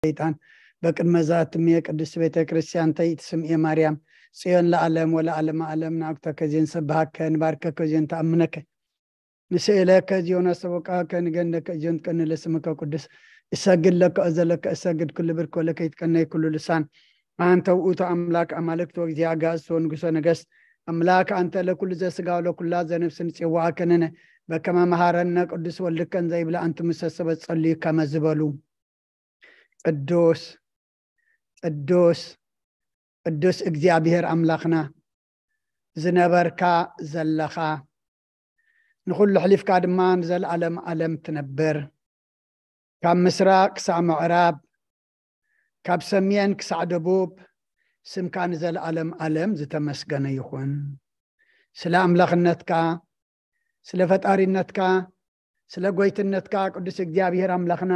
ሰይጣን በቅድመ ዛትምየ ቅድስት ቤተ ክርስቲያን ተይትስምየ ማርያም ጽዮን ለዓለም ወለዓለመ ዓለም ንኣግተከ ዜን ሰብሃከ ንባርከከ ዜን ተኣምነከ ንስእለከ ዚዮን ኣስተበቃከ ንገንደከ ዚዮን ትቀኒ ለስምከ ቅዱስ እሰግድ ለከ እዘለከ እሰግድ ኩሉ ብርክ ወለከ ይትቀነይ ኩሉ ልሳን ኣንተ ውእቱ ኣምላክ ኣማልክት ወእግዚአ ጋእስት ወንጉሶ ነገስት ኣምላክ ኣንተ ለኩሉ ዘስጋ ወለኩላ ዘነፍስ ንጽዋዓ ከነነ በከመ መሃረነ ቅዱስ ወልድከን ዘይብለ ኣንትሙሰ ሰበት ጸልዩ ከመ ዝበሉ ቅዱስ ቅዱስ ቅዱስ እግዚኣብሔር ኣምላኽና ዝነበርካ ዘለኻ ንኹሉ ሕሊፍካ ድማ ንዘለኣለም ኣለም ትነብር ካብ ምስራቅ ክሳዕ ምዕራብ ካብ ሰሜን ክሳዕ ደቡብ ስምካ ንዘለኣለም ኣለም ዝተመስገነ ይኹን ስለ ኣምላኽነትካ ስለ ፈጣሪነትካ ስለ ጎይትነትካ ቅዱስ እግዚኣብሔር ኣምላኽና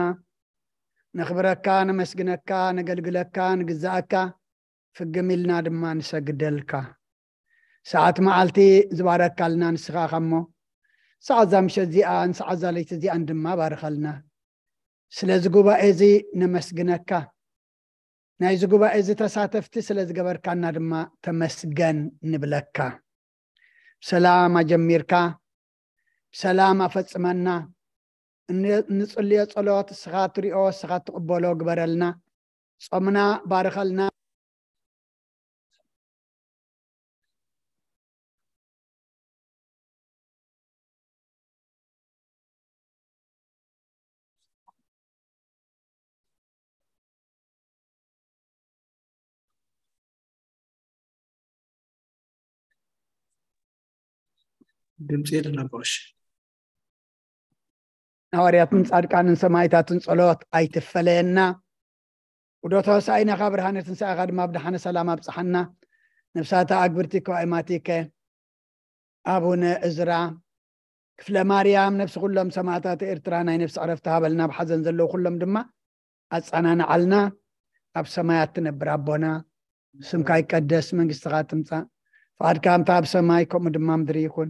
ነኽብረካ ነመስግነካ ነገልግለካ ንግዛኣካ ፍግም ኢልና ድማ ንሰግደልካ ሰዓት መዓልቲ ዝባረካልና ንስኻ ካሞ ሰዓት ዛምሸት እዚኣን ሰዓት ዛለይቲ እዚኣን ድማ ባርኸልና ስለዚ ጉባኤ እዚ ነመስግነካ ናይዚ ጉባኤ እዚ ተሳተፍቲ ስለ ዝገበርካና ድማ ተመስገን ንብለካ ሰላም ኣጀሚርካ ሰላም ኣፈጽመና ንጽልዮ ጸሎት እስኻ ትሪኦ እስኻ ትቕበሎ ግበረልና ጾምና ባርኸልና ድምፂ የለን ኣባሽ ሃዋርያትን ፃድቃንን ሰማይታትን ፀሎት ኣይትፈለየና ውዶት ሆሳኢናኻ ብርሃነ ትንሳኤኻ ድማ ብደሓነ ሰላም ኣብፅሓና ነብሳታ ኣግብርቲ ከዋይማቲከ ኣቡነ እዝራ ክፍለ ማርያም ነብሲ ኩሎም ሰማዕታት ኤርትራ ናይ ነብሲ ዕረፍቲ ሃበልና ብሓዘን ዘለዉ ኩሎም ድማ ኣጸናንዓልና ኣብ ሰማያት ትነብር ኣቦና ስምካ ይቀደስ መንግስትኻ ትምጻእ ፍቃድካ ከምታ ኣብ ሰማይ ከምኡ ድማ ምድሪ ይኹን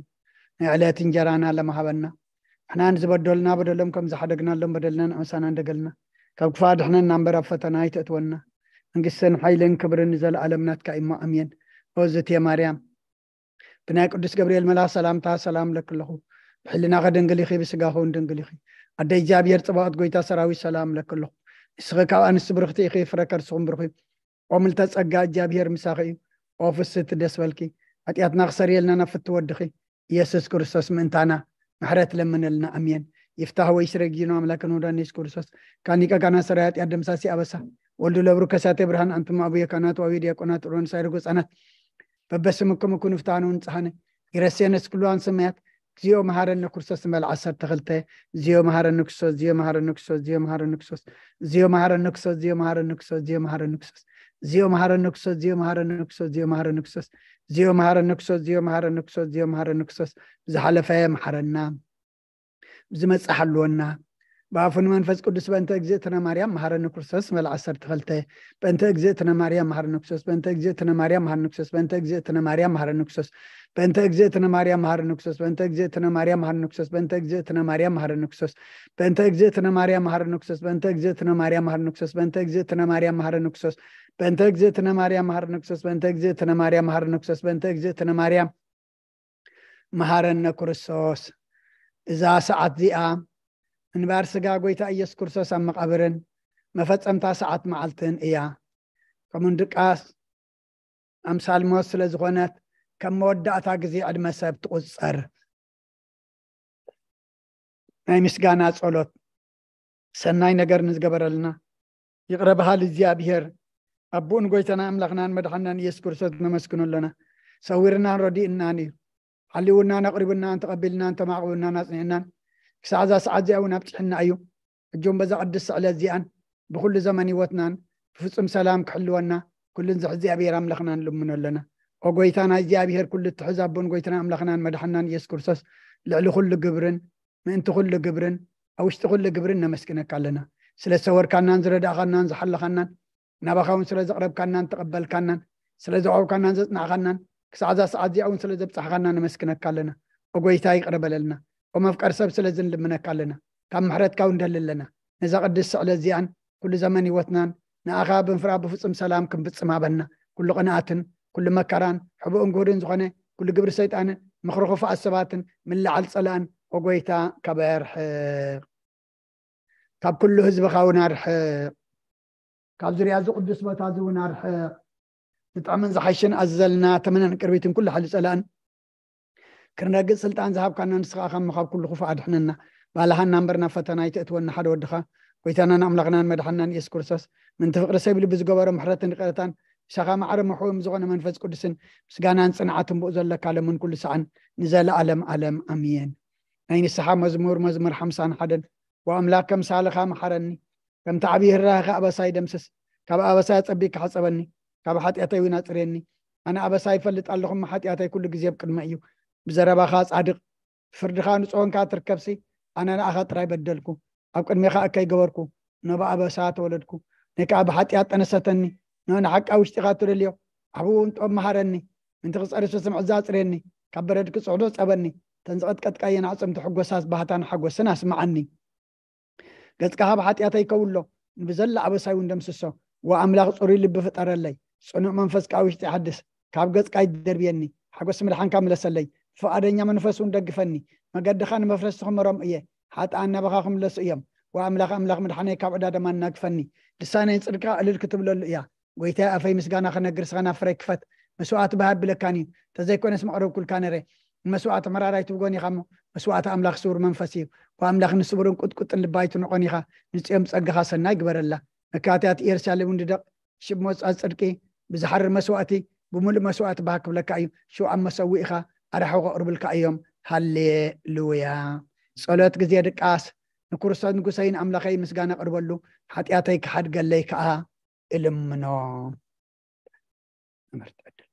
ናይ ዕለት እንጀራና ለማሃበና ንሕና ንዝበደሉና በደሎም ከም ዝሓደግናሎም በደልና ንዕምሳና እንደገልና ካብ ክፋ ድሕነና እምበር ኣብ ፈተና ኣይተእትወና መንግስትን ሓይልን ክብርን ንዘለኣለም ናትካ እሞ ኣሜን ኦዝትየ ማርያም ብናይ ቅዱስ ገብርኤል መልኣኽ ሰላምታ ሰላም ለክለኹ ብሕልናኸ ድንግል ኢኺ ብስጋኸውን ድንግል ኢኺ ኣደ እግዚኣብሔር ጽባኦት ጎይታ ሰራዊት ሰላም ለክለኹ ንስኺ ካብ ኣንስቲ ብርኽቲ ኢኺ ፍረ ከርስኹም ብርኺ ኦምልተ ጸጋ እግዚኣብሔር ምሳኺ እዩ ኦፍስት ደስ በልኪ ሓጢኣትና ክሰርየልና ናብ ፍትወድኺ ኢየሱስ ክርስቶስ ምእንታና ምሕረት ለምነልና ኣሜን ይፍታህ ወይ ስረጊኖ ኣምላክን ወዳን የሱስ ክርስቶስ ካኒቀ ካና ሰራይ ሓጢኣት ደምሳሲ ኣበሳ ወልዱ ለብሩ ከሳቴ ብርሃን ኣንቱም ኣቡየ ካናት ዋዊ ዲያቆናት ሮን ሳይርጎ ህፃናት በበስምኩም እኩ ንፍታኑ ንፅሃነ ይረሴነስ ክሉዋን ሰማያት እግዚኣብሔር መሃረነ ክርስቶስ ንበል ዓሰርተ ክልተ እግዚኣብሔር መሃረነ ክርስቶስ እግዚኣብሔር መሃረነ ክርስቶስ እግዚኣብሔር መሃረነ ክርስቶስ እግዚኣብሔር መሃረነ ክርስቶስ እግዚኣብሔር መሃረነ ክርስቶስ እግዚኣብሔር መሃረነ ክርስቶስ እግዚኣብሔር መሃረነ ክርስቶስ እግዚኣብሔር መሃረነ ክርስቶስ እግዚኣብሔር መሃረነ ክርስቶስ እግዚኣብሔር መሃረነ ክርስቶስ እግዚኣብሔር መሃረነ ክርስቶስ ብዝሓለፈ መሓረና ብዝመጽእ ሓልወና ብኣፉ ንመንፈስ ቅዱስ በእንተ እግዝእትነ ማርያም መሃረኒ ክርስቶስ መል ዓሰርተ ክልተ በእንተ እግዝእትነ ማርያም መሃረኒ ክርስቶስ በእንተ እግዝእትነ ማርያም መሃረኒ ክርስቶስ በእንተ እግዝእትነ ማርያም መሃረኒ ክርስቶስ በእንተ እግዝእትነ ማርያም መሃረኒ ክርስቶስ በእንተ እግዝእትነ ማርያም መሃረኒ ክርስቶስ በእንተ እግዝእትነ ማርያም መሃረኒ ክርስቶስ በእንተ እግዝእትነ ማርያም መሃረኒ ክርስቶስ በእንተ እግዝእትነ ማርያም መሃረኒ ክርስቶስ በእንተ እግዝእትነ ማርያም መሃረኒ ክርስቶስ በእንተ እግዝእትነ ማርያም መሃረኒ ክርስቶስ በእንተ እግዝእትነ ማርያም መሃረኒ ክርስቶስ በእንተ እግዝእትነ ማርያም መሃረነ ክርስቶስ እዛ ሰዓት እዚኣ ምንባር ስጋ ጎይታ ኢየሱስ ክርስቶስ ኣብ መቓብርን መፈጸምታ ሰዓት መዓልትን እያ። ከምኡን ድቃስ ኣምሳል ሞት ስለ ዝኾነት ከም መወዳእታ ግዜ ዕድመ ሰብ ትቑጸር። ናይ ምስጋና ጸሎት ሰናይ ነገር ንዝገበረልና ይቕረ በሃሊ እግዚኣብሔር ኣቦኡን ጎይታና ኣምላኽናን መድሓናን ኢየሱስ ክርስቶስ ነመስግኖ ኣለና። ሰዊርናን ረዲእናን እዩ። ሓሊውናን ኣቕሪቡናን ተቐቢልናን ተማዕቕቡናን ኣጽኒዕናን ክሳዕ እዛ ሰዓት እዚኣ እውን ኣብፅሕና እዩ። ሕጂ እውን በዛ ቅድስቲ ዕለት እዚኣን ብኩሉ ዘመን ህይወትናን ብፍጹም ሰላም ክሕልወና ኩሉን ዝሕዚ እግዚኣብሔር ኣምላኽና ንልምኖ ኣለና። ኦ ጎይታ ናይ እግዚኣብሔር ኩሉ እትሕዝ ኣቦን ጎይትና ኣምላኽናን መድሓናን ኢየሱስ ክርስቶስ ልዕሊ ኩሉ ግብርን ምእንቲ ኩሉ ግብርን ኣብ ውሽጢ ኩሉ ግብርን ነመስግነካ ኣለና። ስለ ዝሰወርካናን ዝረዳእኻናን ዝሓለኻናን ናባኻ እውን ስለ ዘቕረብካናን ተቐበልካናን ስለ ዘቕረብካናን ዘጽናዕኻናን ክሳዕ እዛ ሰዓት እዚኣ እውን ስለ ዘብጻሕኻና ነመስግነካ ኣለና። ኦ ጎይታ ይቕረ በለልና። ኦ መፍቀር ሰብ ስለዚ ንልምነካ ኣለና። ካብ ምሕረትካ እውን ንደሊ ኣለና። ነዛ ቅድስቲ ስዕለት እዚኣን ኩሉ ዘመን ህይወትናን ንኣኻ ብምፍራድ ብፍጹም ሰላም ክንፍጽም ሃበና። ኩሉ ቅንኣትን ኩሉ መከራን ሕቡእን ግሁድን ዝኾነ ኩሉ ግብሪ ሰይጣንን ምኽሪ ክፉኣት ሰባትን ምልዓል ጸላእን፣ ኦ ጎይታ፣ ካብ ኣርሕቕ። ካብ ኩሉ ህዝብኻ እውን ኣርሕቕ። ካብ ዙርያ እዚ ቅዱስ ቦታ እዚ እውን ኣርሕቕ። ዝጥዕምን ዝሓይሽን ኣዘልና ተመነን ቅርቢትን ኩሉ ሓይሊ ጸላእን ክንረግጽ ስልጣን ዝሃብካና ንስኻ ኢኻ እሞ ካብ ኩሉ ክፉእ ኣድሕነና። ባልሃና እምበር ናብ ፈተና ኣይተእትወና፣ ሓደ ወድኻ ጎይታናን ኣምላኽናን መድሓናን ኢየሱስ ክርስቶስ ምንቲ ፍቕሪ ሰብ ኢሉ ብዝገበሮ ምሕረትን ይቕረታን ምሳኻ ማዕረ ምሕውም ዝኾነ መንፈስ ቅዱስን ምስጋናን ጽንዓትን ብኡ ዘለካ ለምን ኩሉ ሰዓን ንዘለኣለም ኣለም ኣሜን። ናይ ንስሓ መዝሙር፣ መዝሙር ሓምሳን ሓደን። ወኣምላኽ ከምሳልኻ መሓረኒ፣ ከምቲ ዓብዪ ህራህኻ ኣበሳይ ደምስስ። ካብ ኣበሳይ ኣጸቢካ ሓጸበኒ፣ ካብ ሓጢኣተይ እውን ኣጽርየኒ። ኣነ ኣበሳይ ይፈልጥ ኣለኹ፣ እሞ ሓጢኣተይ ኩሉ ግዜ ኣብ ቅድመይ እዩ። ብዘረባኻ ጻድቕ፣ ብፍርድኻ ንጹህ ኮንካ ትርከብሲ፣ ኣነ ንኣኻ ጥራይ በደልኩ፣ ኣብ ቅድሜኻ እከይ ገበርኩ፣ ነባ ኣበሳ ተወለድኩ። ነይ ከኣ ብሓጢኣት ጠነሰተኒ፣ ንኦ ንሓቃ ውሽጢኻ ትደልዮ፣ ዓብኡ እውን ጦብ መሃረኒ። ምንቲ ክጸርሱ ስምዕዛ ኣጽርየኒ፣ ካብ በረድ ክጽዕዶ ጸበኒ። ተን ዝቐጥቀየን ኣዕጽምቲ ሕጎሳት ባህታን ሓጎስን ኣስምዓኒ። ገጽካ ካብ ሓጢኣተይ ከውሎ፣ ንብዘላ ኣበሳይ እውን ደምስሶ። ወኣምላኽ ጽሩይ ልቢ ፍጠረለይ፣ ጽኑዕ መንፈስ ከኣ ውሽጢ ሓድስ። ካብ ገጽካ ኣይትደርብየኒ፣ ሓጎስ ምድሓንካ ምለሰለይ። ፍቓደኛ መንፈስ እውን ደግፈኒ፣ መገድኻ ንመፍረስቲ ክመሮም እየ። ሓጥኣን ናባኻ ክምለሱ እዮም። ወኣምላኽ ኣምላኽ ምድሓነይ ካብ ዕዳ ደማ እናግፈኒ። ልሳነይ ንጽድቅኻ እልል ክትብለሉ እያ። ጎይታይ ኣፈይ ምስጋና ክነግር ስኻ ናብ ፍረይ ክፈት። መስዋእቲ ብሃብ ብለካን እዩ፣ ተዘይኮነስ መቕረብኩልካ ነረ። ንመስዋእቲ መራራይ ትብጎን ኢኻ እሞ፣ መስዋእቲ ኣምላኽ ስውር መንፈስ እዩ። ወኣምላኽ ንስውርን ቁጥቁጥን ልባይ ትንቆን ኢኻ። ንጽዮም ጸጋኻ ሰናይ ግበረላ። መካትያት ኢየሩሳሌም እንድደቕ ሽብ መውጻእ ጽድቂ ብዝሓርር መስዋእቲ ብምሉእ መስዋእቲ ባህ ክብለካ እዩ። ሽው ኣብ መሰውኢኻ ኣራሕቑ ኣቕርብልካ እዮም። ሃሌሉያ። ጸሎት ግዜ ድቃስ። ንክርስቶስ ንጉሰይን ኣምላኸይ ምስጋና ቅርበሉ፣ ሓጢኣተይ ክሓድገለይ ከኣ እልምኖ። መምህር ትዕድል።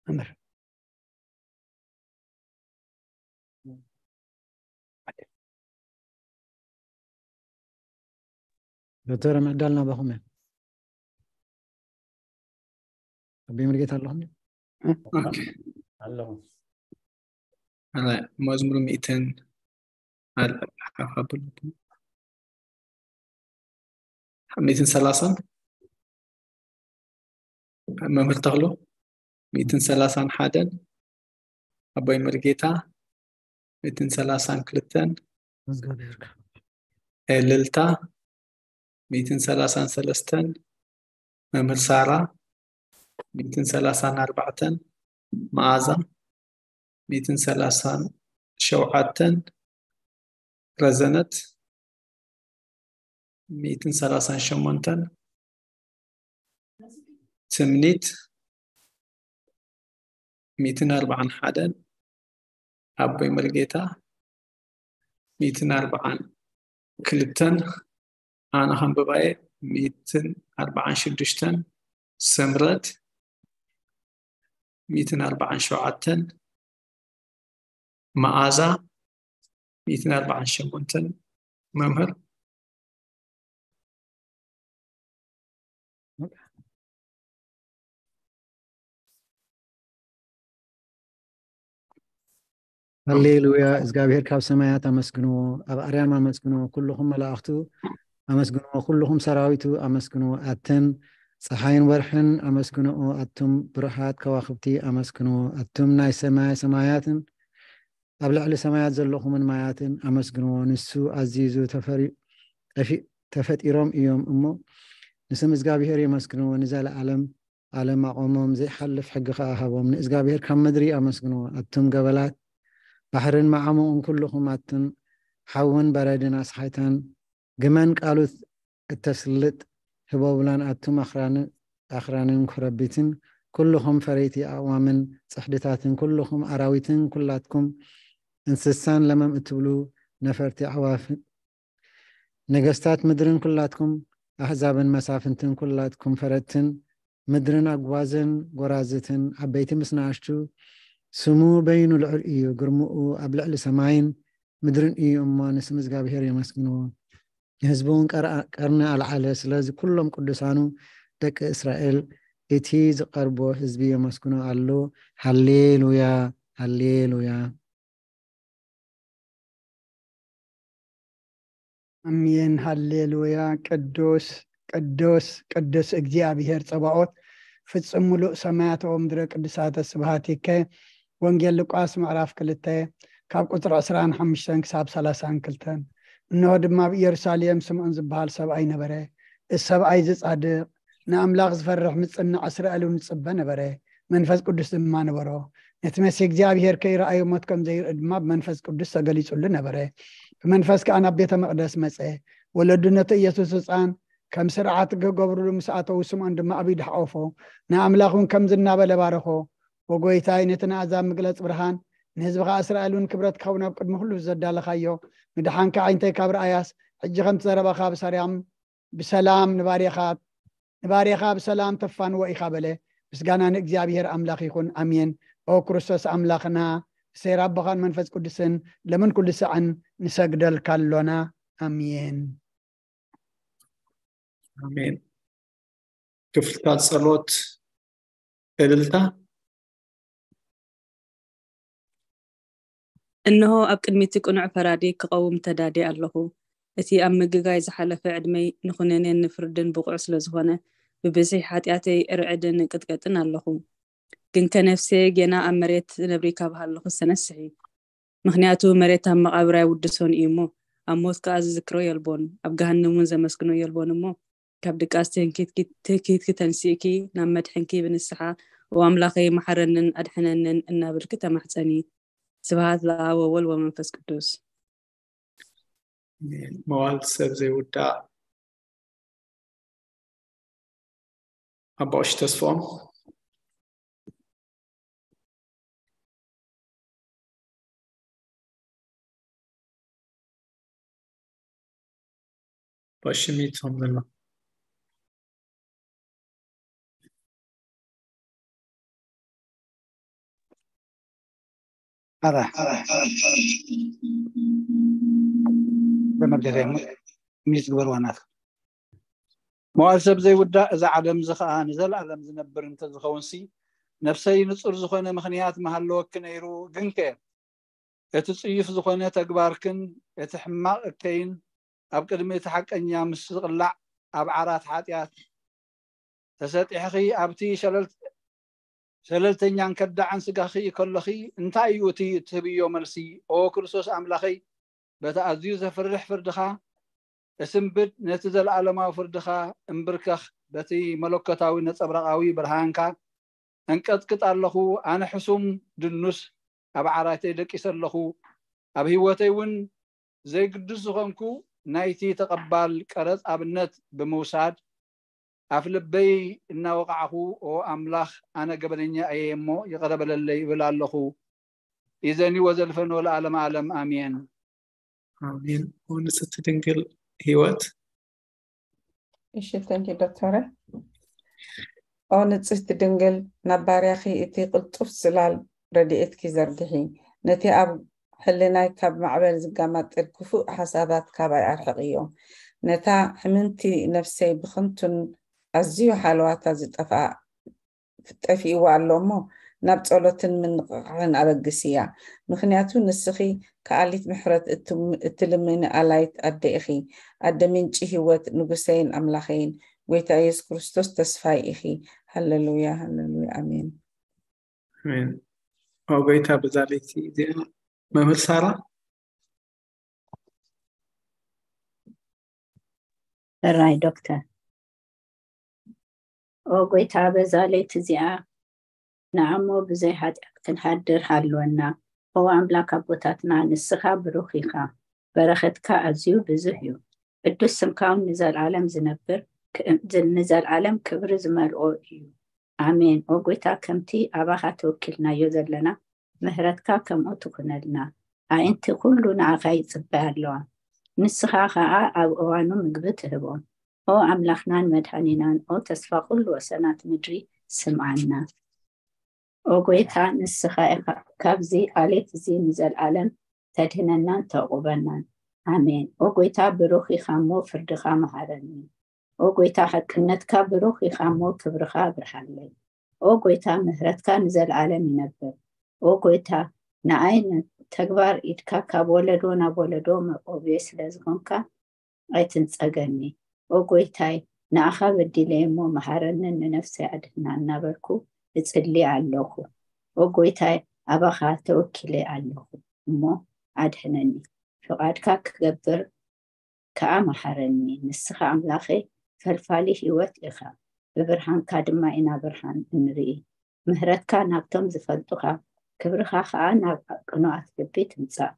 መምህር። ዶክተር ምዕዳል ናባኹም እየ። ኣቢ ምርጌት ኣለኹም? ኦኬ። ኣለኹ። ኣነ መዝሙር ሚእትን ኣል-፣ ሓፋ ብሉት። ሚእትን ሰላሳን መምህር ተኽሉ፣ ሚእትን ሰላሳን ሓደን ኣቦይ መርጌታ፣ ሚእትን ሰላሳን ክልተን መዝገብ ይርካ። ኤልልታ፣ ሚእትን ሰላሳን ሰለስተን መምህር ሳራ፣ ሚእትን ሰላሳን ኣርባዕተን መኣዛ፣ ሚእትን ሰላሳን ሸውዓተን ረዘነት፣ ሚእትን ሰላሳን ሸሞንተን ትምኒት፣ ሚእትን ኣርባዓን ሓደን ኣቦይ መርጌታ፣ ሚእትን ኣርባዓን ክልተን ኣነ ከንብባየ፣ ሚእትን ኣርባዓን ሽዱሽተን ስምረት፣ ሚእትን ኣርባዓን ሸውዓተን መኣዛ፣ ሚእትን ኣርባዓን ሸሞንተን መምህር። ሃሌሉያ፣ እግዚኣብሔር ካብ ሰማያት ኣመስግንዎ፣ ኣብ ኣርያም ኣመስግንዎ፣ ኩልኹም መላእኽቱ ኣመስግንዎ፣ ኩልኹም ሰራዊቱ ኣመስግንዎ፣ ኣተን ፀሓይን ወርሕን ኣመስግንዎ፣ ኣቱም ብሩሃት ከዋኽብቲ ኣመስግንዎ፣ ኣቱም ናይ ሰማይ ሰማያትን ኣብ ልዕሊ ሰማያት ዘለኹምን ማያትን ኣመስግንዎ። ንሱ ኣዚዙ ተፈሪ-፣ ጠፊ-፣ ተፈጢሮም እዮም እሞ ንስም እግዚኣብሔር የመስግንዎ። ንዘለዓለም ዓለም ኣቖሞም፣ ዘይሓልፍ ሕጊ ኸዓ ሃቦም። ንእግዚኣብሔር ካብ ምድሪ ኣመስግንዎ። ኣቱም ገበላት ባሕርን መዓሙቕን ኩልኹም ኣቱን ሓውን በረድን ኣስሓይታን ግመን ቃሉ እተስልጥ ህቦብላን ኣቱም ኣኽራን-፣ ኣኽራንን ኮረቢትን ኩልኹም ፈረይቲ ኣእዋምን ጽሕድታትን ኩልኹም ኣራዊትን ኩላትኩም እንስሳን ለመም እትብሉ ነፈርቲ ኣዕዋፍን ነገስታት ምድርን ኩላትኩም ኣህዛብን መሳፍንትን ኩላትኩም ፈረድትን ምድርን ኣጓዝን ጎራዝትን ዓበይቲ ምስ ንኣሽቱ ስሙ በይኑ ልዑል እዩ። ግርምኡ ኣብ ልዕሊ ሰማይን ምድርን እዩ እሞ ንስም እግዚኣብሔር የመስግንዎ። ንህዝቡ እውን ቀር-፣ ቀርኒ ኣልዓለ። ስለዚ ኩሎም ቅዱሳኑ ደቂ እስራኤል እቲ ዝቐርቦ ህዝቢ የመስግኖ ኣሎ። ሃሌሉያ፣ ሃሌሉያ። ኣሜን። ሃሌሉያ። ቅዱስ ቅዱስ ቅዱስ እግዚኣብሔር ጸባኦት፣ ፍጹም ምሉእ ሰማያት ወምድረ ቅዱሳተ ስብሃቲከ። ወንጌል ሉቃስ ምዕራፍ ክልተ ካብ ቁጽሪ ዕስራን ሓሙሽተን ክሳብ ሰላሳን ክልተን። እንሆ ድማ ኣብ ኢየሩሳሌም ስምዖን ዝበሃል ሰብኣይ ነበረ። እዚ ሰብኣይ እዚ ጻድቕ፣ ንኣምላኽ ዝፈርሕ፣ ምጽናዕ እስራኤል እውን ዝጽበ ነበረ። መንፈስ ቅዱስ ድማ ነበሮ። ነቲ መሲ እግዚኣብሔር ከይረኣዮ ሞት ከም ዘይርኢ ድማ ብመንፈስ ቅዱስ ተገሊጹሉ ነበረ። ብመንፈስ ከኣ ናብ ቤተ መቕደስ መጸ። ወለዱ ነቲ ኢየሱስ ህጻን ከም ስርዓት ክገብርሉ ምስ ኣተዉ፣ ስምዖን ድማ ኣብ ኢዱ ሓቆፎ፣ ንኣምላኽ እውን ከምዚ እናበለ ባረኾ። ወጎይታይ፣ ነቲ ንኣዛብ ምግለጽ ብርሃን፣ ንህዝብኻ እስራኤል እውን ክብረት ክኸውን ኣብ ቅድሚ ኩሉ ዘዳለኻዮ፣ ምድሓንካ ዓይንተይ ካብ ረኣያስ፣ ሕጂ ከምቲ ዘረባኻ ብሰላም ብሰላም ንባርያኻ ንባርያኻ ብሰላም ተፋንዎ ኢኻ በለ። ምስጋና ንእግዚኣብሔር ኣምላኽ ይኹን። ኣሜን። ኦ ክርስቶስ ኣምላኽና፣ እሴር ኣቦኻን መንፈስ ቅዱስን፣ ለምን ኩሉ ሰዕን ንሰግደልካ ኣሎና። ኣሜን። ኣሜን። ክፍልታት ጸሎት። እልልታ። እንሆ፣ ኣብ ቅድሚ እቲ ቅኑዕ ፈራዲ ክቐውም ተዳድየ ኣለኹ። እቲ ኣብ ምግጋይ ዝሓለፈ ዕድመይ ንኹነኔን ንፍርድን ብቑዕ ስለ ዝኾነ፣ ብብዝሒ ሓጢኣተይ እርዕድን እቅጥቀጥን ኣለኹ። ግንከ ነፍሰየ ጌና ኣብ መሬት ነብሪ ካብ ሃለኹስ ተነስሒ። ምኽንያቱ መሬት ኣብ መቓብር ኣይውድሶን እዩ እሞ፣ ኣብ ሞት ከኣ ዝዝክሮ የልቦን፣ ኣብ ገሃነም እውን ዘመስግኖ የልቦን እሞ፣ ካብ ድቃስ ትንኪትኪ ተንሲእኪ ናብ መድሕንኪ ብንስሓ፣ "ኦ ኣምላኸይ፣ መሓረንን ኣድሕነንን" እናበልኪ ተማሕጸኒ። ስብሃት ለኣብ ወወልድ ወመንፈስ ቅዱስ። መዋል ሰብ ዘይውዳእ ኣባኦሽ ተስፎም። ባሽሚቶም ዘሎ። ኣረ፣ በመገረሙ ሚዝ ግበርዋ ናት። መዋል ሰብ ዘይውዳእ፣ እዛ ዓለም እዚ ኸኣ ንዘለኣለም ዝነብር እንተዝኸውንሲ፣ ነፍሰይ ንጹር ዝኾነ ምኽንያት ምሃለወኪ ነይሩ። ግንከ እቲ ጽዩፍ ዝኾነ ተግባርክን እቲ ሕማቕ እከይን ኣብ ቅድሚ እቲ ሓቀኛ ምስ ዝቕላዕ፣ ኣብ ዓራት ሓጢኣት ተሰጢሕኺ ኣብቲ ሸለልት-፣ ሸለልተኛን ከዳዕን ስጋኺ ከለኺ፣ እንታይ እዩ እቲ ትህብዮ መልሲ? ኦ ክርስቶስ ኣምላኸይ፣ በቲ ኣዝዩ ዘፍርሕ ፍርድኻ እስንብድ፣ ነቲ ዘለኣለማዊ ፍርድኻ እምብርከኽ፣ በቲ መለኮታዊ ነጸብራቓዊ ብርሃንካ እንቀጥቅጥ ኣለኹ። ኣነ ሕሱም ድኑስ ኣብ ዓራተይ ደቂሰ ኣለኹ። ኣብ ህይወተይ እውን ዘይግዱስ ዝኾንኩ ናይቲ ተቐባል ቀረጽ ኣብነት ብምውሳድ፣ ኣፍ ልበይ እናወቓዕኹ፣ "ኦ ኣምላኽ፣ ኣነ ገበነኛ እየ እሞ ይቕረ በለለይ" እብል ኣለኹ። ኢዘኒ ወዘልፈኖ ለዓለመ ዓለም፣ ኣሜን። ኣሜን። ኦ ንጽሕቲ ድንግል ህይወት። እሺ፣ thank you ዶክተረ። ኦ ንጽሕቲ ድንግል፣ ናብ ባርያኺ እቲ ቅልጡፍ ጽላል ረድኤትኪ ዘርግሒ። ነቲ ኣብ ሕልናይ ካብ ማዕበል ዝጋማጥል ክፉእ ሓሳባት ካባይ ኣርሕቕዮ። ነታ ሕምምቲ ነፍሰይ ብኸንቱን ኣዝዩ ሓለዋታ ዝጠፍኣ፣ ጠፊእዋ ኣሎ እሞ፣ ናብ ጸሎትን ምንቕቓሕን ኣበግስያ። ምኽንያቱ ንስኺ ከኣሊት ምሕረት እትም-፣ እትልምኒ ኣላይት ኣደ ኢኺ። ኣደ ምንጪ ህይወት፣ ንጉሰይን ኣምላኸይን፣ ጐይታ የሱስ ክርስቶስ ተስፋይ ኢኺ። ሃሌሉያ፣ ሃሌሉያ፣ ኣሜን። ኣሜን። ኦ ጐይታ፣ በዛ ለይቲ እዚኣ መምህር ሳራ። ሕራይ ዶክተር። ኦ ጐይታ፣ በዛ ለይቲ እዚኣ ንዓሞ ብዘይ ሓጢኣት ክንሓድር ሃልወና። ኦ ኣምላክ ኣቦታትና፣ ንስኻ ብሩኽ ኢኻ፣ በረኸትካ ኣዝዩ ብዙሕ እዩ። ቅዱስ ስምካ እውን ንዘለኣለም ዝነብር፣ ክ-፣ ዝ-፣ ንዘለኣለም ክብሪ ዝመልኦ እዩ። ኣሜን። ኦ ጐይታ፣ ከምቲ ኣባኻ ተወኪልናዮ ዘለና፣ ምሕረትካ ከምኡ ትኹነልና። ኣዒንቲ ኩሉ ንዓኻ ይጽበያ ኣለዋ። ንስኻ ኸኣ ኣብ እዋኑ ምግቢ ትህቦም። ኦ ኣምላኽናን መድሓኒናን፣ ኦ ተስፋ ኩሉ ወሰናት ምድሪ፣ ስምዓና። ኦ ጐይታ፣ ንስኻ ኢኻ ካብዚ ዓሌት እዚ ንዘለኣለም ተድህነናን ተዕቑበናን። ኣሜን። ኦ ጐይታ፣ ብሩኽ ኢኻ እሞ ፍርድኻ መሃረኒ። ኦ ጐይታ፣ ሓቅነትካ ብሩኽ ኢኻ እሞ ክብርኻ ኣብርሃለይ። ኦ ጐይታ፣ ምሕረትካ ንዘለኣለም ይነብር። ኦ ጐይታ፣ ንዓይ ንተግባር ኢድካ ካብ ወለዶ ናብ ወለዶ መቆብየ ስለ ዝኾንካ፣ ኣይትንጸገኒ። ኦ ጎይታይ፣ ንኣኻ በዲለ እሞ መሓረንን ንነፍሰይ ኣድህና እናበልኩ እጽሊ ኣለኹ። ኦ ጎይታይ፣ ኣባኻ ተወኪለ ኣለኹ እሞ ኣድህነኒ። ፍቓድካ ክገብር ከኣ መሓረኒ። ንስኻ ኣምላኸይ ፈልፋሊ ህይወት ኢኻ፣ ብብርሃንካ ድማ ኢና ብርሃን እንርኢ። ምህረትካ ናብቶም ዝፈልጡኻ፣ ክብርኻ ኸኣ ናብ ቅኑኣት ልቢ ትምጻእ።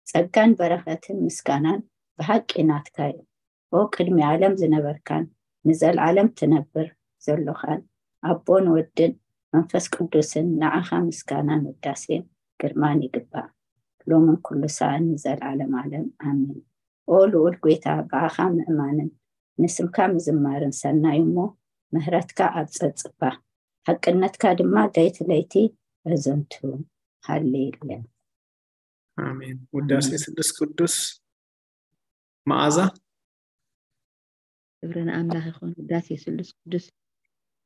ጸጋን በረኸትን ምስጋናን ብሓቂ ናትካ እዩ። ኦ ቅድሚ ዓለም ዝነበርካን ንዘለዓለም ትነብር ዘሎኻን ኣቦን ወድን መንፈስ ቅዱስን ንዓኻ ምስጋናን ውዳሴን ግርማን ይግባእ። ሎምን ኩሉ ሰዓን ንዘለዓለም ዓለም ኣሜን። ኦ ልዑል ጐይታ ብኣኻ ምእማንን ንስምካ ምዝማርን ሰናይ እሞ ምህረትካ ኣብ ጸጽባ ሓቅነትካ ድማ ለይቲ ለይቲ ኣዘንቱ። ሃሌሉያ። ኣሜን። ውዳሴ ስሉስ ቅዱስ መዓዛ። ክብሪ ንኣምላኽ ይኹን። ውዳሴ ስሉስ ቅዱስ።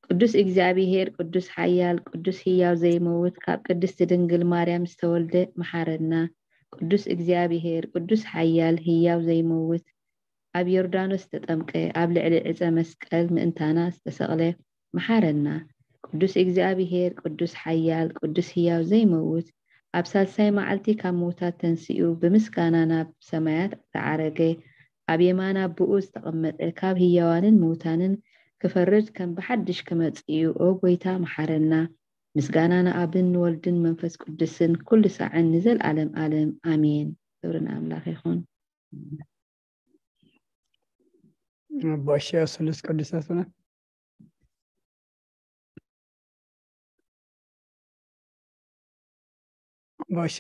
ቅዱስ እግዚኣብሔር፣ ቅዱስ ሓያል፣ ቅዱስ ህያው ዘይመውት፣ ካብ ቅድስቲ ድንግል ማርያም ዝተወልደ፣ መሓረና። ቅዱስ እግዚኣብሔር፣ ቅዱስ ሓያል፣ ህያው ዘይመውት፣ ኣብ ዮርዳኖስ ዝተጠምቀ፣ ኣብ ልዕሊ ዕፀ መስቀል ምእንታና ዝተሰቕለ፣ መሓረና። ቅዱስ እግዚኣብሔር፣ ቅዱስ ሓያል፣ ቅዱስ ህያው ዘይመውት፣ ኣብ ሳልሳይ መዓልቲ ካብ ምውታት ተንሲኡ፣ ብምስጋና ናብ ሰማያት ዝዓረገ፣ ኣብ የማን ኣቦኡ ዝተቐመጠ፣ ካብ ህያዋንን ምውታንን ክፈርድ ከም ብሓድሽ ክመጽእ እዩ። ኦ ጐይታ፣ መሓረና። ምስጋና ንኣብን ንወልድን መንፈስ ቅዱስን ኩሉ ሳዕን ንዘልኣለም ኣለም ኣሜን። ክብሪ ንኣምላኽ ይኹን። ኣቦ ኣሸዮ ስሉስ ቅዱስ ኣስና ኣቦ ኣሸ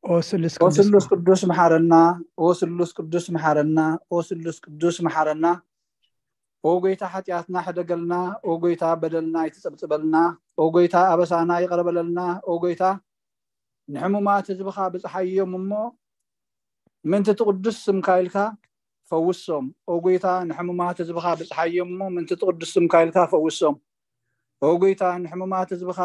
ኦ ስሉስ ኦ ቅዱስ ስሉስ ቅዱስ መሓረና፣ ኦ ስሉስ ቅዱስ መሓረና፣ ኦ ስሉስ ቅዱስ መሓረና። ኦ ጎይታ፣ ሓጢኣትና ሕደገልና። ኦ ጎይታ፣ በደልና ኣይትጸብጽበልና። ኦ ጎይታ፣ ኣበሳና ይቕረ በለልና። ኦ ጎይታ፣ ንሕሙማት ህዝብኻ ብጽሓዮም እሞ ምእንቲ እቲ ቅዱስ ስምካ ኢልካ ፈውሶም። ኦ ጎይታ፣ ንሕሙማት ህዝብኻ ብጽሓዮም እሞ ምእንቲ እቲ ቅዱስ ስምካ ኢልካ ፈውሶም። ኦ ጎይታ፣ ንሕሙማት ህዝብኻ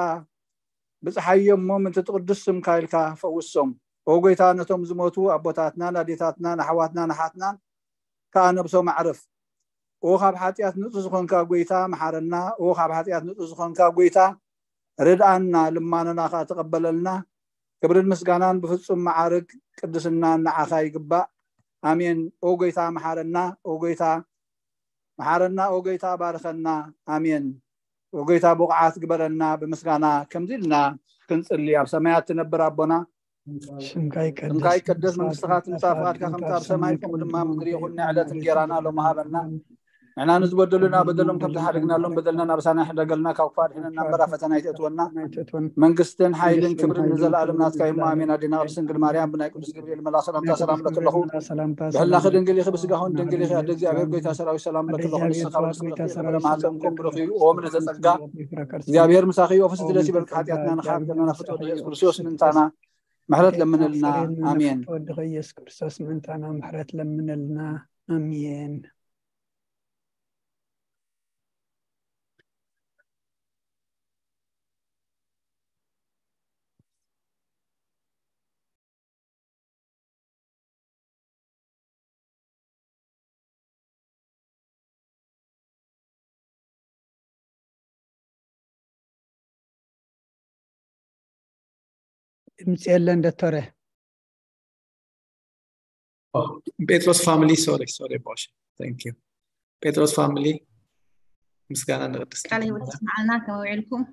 ብጽሓዮም እሞ ምእንቲ እቲ ቅዱስ ስምካ ኢልካ ፈውሶም። ኦ ጎይታ፣ ነቶም ዝሞቱ ኣቦታትናን ኣዴታትናን ኣሕዋትናን ኣሓትናን ከኣ ነብሶም ኣዕርፍ። ኦ ካብ ሓጢኣት ንጹህ ዝኾንካ ጎይታ መሓረና። ኦ ካብ ሓጢኣት ንጹህ ዝኾንካ ጎይታ ርድኣና፣ ልማኖና ከኣ ተቐበለልና። ክብርን ምስጋናን ብፍጹም መዓርግ ቅድስናን ንዓኻ ይግባእ። ኣሜን። ኦ ጎይታ መሓረና፣ ኦ ጎይታ መሓረና፣ ኦ ጎይታ ባርኸና። ኣሜን። ኦ ጎይታ ብቑዓት ግበረና። ብምስጋና ከምዚ ኢልና ክንጽሊ፣ ኣብ ሰማያት ትነብር ኣቦና፣ ስምካ ይቀደስ፣ ስምካ ይቀደስ፣ መንግስትኻ ትምጻእ፣ ፍቓድካ ከምቲ ኣብ ሰማይ ከምኡ ድማ ምድሪ ይኹን። ንዕለት እንጌራና ሎሚ ሃበና። ንሕና ንዝበደሉና በደሎም ከም ዝሓደግናሎም በደልና ናብሳና ሕደገልና፣ ካብ ክፉእ ኣድሕነና እምበር ኣብ ፈተና ኣይተእትወና። መንግስትን ሓይልን ክብርን ንዘለኣለም ናትካ እዩ። ኣሜን። ኣዴና ቅድስት ድንግል ማርያም ብናይ ቅዱስ ገብርኤል መልኣኽ ሰላምታ ሰላም ለኪ ኣለኹ። ብሕልናኺ ድንግል ኢኺ፣ ብስጋኹን ድንግል ኢኺ። ኣደ እግዚኣብሔር ጎይታ ሰራዊት ሰላም ለኪ ኣለኹ። ንስኻ ብስምረኪ ፍረ ማህፀንኩም ብሩኽ እዩ። ኦ ምልዕተ ጸጋ እግዚኣብሔር ምሳኺ እዩ። ኦ ፍስቲ ደስ ይበልኪ፣ ሓጢኣትና ንኻሕር ገና ናብ ፍትወት ኢየሱስ ክርስቶስ ምእንታና ምሕረት ለምንልና። ኣሜን። ወድኸ ኢየሱስ ክርስቶስ ምእንታና ምሕረት ለምንልና። ኣሜን። ድምፂ የለን ዶክተረ። ጴጥሮስ ፋሚሊ፣ ሶሪ ሶሪ፣ ቦሽ። Thank you። ጴጥሮስ ፋሚሊ፣ ምስጋና ንቅድስቲ ቃለ ህይወት ይስምዓልና። ከመይ ውዒልኩም?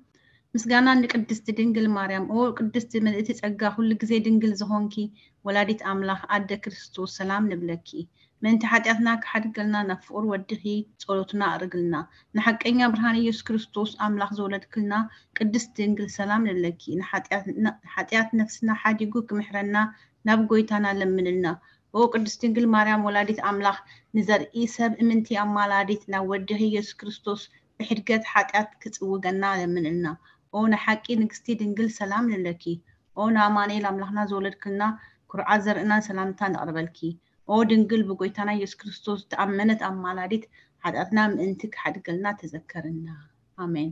ምስጋና ንቅድስቲ ድንግል ማርያም። ኦ ቅድስቲ ምልእቲ ጸጋ፣ ኩሉ ግዜ ድንግል ዝኾንኪ ወላዲት ኣምላኽ ኣደ ክርስቶስ ሰላም ንብለኪ። ምእንቲ ሓጢኣትና ክሓድገልና ናብ ፍቑር ወድኺ ጸሎትና ኣቕርግልና። ንሓቀኛ ብርሃን ኢየሱስ ክርስቶስ ኣምላኽ ዝወለድክልና ቅድስት ድንግል ሰላም ንብለኪ። ንሓጢኣት ነፍስና ሓዲጉ ክምሕረና ናብ ጎይታና ለምንልና። ኦ ቅድስት ድንግል ማርያም ወላዲት ኣምላኽ ንዘርኢ ሰብ እምንቲ ኣማላዲት ናብ ወድኺ ኢየሱስ ክርስቶስ ብሕድገት ሓጢኣት ክጽውገና ለምንልና። ኦ ንሓቂ ንግስቲ ድንግል ሰላም ንብለኪ። ኦ ንኣማኑኤል ኣምላኽና ዝወለድክልና ኩርዓት ዘርእና ሰላምታ ነቕርበልኪ። ኦ ድንግል ብጎይታና ኢየሱስ ክርስቶስ ዝተኣመነት ኣማላዲት ሓጢኣትና ምእንቲ ክሓድገልና ተዘከርና። ኣሜን።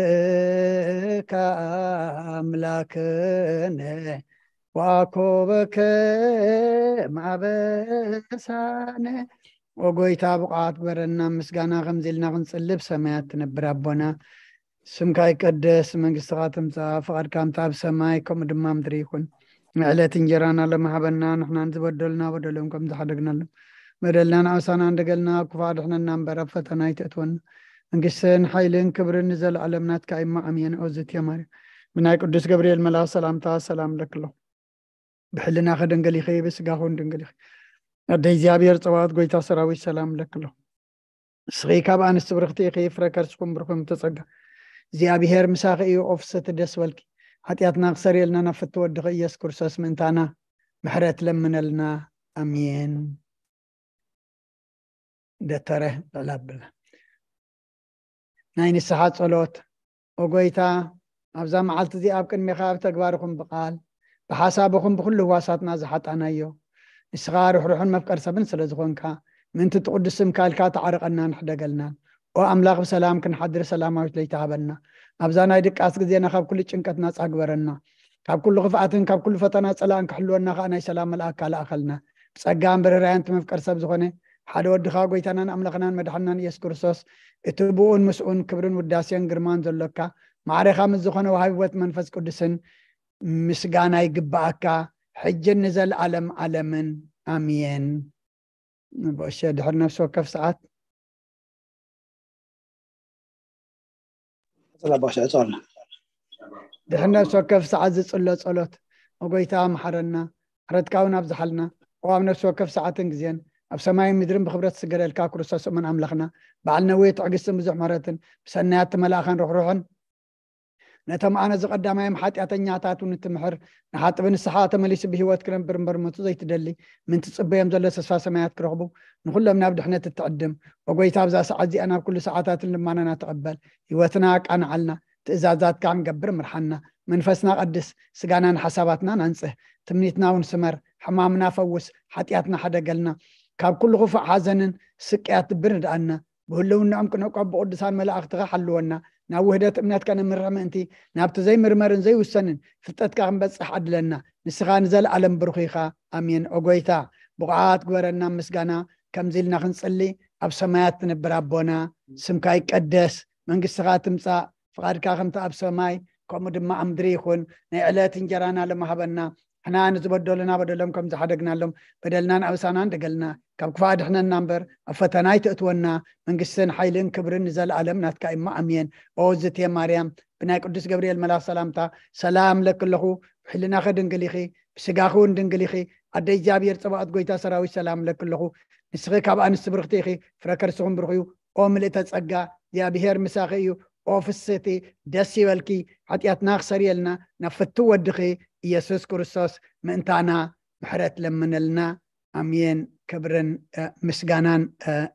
ምሕረትካ ኣምላክነ ወኣኮበከ ማበሳነ። ኦጎይታ ብቕዓት ግበረና ምስጋና ከምዚ ኢልና ክንጽልብ ሰማያት ትነብር ኣቦና ስምካ ይቀደስ መንግስትኻ ትምጻእ ፍቓድካ ምታ ኣብ ሰማይ ከምኡ ድማ ምድሪ ይኹን። ንዕለት እንጀራና ለመሃበና ንሕናን ዝበደሉና በደሎም ከም ዝሓደግናሎም በደልናን ዓሳና እንደገልና ኣብ ክፋ ድሕነና እምበር ኣብ ፈተና ኣይተእትወና። መንግስትን ሓይልን ክብርን ንዘለኣለም ናትካ እማ ኣሜን። ኦዝት ማርያም ብናይ ቅዱስ ገብርኤል መልኣኽ ሰላምታ ሰላም ለክሎ ብሕልናኺ ድንግል ኢኺ ብስጋኹን ድንግል ኢኺ። ኣደ እግዚኣብሔር ጸባኦት ጎይታ ሰራዊት ሰላም ለክሎ። እስኺ ካብ ኣንስቲ ብርኽቲ ኢኺ ፍረ ከርስኹም ብርኹም ተጸጋ እግዚኣብሔር ምሳኺ እዩ። ኦፍሰቲ ደስ በልኪ ሓጢኣትና ክሰርየልና ናብ ፍትወድኺ ኢየሱስ ክርስቶስ ምእንታና ምሕረት ለምነልና። ኣሜን። ደተረ ልዕል ኣብልና ናይ ንስሓ ጸሎት። ኦጎይታ ኣብዛ መዓልቲ እዚኣ ኣብ ቅድሜኻ ኣብ ተግባርኹም ብቓል ብሓሳብኹም ብኩሉ ህዋሳትና ዝሓጣናዮ ንስኻ ርሕሩሕን መፍቀር ሰብን ስለ ዝኾንካ ምእንቲ ትቕዱስ ስምካ ኢልካ ተዓርቐናን ሕደገልናን። ኦ ኣምላኽ ብሰላም ክንሓድር ሰላማዊት ለይቲ ሃበና። ኣብዛ ናይ ድቃስ ግዜና ካብ ኩሉ ጭንቀት ናጻ ግበረና። ካብ ኩሉ ክፍኣትን ካብ ኩሉ ፈተና ጸላእን ክሕልወና ከኣ ናይ ሰላም መልኣካ ለኣኸልና። ብጸጋ እምበር ራያን ትመፍቀር ሰብ ዝኾነ ሓደ ወድኻ ጎይታናን ኣምላኽናን መድሓናን ኢየሱስ ክርስቶስ እቲ ብኡን ምስኡን ክብርን ውዳሴን ግርማን ዘሎካ ማዕሬኻ ምስ ዝኾነ ወሃቢ ህይወት መንፈስ ቅዱስን ምስጋና ይግባኣካ ሕጅን ንዘለኣለም ኣለምን ኣሜን። ንቦሸ ድሕር ነፍሲ ወከፍ ሰዓት ጸላባሽ ዕጾልና ድሕር ነፍሲ ወከፍ ሰዓት ዝጽሎ ጸሎት። ኦጎይታ መሓረና ምሕረትካ እውን ኣብዝሓልና። ኦ ኣብ ነፍሲ ወከፍ ሰዓትን ግዜን ኣብ ሰማይን ምድርን ብክብረት ዝስገደልካ ክርስቶስ እሙን ኣምላኽና በዓል ነዊህ ትዕግስትን ብዙሕ ምሕረትን ብሰናያት መልኣኸን ርሕሩሕን ነቶም ኣነ ዝቐዳማዮም ሓጢኣተኛታት እውን እትምሕር ንሓጥቢ ንስሓ ተመሊሱ ብህይወት ክነብር እምበር ሞቱ ዘይትደሊ ምን ትጽበዮም ዘሎ ተስፋ ሰማያት ክረኽቡ ንኹሎም ናብ ድሕነት እትዕድም። ኦጎይታ ኣብዛ ሰዓት እዚኣ ናብ ኩሉ ሰዓታትን ልማናና ተቐበል። ህይወትና ኣቃንዓልና። ትእዛዛትካ ክንገብር ምርሓና። መንፈስና ቀድስ። ስጋና ንሓሳባትና ናንጽህ። ትምኒትና እውን ስመር። ሕማምና ፈውስ። ሓጢኣትና ሓደገልና። ካብ ኩሉ ክፉእ ሓዘንን ስቅያት ልቢ ንድኣና። ብህልውናኦም ክነቆብ ብቅዱሳን መላእኽትኻ ሓልወና። ናብ ውህደት እምነትካ ነምርሕ ምእንቲ ናብቲ ዘይምርመርን ዘይውሰንን ፍልጠትካ ክንበጽሕ ዓድለና። ንስኻ ንዘለኣለም ብሩኽ ኢኻ። ኣሜን። ኦጎይታ ብቑዓት ግበረና ምስጋና ከምዚ ኢልና ክንጽሊ ኣብ ሰማያት ትነብር ኣቦና ስምካ ይቀደስ መንግስትኻ ትምጻእ ፍቓድካ ከምቲ ኣብ ሰማይ ከምኡ ድማ ኣብ ምድሪ ይኹን። ናይ ዕለት እንጀራና ለማሃበና ሕና ንዝበደሉና በደሎም ከም ዝሓደግናሎም በደልናን ኣበሳናን ደገልና ካብ ክፋ ድሕነና እምበር ኣብ ፈተና ኣይተእትወና። መንግስትን ሓይልን ክብርን ንዘለኣለም ናትካ እሞ ኣሜን። ኦ ዝቴ ማርያም ብናይ ቅዱስ ገብርኤል መልኣኽ ሰላምታ ሰላም ለክለኹ ብሕልናኸ ድንግል ኢኺ ብስጋኺ እውን ድንግል ኢኺ። ኣደ እግዚኣብሔር ጸባኦት ጎይታ ሰራዊት ሰላም ለክለኹ ንስኺ ካብ ኣንስቲ ብርኽቲ ኢኺ ፍረ ከርስኹም ብሩኽ እዩ። ኦ ምልእተ ጸጋ እግዚኣብሔር ምሳኺ እዩ። ኦ ፍስህቲ ደስ ይበልኪ። ሓጢኣትና ክሰርየልና ናብ ፍቱ ወድኺ ኢየሱስ ክርስቶስ ምእንታና ምሕረት ለምነልና። ኣሜን። ክብርን ምስጋናን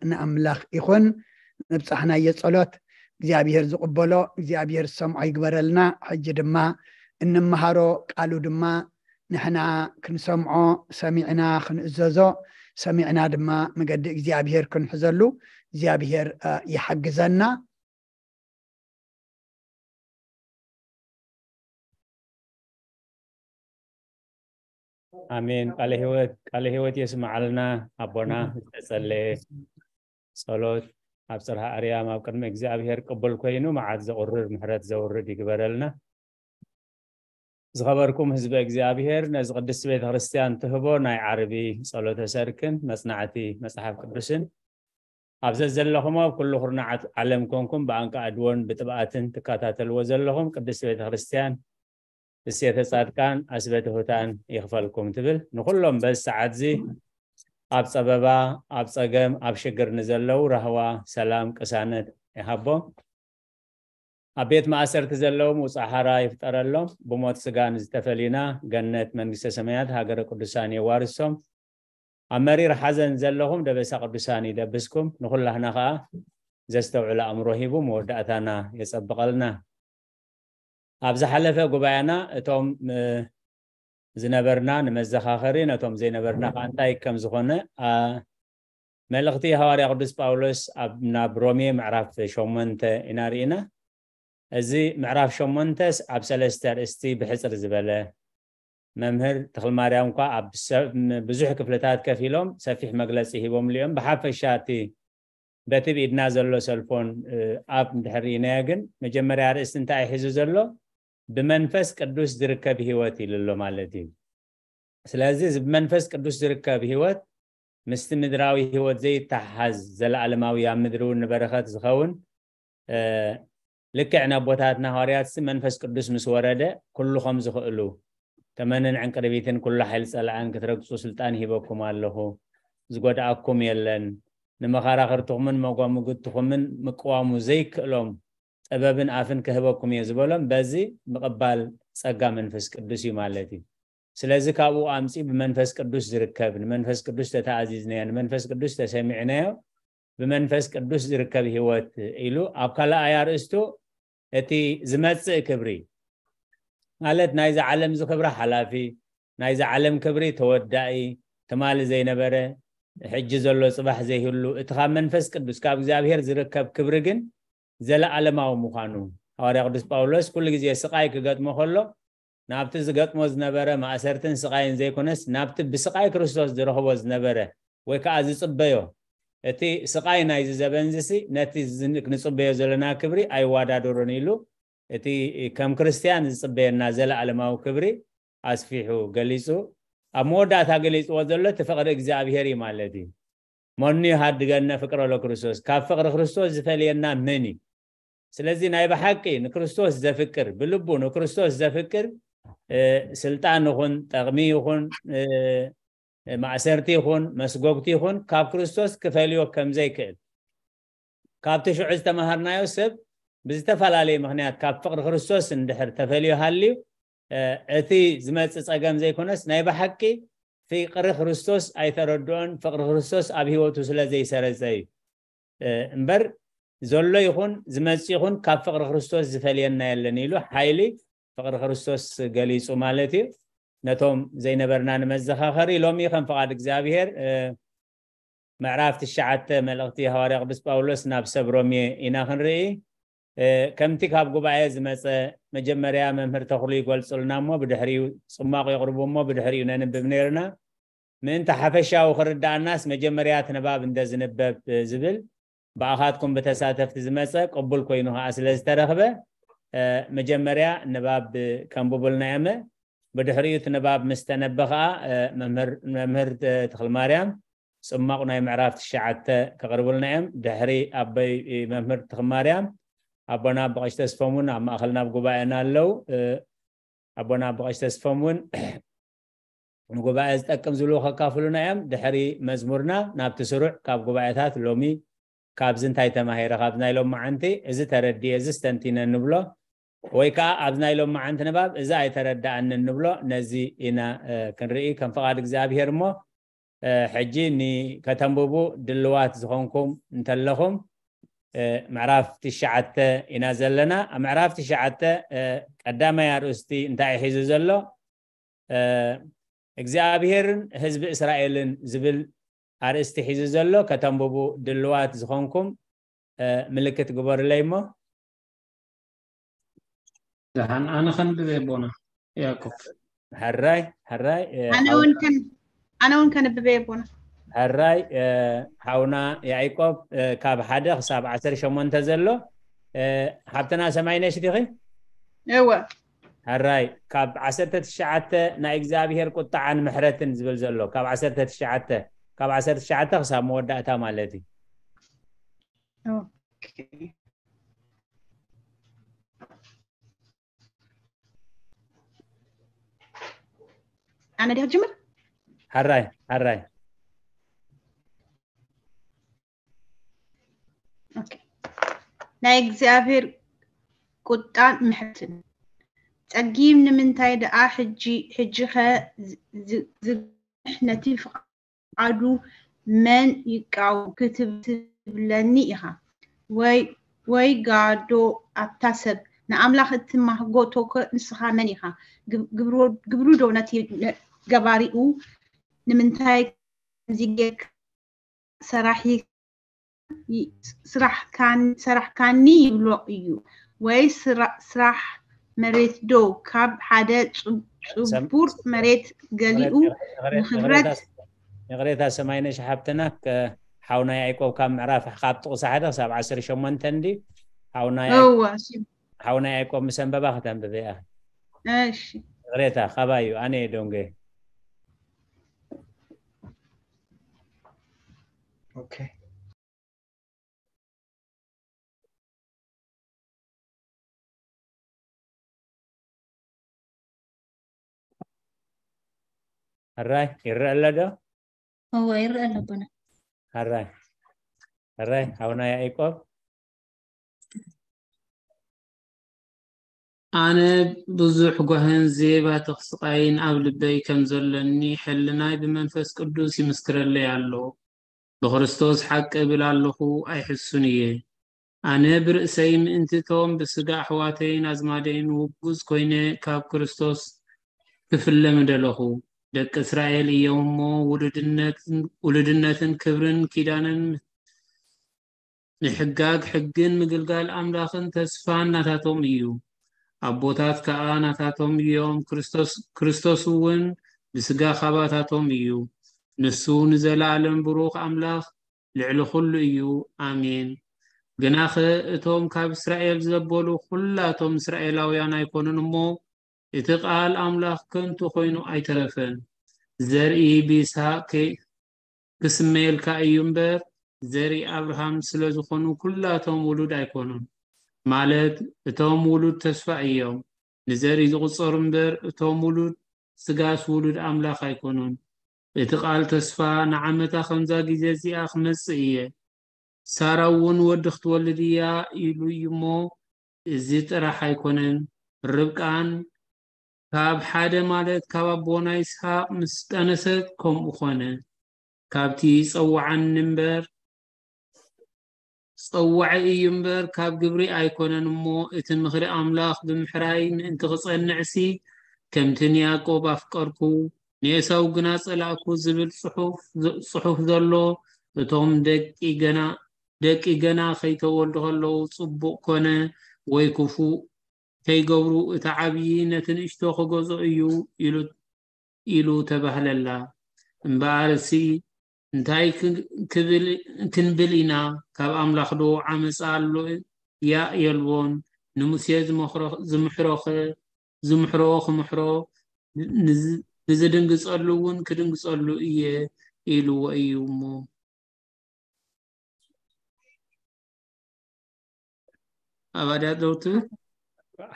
ንኣምላኽ ይኹን። ንብጻሕናዮ ጸሎት እግዚኣብሔር ዝቕበሎ እግዚኣብሔር ዝሰምዖ ይግበረልና። ሕጂ ድማ እንመሃሮ ቃሉ ድማ ንሕና ክንሰምዖ ሰሚዕና ክንእዘዞ ሰሚዕና ድማ መገዲ እግዚኣብሔር ክንሕዘሉ እግዚኣብሔር ይሓግዘና። ኣሜን። ቃለ ህይወት ቃለ ህይወት የስምዓልና ኣቦና። ዝተጸለየ ጸሎት ኣብ ጽርሃ ኣርያም ኣብ ቅድሚ እግዚኣብሔር ቅቡል ኮይኑ መዓት ዘቑርር ምሕረት ዘውርድ ይግበረልና። ዝኸበርኩም ህዝበ እግዚኣብሔር ነዚ ቅድስቲ ቤተ ክርስቲያን ትህቦ ናይ ዓርቢ ጸሎተ ሰርክን መጽናዕቲ መጽሓፍ ቅዱስን ኣብ ዘዘለኹም ኣብ ኩሉ ኩርናዓት ዓለም ኮንኩም ብኣንቃ ኣድዎን ብጥብኣትን ትከታተልዎ ዘለኹም ቅድስቲ ቤተ ክርስቲያን እሴተ ጻድቃን ኣስበ ትሑታን ይኽፈልኩም ትብል። ንኹሎም በዚ ሰዓት እዚ ኣብ ጸበባ ኣብ ጸገም ኣብ ሽግር ንዘለዉ ራህዋ ሰላም ቅሳነት ይሃቦም። ኣብ ቤት ማእሰርቲ ዘለዎም ውፃእ ሓራ ይፍጠረሎም። ብሞት ስጋ ንዝተፈሊና ገነት መንግስተ ሰማያት ሃገረ ቅዱሳን የዋርሶም። ኣብ መሪር ሓዘን ዘለኹም ደበሳ ቅዱሳን ይደብስኩም። ንኹላህና ከዓ ዘስተውዕል ኣእምሮ ሂቡ መወዳእታና የጸብቐልና። ኣብ ዝሓለፈ ጉባኤና እቶም ዝነበርና ንመዘኻኸሪ ነቶም ዘይነበርና ከዓ እንታይ ከም ዝኾነ መልእኽቲ ሃዋርያ ቅዱስ ጳውሎስ ናብ ሮሜ ምዕራፍ ሸሞንተ ኢና ርኢና። እዚ ምዕራፍ ሸሞንተስ ኣብ ሰለስተ ኣርእስቲ ብሕፅር ዝበለ፣ መምህር ተኽለማርያም እኳ ኣብ ሰብ ብዙሕ ክፍልታት ከፊሎም ሰፊሕ መግለፂ ሂቦምሉ እዮም። ብሓፈሻ እቲ በቲ ብኢድና ዘሎ ሰልፎን ኣብ እንድሕር ርኢናዮ ግን መጀመርያ ኣርእስቲ እንታይ ሒዙ ዘሎ? ብመንፈስ ቅዱስ ዝርከብ ህይወት ኢሉ ኣሎ ማለት እዩ። ስለዚ እዚ ብመንፈስ ቅዱስ ዝርከብ ህይወት ምስቲ ምድራዊ ህይወት ዘይተሓዝ ዘለኣለማዊ ኣብ ምድሪ እውን ንበረኸት ዝኸውን ልክዕ ነቦታትና ሃዋርያት መንፈስ ቅዱስ ምስ ወረደ ኩሉ ከም ዝኽእሉ ተመንን ዕንቅርቢትን ኩሉ ሓይል ጸላእን ክትረግጹ ስልጣን ሂበኩም ኣለኹ፣ ዝጎድኣኩም የለን፣ ንመኻራኽርትኹምን መጓምጉትኹምን ምቅዋሙ ዘይክእሎም ጥበብን ኣፍን ክህበኩም እየ ዝበሎም በዚ ምቕባል ጸጋ መንፈስ ቅዱስ እዩ ማለት እዩ። ስለዚ ካብኡ ኣምፂ ብመንፈስ ቅዱስ ዝርከብ ንመንፈስ ቅዱስ ተተኣዚዝናዮ ንመንፈስ ቅዱስ ተሰሚዕናዮ ብመንፈስ ቅዱስ ዝርከብ ህይወት ኢሉ ኣብ ካልኣይ ኣርእስቱ እቲ ዝመፅእ ክብሪ ማለት ናይዚ ዓለም እዚ ክብሪ ሓላፊ ናይዚ ዓለም ክብሪ ተወዳኢ ትማሊ ዘይነበረ ሕጂ ዘሎ ፅባሕ ዘይህሉ እቲ ካብ መንፈስ ቅዱስ ካብ እግዚኣብሔር ዝርከብ ክብሪ ግን ዘለኣለማዊ ምዃኑ ሃዋርያ ቅዱስ ጳውሎስ ኩሉ ግዜ ስቃይ ክገጥሞ ከሎ ናብቲ ዝገጥሞ ዝነበረ ማእሰርትን ስቃይን ዘይኮነስ ናብቲ ብስቃይ ክርስቶስ ዝረኽቦ ዝነበረ ወይ ከዓ ዝፅበዮ እቲ ስቃይ ናይዚ ዘበንዚሲ ነቲ ንፅበዮ ዘለና ክብሪ ኣይዋዳደሮን ኢሉ እቲ ከም ክርስትያን ዝፅበየና ዘለኣለማዊ ክብሪ ኣስፊሑ ገሊፁ ኣብ መወዳእታ ገሊፅዎ ዘሎ እቲ ፍቅሪ እግዚኣብሄር እዩ ማለት እዩ። መኑ ይሃድገነ ፍቅረ ለክርስቶስ ካብ ፍቅሪ ክርስቶስ ዝፈልየና መን እዩ? ስለዚ ናይ ብሓቂ ንክርስቶስ ዘፍቅር ብልቡ ንክርስቶስ ዘፍቅር ስልጣን ይኹን ጠቕሚ ይኹን ማእሰርቲ ይኹን መስጎግቲ ይኹን ካብ ክርስቶስ ክፈልዮ ከምዘይክእል ካብቲ ሽዑ ዝተምሃርናዮ ሰብ ብዝተፈላለየ ምኽንያት ካብ ፍቕሪ ክርስቶስ እንድሕር ተፈልዮ ሃልዩ እቲ ዝመፅእ ፀገም ዘይኮነስ ናይ ብሓቂ ፍቅሪ ክርስቶስ ኣይተረድኦን ፍቅሪ ክርስቶስ ኣብ ህይወቱ ስለ ዘይሰረፀ እዩ እምበር ዘሎ ይኹን ዝመፅ ይኹን ካብ ፍቅሪ ክርስቶስ ዝፈልየና የለን ኢሉ ሓይሊ ፍቅሪ ክርስቶስ ገሊፁ ማለት እዩ። ነቶም ዘይነበርና ንመዘኻኸሪ ሎሚ ከም ፍቓድ እግዚኣብሄር ምዕራፍ ትሽዓተ መልእኽቲ ሃዋርያ ቅዱስ ጳውሎስ ናብ ሰብ ሮሜ ኢና ክንርኢ። ከምቲ ካብ ጉባኤ ዝመፀ መጀመርያ መምህር ተኽሉ ይገልፁልና እሞ ብድሕሪኡ ፅሟቕ የቕርቡ እሞ ብድሕሪኡ ነንብብ ነይርና። ምእንቲ ሓፈሻዊ ክርዳኣናስ መጀመርያ እቲ ንባብ እንደ ዝንበብ ዝብል ብኣኻትኩም ብተሳተፍቲ ዝመፀ ቅቡል ኮይኑ ከዓ ስለ ዝተረኽበ መጀመርያ ንባብ ከንብቡልና እየመ ብድሕሪኡ እቲ ንባብ ምስ ተነበ ከዓ መምህር ተኽልማርያም ፅማቑ ናይ ምዕራፍ ትሽዓተ ከቕርቡልና እዮም። ድሕሪ ኣቦይ መምህር ተኽልማርያም ኣቦና ብቐሽ ተስፎም እውን ኣብ ማእኸልና ኣብ ጉባኤና ኣለዉ። ኣቦና ብቐሽ ተስፎም እውን ንጉባኤ ዝጠቅም ዝብሉ ከካፍሉና እዮም። ድሕሪ መዝሙርና ናብቲ ስሩዕ ካብ ጉባኤታት ሎሚ ካብዚ እንታይ ተማሂረ ካብዚ ናይ ሎም መዓንቲ እዚ ተረድየ እዚ ስተንቲነ ንብሎ ወይ ከዓ ኣብዚ ናይ ሎም መዓንቲ ንባብ እዚ ኣይተረዳኣንን ንብሎ ነዚ ኢና ክንርኢ ከም ፍቓድ እግዚኣብሄር እሞ ሕጂ ንከተንብቡ ድልዋት ዝኾንኩም እንተለኹም ምዕራፍ ትሽዓተ ኢና ዘለና። ኣብ ምዕራፍ ትሽዓተ ቀዳማይ ኣርእስቲ እንታይ ሒዙ ዘሎ እግዚኣብሄርን ህዝቢ እስራኤልን ዝብል ኣርእስቲ ሒዙ ዘሎ ከተንብቡ ድልዋት ዝኾንኩም ምልክት ግበሩለይ እሞ ደሓን ኣነ ከንብብ የቦና ያዕቆብ ሕራይ ሕራይ ኣነ እውን ከን ኣነ እውን ከንብብ የቦና ሕራይ ሓውና ያዕቆብ ካብ ሓደ ክሳብ ዓሰርተ ሸሞንተ ዘሎ ሓብትና ሰማይነሽ ዲኺ እወ ሕራይ ካብ ዓሰርተ ትሽዓተ ናይ እግዚኣብሄር ቁጥዓን ምሕረትን ዝብል ዘሎ ካብ ዓሰርተ ትሽዓተ ካብ ዓሰርተ ትሽዓተ ክሳብ መወዳእታ ማለት እዩ ኣነ ዲያ ክጅምር ሕራይ ሕራይ ናይ እግዚኣብሔር ቁጣን ምሕረትን ጸጊም ንምንታይ ደኣ ሕጂ ሕጂኸ ዝግሕ ነቲ ፍቓዱ መን ይቃወም ክትብለኒ ኢኻ ወይ ወይ ጋዶ ኣብታ ሰብ ንኣምላኽ እትማህጎቶከ ንስኻ መን ኢኻ ግብሩ ዶ ነቲ ገባሪኡ ንምንታይ ከምዚ ጌርካ ሰራሒ ሰራሕካኒ ይብሎ እዩ ወይ ስራ- ስራሕ መሬት ዶ ካብ ሓደ ጽ- ጽቡር መሬት ገሊኡ ንኽብረት ይቕሬታ ሰማይነሽ ሓብትና፣ ሓውና ያዕቆብ ካብ ምዕራፍ ካብ ጥቕሲ ሓደ ክሳብ ዓሰርተ ሸሞንተ እንዲ ሓውና ያዕቆብ ምስ ኣንበባ ክተንብበያ። እሺ። ይቕሬታ ካባዩ ኣነ ዶንጌ። ኦኬ። ሕራይ ይረአ ኣሎ ዶ? እወ ይረአ ኣሎ ኣቦና። ሕራይ ሕራይ ሓውና ያዕቆብ። ኣነ ብዙሕ ጓህን ዜባትኽ ስቓይን ኣብ ልበይ ከም ዘሎኒ ሕልናይ ብመንፈስ ቅዱስ ይምስክረለይ ኣሎ። ብክርስቶስ ሓቂ እብል ኣለኹ ኣይሕሱን እየ። ኣነ ብርእሰይ ምእንቲ እቶም ብስጋ ኣሕዋተይን ኣዝማደይን ውጉዝ ኮይነ ካብ ክርስቶስ ክፍለ ምደለኹ። ደቂ እስራኤል እዮም እሞ ውሉድነትን ክብርን ኪዳንን ምሕጋግ ሕግን ምግልጋል ኣምላኽን ተስፋን ናታቶም እዩ። ኣቦታት ከኣ ናታቶም እዮም። ክርስቶስ እውን ብስጋ ካባታቶም እዩ። ንሱ ንዘለኣለም ብሩኽ ኣምላኽ ልዕሊ ኩሉ እዩ። ኣሜን። ግናኸ እቶም ካብ እስራኤል ዘበሉ ኩላቶም እስራኤላውያን ኣይኮኑን እሞ እቲ ቃል ኣምላኽ ከንቱ ኮይኑ ኣይተረፈን። ዘርኢ ብይስሃቅ ክስመየልካ እዩ እምበር ዘርኢ ኣብርሃም ስለ ዝኾኑ ኩላቶም ውሉድ ኣይኮኑን። ማለት እቶም ውሉድ ተስፋ እዮም። ንዘርኢ ዝቑጸሩ እምበር እቶም ውሉድ ስጋስ ውሉድ ኣምላኽ ኣይኮኑን። እቲ ቃል ተስፋ ንዓመታ ከምዛ ግዜ እዚኣ ክመጽእ እየ፣ ሳራ እውን ወዲ ክትወልድ እያ ኢሉ እዩ እሞ እዚ ጥራሕ ኣይኮነን። ርብቃን ካብ ሓደ ማለት ካብ ኣቦና ይስሓቅ ምስ ጠነሰት ከምኡ ኮነ። ካብቲ ጸዋዓኒ እምበር ጸዋዒ እዩ እምበር ካብ ግብሪ ኣይኮነን እሞ እቲ ምኽሪ ኣምላኽ ብምሕራይ ምእንቲ ክጸንዕሲ ከምቲ ንያዕቆብ ኣፍቀርኩ ንኤሳው ግና ጸላእኩ ዝብል ጽሑፍ ዘሎ እቶም ደቂ ገና ደቂ ገና ከይተወልዱ ከለዉ ጽቡቕ ኮነ ወይ ክፉእ ከይገብሩ እቲ ዓብዪ ነቲ ንእሽቶ ክገዝኦ እዩ ኢሉ ኢሉ ተባህለላ። እምበኣርሲ እንታይ ክንብል ኢና? ካብ ኣምላኽዶ ዓመፃ ኣሎ? ያእ የልቦን። ንሙሴ ዝምሕሮኸ ዝምሕሮ ክምሕሮ ንዝድንግፀሉ እውን ክድንግፀሉ እየ ኢልዎ እዩ እሞ። ኣባድያ ደውት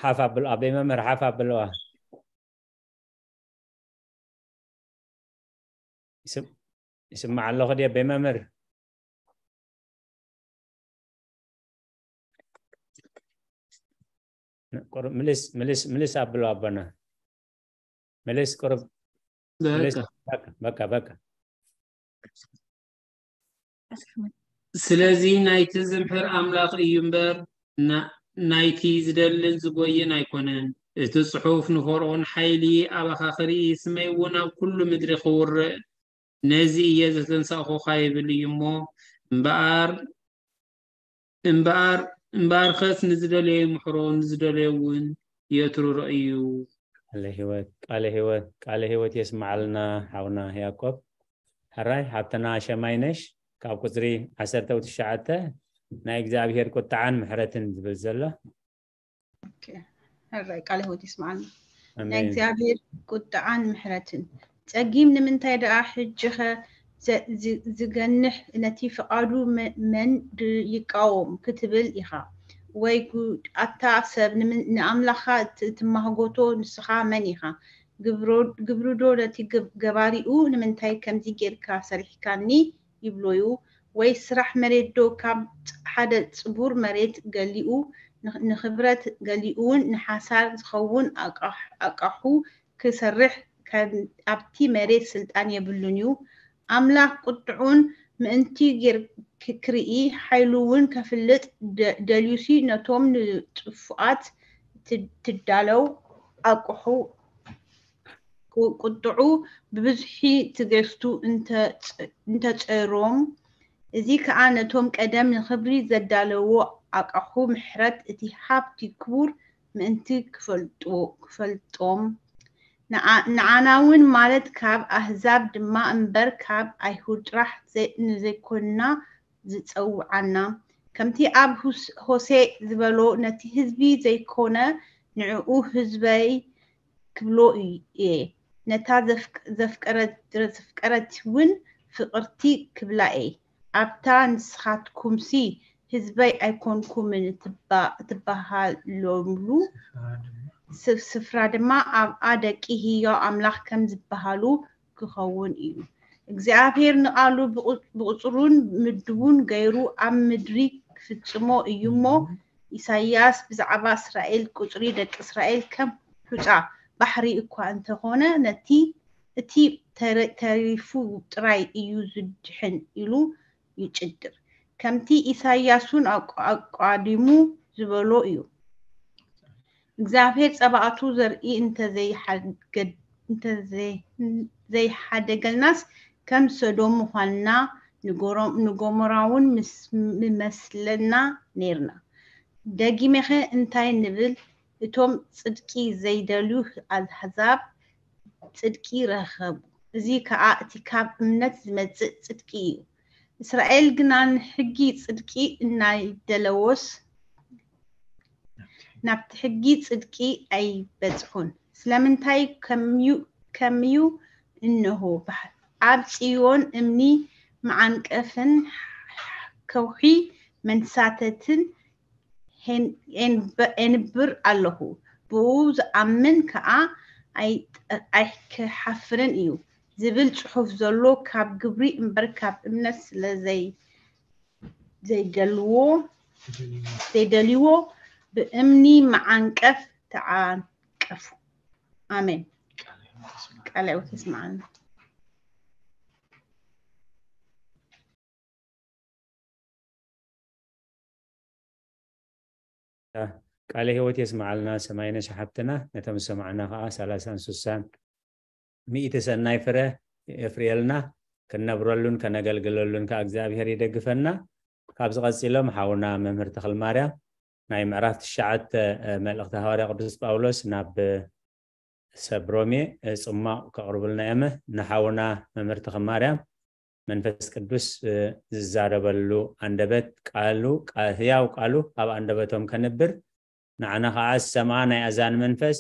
ሓፍ ኣብልዋ ቤ መምህር ሓፍ ኣብልዋ። ይስማዕ ኣለኹ ድየ ቤ መምህር? ምልስ ምልስ ምልስ ኣብሎ ኣቦና ምልስ ቁርብ ምልስ በቃ በቃ ስለዚ ናይቲ ዝምሕር ኣምላኽ እዩ እምበር ናይቲ ዝደልን ዝጎይን ኣይኮነን። እቲ ጽሑፍ ንፈርኦን ሓይሊ ኣባኻ ክርኢ ስመይ እውን ኣብ ኩሉ ምድሪ ክውርእ ነዚ እየ ዘተንሳእኹኻ ይብል እዩ እሞ እምበኣር እምበኣር እምበኣርከስ ንዝደለዮ ይምሕሮ ንዝደለዮ እውን የትርሮ እዩ። ቃለ ህይወት ቃለ ህይወት ቃለ ህይወት የስምዓልና ሓውና ያዕቆብ። ሕራይ ሓብትና ሸማይነሽ ካብ ቁፅሪ ዓሰርተ ትሽዓተ ናይ እግዚኣብሄር ቁጥዓን ምሕረትን ዝብል ዘሎ ሕራይ ቃለ ህይወት ይስምዓልና። ናይ እግዚኣብሔር ቁጥዓን ምሕረትን ጸጊም ንምንታይ ደኣ ሕጂኸ ዝገንሕ ነቲ ፍቓዱ መን ይቃወም ክትብል ኢኻ? ወይ ጉድ ኣታ ሰብ ንኣምላኻ ትማህጎቶ ንስኻ መን ኢኻ? ግብሩዶ ነቲ ገባሪኡ ንምንታይ ከምዚ ጌርካ ሰሪሕካኒ ይብሎዩ? ወይ ስራሕ መሬት ዶ ካብ ሓደ ጽቡር መሬት ገሊኡ ንኽብረት ገሊኡውን ንሓሳር ዝኸውን ኣቃሑ ክሰርሕ ኣብቲ መሬት ስልጣን የብሉን እዩ። ኣምላኽ ቁጥዑን ምእንቲ ክርኢ ሓይሉ እውን ከፍልጥ ደልዩሲ ነቶም ንጥፉኣት ትዳለው ኣቅሑ ቁጥዑ ብብዝሒ ትገስቱ እንተጸሮም፣ እዚ ከኣ ነቶም ቀደም ንኽብሪ ዘዳለዎ ኣቃሑ ምሕረት እቲ ሃብቲ ክቡር ምእንቲ ክፈልጥዎ-፣ ክፈልጦም፣ ንዓ-፣ ንዓና እውን ማለት ካብ ኣህዛብ ድማ እምበር ካብ ኣይሁድ ጥራሕ ዘ-፣ ንዘይኮንና ዝጸውዓና። ከምቲ ኣብ ሁስ-፣ ሆሴእ ዝበሎ፣ ነቲ ህዝቢ ዘይኮነ ንዕኡ ህዝበይ ክብሎ እየ። ነታ ዘፍቅ-፣ ዘፍቀረት-፣ ዘፍቀረት እውን ፍቕርቲ ክብላ እየ። ኣብታ ንስኻትኩምሲ ህዝበይ ኣይኮንኩምን እትባ-፣ እትበሃለምሉ ስፍ-፣ ስፍራ ድማ ኣብኣ ደቂ ህያው ኣምላኽ ከም ዝበሃሉ ክኸውን እዩ። እግዚኣብሔር ንቓሉ ብቑ-፣ ብቑጽሩን ምድቡን ገይሩ ኣብ ምድሪ ክፍጽሞ እዩ እሞ፣ ኢሳይያስ ብዛዕባ እስራኤል ቁጽሪ ደቂ እስራኤል ከም ሑጻ ባሕሪ እኳ እንተኾነ፣ ነቲ እቲ ተረ-፣ ተሪፉ ጥራይ እዩ ዝድሕን ኢሉ ይጭድር። ከምቲ ኢሳይያስ እውን ኣቋ-፣ ኣቋዲሙ ዝበሎ እዩ። እግዚኣብሔር ጸባእቱ ዘርኢ እንተዘይሓገ-፣ እንተዘይ-፣ ዘይሓደገልናስ ከም ሰዶም ምዃንና ንጎሮ-፣ ንጎሞራውን ምስ-፣ ምመስለና ነይርና። ደጊመኸ እንታይ ንብል? እቶም ጽድቂ ዘይደልዩ ኣህዛብ ጽድቂ ረኸቡ። እዚ ከኣ እቲ ካብ እምነት ዝመጽእ ጽድቂ እዩ። እስራኤል ግና ንሕጊ ጽድቂ እናይደለዎስ ናብቲ ሕጊ ጽድቂ ኣይበጽሑን። ስለምንታይ ከምዩ-፣ ከምዩ እንሆ፣ ባሕ-፣ ኣብ ጽዮን እምኒ መዓንቀፍን ከውሒ መንሳተትን ሄን-፣ ኤንበ-፣ ኤንብር ኣለኹ። ብኡ ዝኣምን ከኣ ኣይ-፣ ኣይክሓፍርን እዩ ዝብል ጽሑፍ ዘሎ ካብ ግብሪ እምበር ካብ እምነት ስለ ዘይ-፣ ዘይደልዎ፣ ዘይደልዎ ብእምኒ መዓንቀፍ ተዓንቀፉ። ኣሜን። ቃለ ሕይወት የስምዓልና። ቃለ ሕይወት የስምዓልና ሰማይነሽ ሓብትና፣ ነቶም ዝሰማዕና ከዓ ሰላሳን ስሳን ሚእቲ ሰናይ ፍረ የፍርየልና። ክንነብረሉን ከነገልግለሉን ከዓ እግዚኣብሔር ይደግፈና። ካብዚ ቀፂሎም ሓውና መምህር ተኽልማርያም ናይ ምዕራፍ ትሽዓተ መልእኽቲ ሃዋርያ ቅዱስ ጳውሎስ ናብ ሰብ ሮሜ ጽማቕ ከቕርቡልና እዮም። ንሓውና መምህር ተኽልማርያም መንፈስ ቅዱስ ዝዛረበሉ ኣንደበት ቃሉ፣ ቃ-፣ ህያው ቃሉ ኣብ ኣንደበቶም ከንብር፣ ንዓና ከዓ ዝሰምዓ ናይ ኣዛኒ መንፈስ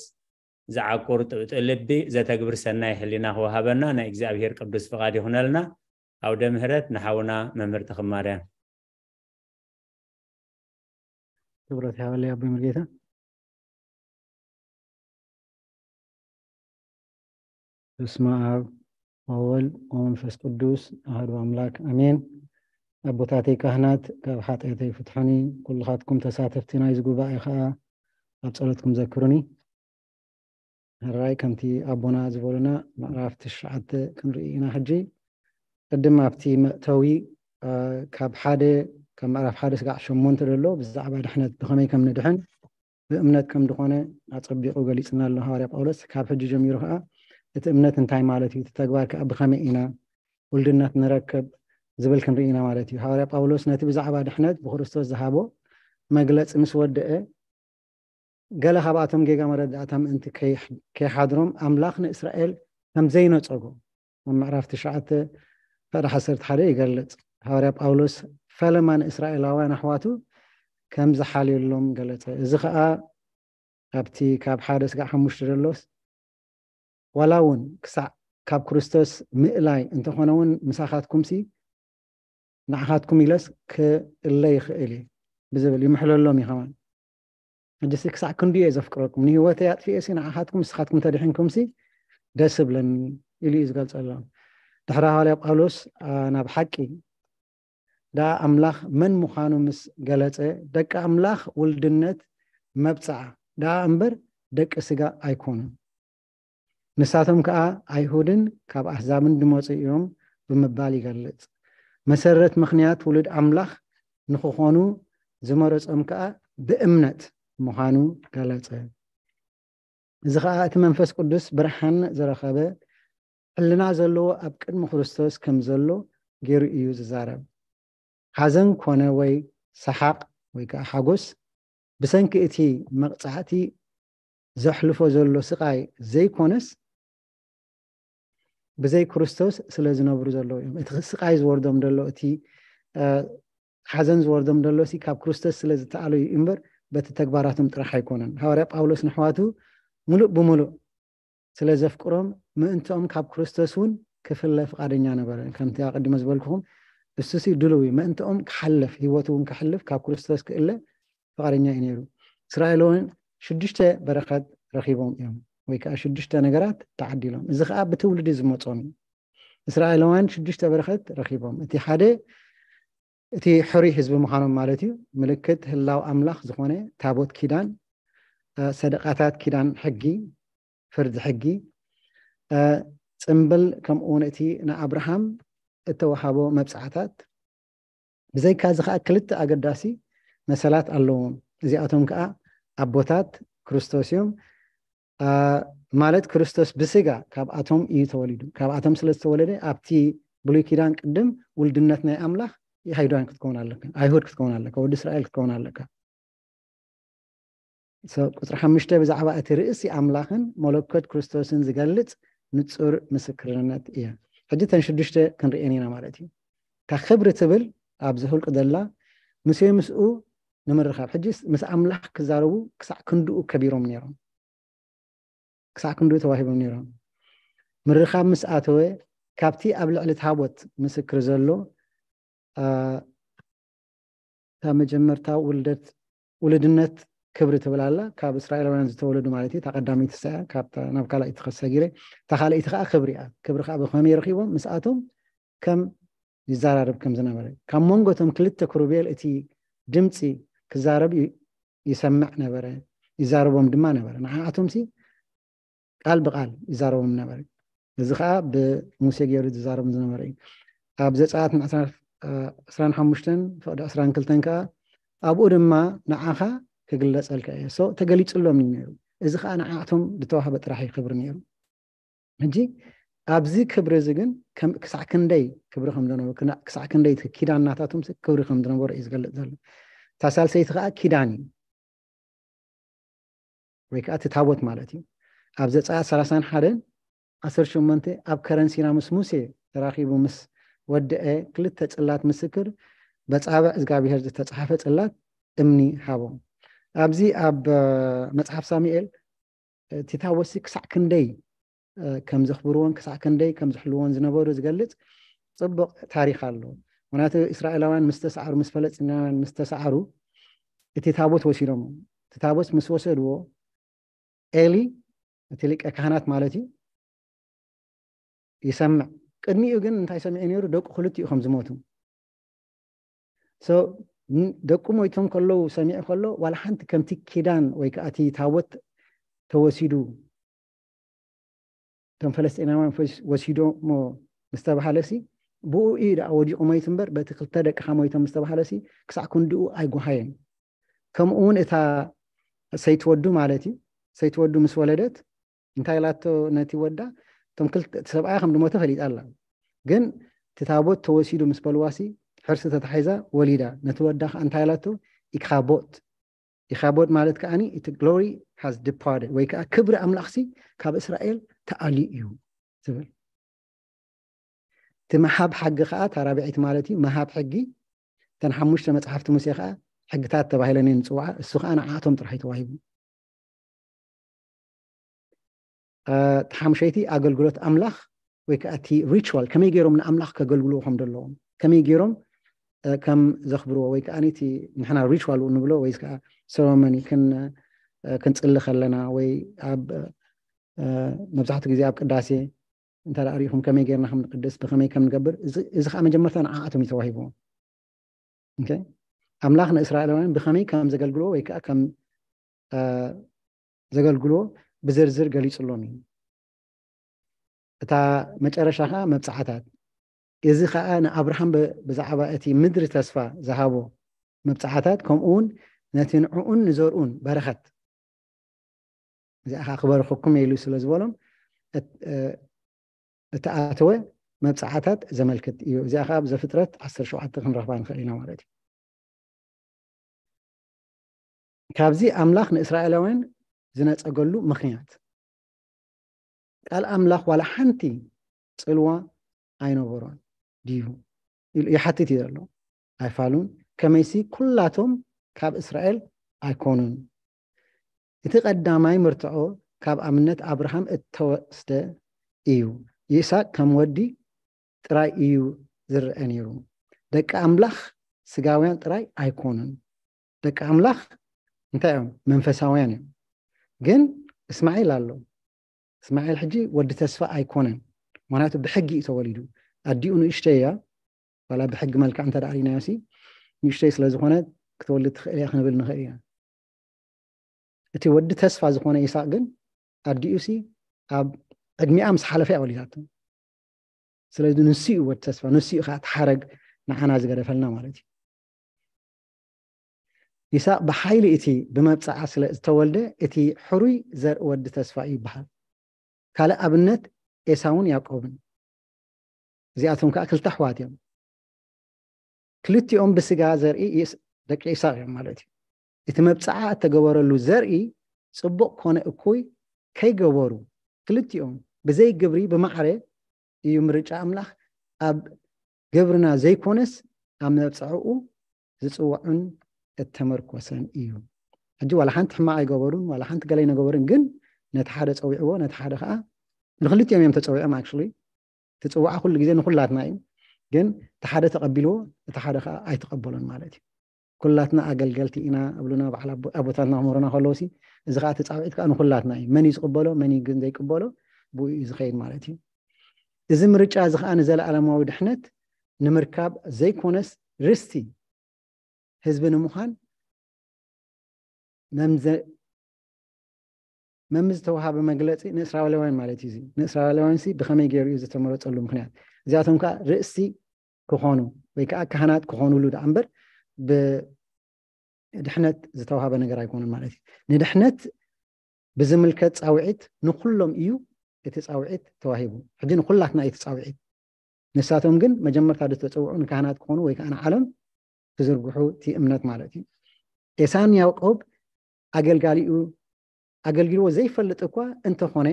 ዝዓቁር ጥብጥእ ልቢ ዘተግብር ሰናይ ሕሊና ክወሃበና ናይ እግዚኣብሔር ቅዱስ ፍቓድ ይኹነልና። ኣውደ ምህረት ንሓውና መምህር ተኽልማርያም። ክብረት ይሃበለይ ኣቦይ ሙሉጌታ። በስመ ኣብ ወወልድ ወመንፈስ ቅዱስ ኣሐዱ ኣምላክ ኣሜን። ኣቦታተይ ካህናት ካብ ሓጢኣተይ ፍትሑኒ፣ ኩልኻትኩም ተሳተፍቲ ናይዚ ጉባኤ ኸዓ ኣብ ጸሎትኩም ዘክሩኒ። ሕራይ ከምቲ ኣቦና ዝበሉና ምዕራፍ ትሽዓተ ክንርኢ ኢና። ሕጂ ቅድም ኣብቲ መእተዊ፣ አ፣ ካብ ሓደ፣ ካብ ምዕራፍ ሓደ ስጋዕ ሸሞንተ ዘሎ ብዛዕባ ድሕነት ብኸመይ ከም ንድሕን ብእምነት ከም ዝኾነ ኣጸቢቑ ገሊጽና ኣሎ ሃዋርያ ጳውሎስ። ካብ ሕጂ ጀሚሩ ኸዓ እቲ እምነት እንታይ ማለት እዩ፣ እቲ ተግባር ከኣ ብኸመይ ኢና ውልድነት ንረክብ ዝብል ክንርኢ ኢና ማለት እዩ። ሃዋርያ ጳውሎስ ነቲ ብዛዕባ ድሕነት ብክርስቶስ ዝሃቦ መግለጺ ምስ ወደአ፣ ገለ ካብኣቶም ጌጋ መረዳእታ ምእንቲ ከይሕ-፣ ከይሓድሮም ኣምላኽ ንእስራኤል ከም ዘይነጸጎ ኣብ ምዕራፍ ትሽዓተ ፍቕዲ ዓሰርተ ሓደ ይገልጽ። ሃዋርያ ጳውሎስ ፈለማ ንእስራኤላውያን ኣሕዋቱ ከም ዝሓልየሎም ገለጸ። እዚ ኸኣ ኣብቲ ካብ ሓደ ስጋዕ ሓሙሽተ ዘሎስ፣ ዋላ እውን ክሳዕ ካብ ክርስቶስ ምእላይ እንተኾነ እውን ምሳኻትኩምሲ ንዓኻትኩም ኢለስ ክእለ ይኽእል እየ ብዝብል ይምሕለሎም እዩ ከማን። ሕጂሲ ክሳዕ ክንድኡ እየ ዘፍቅረኩም፣ ንህይወተይ ኣጥፊኤሲ ንዓኻትኩም ንስኻትኩም ተድሒንኩምሲ ደስ እብለኒ ኢሉ እዩ ዝገልጸሎም። ድሕሪ ሃዋርያ ጳውሎስ፣ አ፣ ናብ ሓቂ ደኣ ኣምላኽ መን ምዃኑ ምስ ገለጸ፣ ደቂ ኣምላኽ ውልድነት መብጽዓ ደኣ እምበር ደቂ ስጋ ኣይኮኑን። ንሳቶም ከኣ ኣይሁድን ካብ ኣህዛብን ዝመጹ እዮም ብምባል ይገልጽ። መሰረት ምኽንያት ውሉድ ኣምላኽ ንኽኾኑ ዝመረጾም ከኣ ብእምነት ምዃኑ ገለጸ። እዚ ኸኣ እቲ መንፈስ ቅዱስ ብርሃን ዝረኸበ ሕልና ዘለዎ ኣብ ቅድሚ ክርስቶስ ከም ዘሎ ገይሩ እዩ ዝዛረብ። ሓዘን ኮነ ወይ ሰሓቕ፣ ወይ ከዓ ሓጎስ ብሰንኪ እቲ መቕፃዕቲ ዘሕልፎ ዘሎ ስቓይ ዘይኮነስ፣ ብዘይ ክርስቶስ ስለ ዝነብሩ ዘለዉ እዮም። እቲ ስቓይ ዝወርዶም ዘሎ፣ እቲ ሓዘን ዝወርዶም ዘሎ ሲ ካብ ክርስቶስ ስለ ዝተኣለዩ እምበር በቲ ተግባራቶም ጥራሕ ኣይኮነን። ሃዋርያ ጳውሎስ ንሕዋቱ ምሉእ ብምሉእ ስለ ዘፍቅሮም ምእንትኦም ካብ ክርስቶስ እውን ክፍለ ፍቓደኛ ነበረ። ከምቲ ኣቐዲመ ዝበልኩኹም፣ እሱ ሲ ድሉው እዩ ምእንትኦም ክሓልፍ፣ ህይወቱ እውን ክሕልፍ ካብ ክርስቶስ ክእለ ፍቓደኛ እዩ ነይሩ። እስራኤላውያን ሽዱሽተ በረኸት ረኺቦም እዮም፣ ወይ ከዓ ሽዱሽተ ነገራት ተዓዲሎም። እዚ ከዓ ብትውልዲ ዝመጾም እዩ። እስራኤላውያን ሽዱሽተ በረኸት ረኺቦም። እቲ ሓደ እቲ ሕሩይ ህዝቢ ምዃኖም ማለት እዩ። ምልክት ህላው ኣምላኽ ዝኾነ ታቦት ኪዳን፣ ሰደቃታት ኪዳን ሕጊ፣ ፍርዲ ሕጊ፣ ጽምብል፣ ከምኡ እውን እቲ ንኣብርሃም እተወሃቦ መብጽዓታት። ብዘይካ እዚ ከዓ ክልተ ኣገዳሲ መሰላት ኣለዎም። እዚኣቶም ከዓ ኣቦታት ክርስቶስ እዮም። ማለት ክርስቶስ ብስጋ ካብኣቶም እዩ ተወሊዱ። ካብኣቶም ስለ ዝተወለደ ኣብቲ ብሉይ ኪዳን ቅድም ውልድነት ናይ ኣምላኽ ኣይሁዳን ክትከውን ኣለካ፣ ኣይሁድ ክትከውን ኣለካ፣ ወዲ እስራኤል ክትከውን ኣለካ። ቁፅሪ ሓሙሽተ ብዛዕባ እቲ ርእሲ ኣምላኽን መለኮት ክርስቶስን ዝገልፅ ንፁር ምስክርነት እያ። ሕጂ ተን ሽዱሽተ ክንርእየን ኢና ማለት እዩ። እታ ክብሪ ትብል ኣብዚ ህልቁ ዘላ ሙሴ ምስኡ ንምርኻብ፣ ሕጂ ምስ ኣምላኽ ክዛረቡ ክሳዕ ክንድኡ ከቢሮም ነይሮም፣ ክሳዕ ክንድኡ ተዋሂቦም ነይሮም። ምርኻብ ምስ ኣተወ ካብቲ ኣብ ልዕሊ ታቦት ምስክር ዘሎ እታ መጀመርታ ውልደት ውልድነት ክብሪ ትብል ኣላ። ካብ እስራኤላውያን ዝተወለዱ ማለት እዩ። እታ ቀዳመይቲ ሰያ ካብ ናብ ካልኣይቲ ከሰጊረ፣ እታ ካልኣይቲ ከዓ ክብሪ እያ። ክብሪ ከዓ ብኸመይ ረኺቦም? ምስኣቶም ከም ይዘራረብ ከም ዝነበረ፣ ካብ መንጎ እቶም ክልተ ክሩቤል እቲ ድምፂ ክዛረብ ይሰምዕ ነበረ፣ ይዛረቦም ድማ ነበረ። ንዓኣቶም ሲ ቃል ብቃል ይዛረቦም ነበረ። እዚ ከዓ ብሙሴ ገይሩ ዝዛረቦም ዝነበረ እዩ። ኣብ ዘፀኣት ዕስራን ሓሙሽተን ፍቕዲ ዕስራን ክልተን ከዓ ኣብኡ ድማ ንዓኻ ክግለፀልካ እየ። ሶ ተገሊፅሎም እዩ ነይሩ። እዚ ከዓ ንዓኣቶም ዝተዋህበ ጥራሕ እዩ ክብሪ ነይሩ። ሕጂ ኣብዚ ክብሪ እዚ ግን ክሳዕ ክንደይ ክብሪ ከም ዝነበሩ፣ ክሳዕ ክንደይ ኪዳን ናታቶም ክብሪ ከም ዝነበሩ እዩ ዝገልፅ ዘሎ። እታ ሳልሰይቲ ከዓ ኪዳን እዩ፣ ወይ ከዓ እቲ ታቦት ማለት እዩ። ኣብ ዘፀኣት ሰላሳን ሓደን ዓሰርተ ሸሞንተ ኣብ ከረን ሲና ምስ ሙሴ ተራኺቡ ምስ ወደአ ክልተ ፅላት ምስክር በፃብዕ እግዚኣብሔር ዝተፃሓፈ ፅላት እምኒ ሃቦም። ኣብዚ ኣብ መፅሓፍ ሳሙኤል እቲ ታቦት ክሳዕ ክንደይ ከም ዘኽብርዎን ክሳዕ ክንደይ ከም ዝሕልዎን ዝነበሩ ዝገልፅ ፅቡቕ ታሪክ ኣሎ። ምክንያቱ እስራኤላውያን ምስ ተሰዓሩ፣ ምስ ፈለስጢናውያን ምስ ተሰዓሩ እቲ ታቦት ወሲዶም። እቲ ታቦት ምስ ወሰድዎ ኤሊ እቲ ሊቀ ካህናት ማለት እዩ ይሰምዕ። ቅድሚኡ ግን እንታይ ሰሚዑ ነይሩ? ደቁ ክልቲኡ ከም ዝሞቱ። ደቁ ሞይቶም ከለዉ ሰሚዑ ከሎ ዋላ ሓንቲ ከምቲ ኪዳን ወይ ከዓ እቲ ታቦት ተወሲዱ እቶም ፈለስጢናውያን ወሲዶሞ ምስተባሃለሲ ብኡ እዩ ደኣ ወዲቑ ሞይቱ እምበር በቲ ክልተ ደቅኻ ሞይቶም ምስተባሃለሲ ክሳዕ ክንድኡ ኣይጓሃየን። ከምኡ እውን እታ ሰይቲ ወዱ ማለት እዩ፣ ሰይቲ ወዱ ምስ ወለደት እንታይ ኢላቶ ነቲ ወዳ? እቶም ክልተ ሰብኣያ ከም ዝሞተ ፈሊጣ ኣላ፣ ግን እቲ ታቦት ተወሲዱ ምስ በልዋሲ ሕርሲ ተታሒዛ ወሊዳ። ነቲ ወዳ ከዓ እንታይ ኢላቶ? ኢካቦት። ኢካቦት ማለት ከዓኒ እቲ glory has departed ወይ ከዓ ክብሪ ኣምላኽሲ ካብ እስራኤል ተኣልዩ እዩ ትብል። እቲ ምሃብ ሓጊ ከዓ እታ ራብዐይቲ ማለት እዩ፣ ምሃብ ሕጊ። እተን ሓሙሽተ መፅሓፍቲ ሙሴ ከዓ ሕግታት ተባሂለን እየን ዝፅውዓ። እሱ ከዓ ንዓኣቶም ጥራሕ እዩ ተዋሂቡ። እቲ ሓሙሸይቲ ኣገልግሎት ኣምላኽ ወይ ከዓ እቲ ሪቹዋል፣ ከመይ ገይሮም ንኣምላኽ ከገልግልዎ ከም ዘለዎም፣ ከመይ ገይሮም ከም ዘኽብርዎ ወይ ከዓ እቲ ንሕና ሪቹዋል ንብሎ ወይ ከዓ ሴረሞኒ ክንፅሊ ከለና ወይ ኣብ መብዛሕትኡ ግዜ ኣብ ቅዳሴ እንተ ሪኢኹም ከመይ ገይርና ከም ንቅድስ ብከመይ ከም ንገብር፣ እዚ ከዓ መጀመርታ ንዓኣቶም እዩ ተዋሂብዎም። ኣምላኽ ንእስራኤላውያን ብከመይ ከም ዘገልግልዎ ወይ ከዓ ከም ዘገልግልዎ ብዝርዝር ገሊፅሎም እዩ። እታ መጨረሻ ከዓ መብፅዓታት፣ እዚ ከዓ ንኣብርሃም ብዛዕባ እቲ ምድሪ ተስፋ ዝሃቦ መብፅዓታት ከምኡ እውን ነቲ ንዕኡን ንዘርኡን በረኸት እዚኣ ከዓ ክበርኸኩም ኢሉ ስለ ዝበሎም እተኣተወ መብፅዓታት ዘመልክት እዩ። እዚኣ ከዓ ኣብ ዘፍጥረት ዓሰርተ ሸውዓተ ክንረኽባ ንኽእል ኢና ማለት እዩ። ካብዚ ኣምላኽ ንእስራኤላውያን ዝነጸገሉ ምኽንያት፣ ቃል ኣምላኽ ዋላ ሓንቲ ጽልዋ ኣይነበሮን ድዩ ኢሉ ይሓትት እዩ ዘሎ። ኣይፋሉን። ከመይሲ ኩላቶም ካብ እስራኤል ኣይኮኑን። እቲ ቀዳማይ መርትዖ ካብ ኣብነት ኣብርሃም እተወስደ እዩ። ይስሐቅ ከም ወዲ ጥራይ እዩ ዝረአ ነይሩ። ደቂ ኣምላኽ ስጋውያን ጥራይ ኣይኮኑን። ደቂ ኣምላኽ እንታይ እዮም? መንፈሳውያን እዮም። ግን እስማዒል ኣሎ። እስማዒል ሕጂ ወዲ ተስፋ ኣይኮነን። ምክንያቱ ብሕጊ እዩ ተወሊዱ። ኣዲኡ ንእሽተይ እያ። ዋላ ብሕጊ መልክዕ እንተ ደኣ ርኢናዮ ሲ ንእሽተይ ስለ ዝኾነ ክትወልድ ትኽእል እያ ክንብል ንኽእል ኢና። እቲ ወዲ ተስፋ ዝኾነ ይስሐቅ ግን ኣዲኡ ሲ ኣብ ዕድሚኣ ምስ ሓለፈ እያ ወሊዳቶ። ስለዚ ንሱ እዩ ወዲ ተስፋ፣ ንሱ እዩ ከዓ እቲ ሓረግ ንዓና ዝገደፈልና ማለት እዩ። ይስሐቅ ብሓይሊ እቲ ብመብፅዓ ስለ ዝተወልደ እቲ ሕሩይ ዘርኢ ወዲ ተስፋ እዩ ይበሃል። ካልእ ኣብነት ኤሳውን ያዕቆብን። እዚኣቶም ከዓ ክልተ ኣሕዋት እዮም። ክልቲኦም ብስጋ ዘርኢ ይስ-፣ ደቂ ይስሐቅ እዮም ማለት እዩ። እቲ መብፅዓ እተገበረሉ ዘርኢ ፅቡቅ ኮነ እኩይ ከይገበሩ ክልቲኦም ብዘይ ግብሪ ብማዕረ እዩ ምርጫ ኣምላኽ ኣብ ግብርና ዘይኮነስ ኣብ መብፅዕኡ ዝፅውዑን እተመርኮሰን እዩ። ሕጂ ዋላ ሓንቲ ሕማቕ ኣይገበሩን፣ ዋላ ሓንቲ ገለ ኣይነገበሩን፣ ግን ነቲ ሓደ ፀዊዕዎ፣ ነቲ ሓደ ከዓ ንክልቲኦም እዮም ተፀዊዖም። Actually እቲ ፅዋዓ ኩሉ ግዜ ንኩላትና እዩ፣ ግን እቲ ሓደ ተቐቢልዎ፣ እቲ ሓደ ከዓ ኣይተቐበሎን ማለት እዩ። ኩላትና ኣገልገልቲ ኢና እብሉና በዓል ኣቦ-፣ ኣቦታትና ክምህሩና ከለዉ ሲ፣ እዚ ከዓ እቲ ፃውዒት ከዓ ንኩላትና እዩ። መን እዩ ዝቕበሎ፣ መን እዩ ግን ዘይቅበሎ፣ ብኡ እዩ ዝኸይድ ማለት እዩ። እዚ ምርጫ እዚ ከዓ ንዘለኣለማዊ ድሕነት ንምርካብ ዘይኮነስ ርስቲ ህዝቢ ንምዃን መምዘ-፣ መም ዝተወሃበ መግለፂ ንእስራኤላውያን ማለት እዩ። እዚ ንእስራኤላውያን ሲ ብኸመይ ገይሩ እዩ ዝተመረፀሉ ምኽንያት? እዚኣቶም ከዓ ርእሲ ክኾኑ ወይ ከዓ ካህናት ክኾኑሉ ደኣ እምበር ብድሕነት ዝተወሃበ ነገር ኣይኮነን ማለት እዩ። ንድሕነት ብዝምልከት ፃውዒት ንኩሎም እዩ እቲ ፃውዒት ተዋሂቡ። ሕጂ ንኩላትና እዩ እቲ ፃውዒት። ንሳቶም ግን መጀመርታ ዝተፀውዑ ንካህናት ክኾኑ ወይ ከዓ ንዓለም ክዝርግሑ እቲ እምነት ማለት እዩ። ኤሳን ያዕቆብ ኣገልጋሊኡ ኣገልግልዎ ዘይፈልጥ እኳ እንተኾነ፣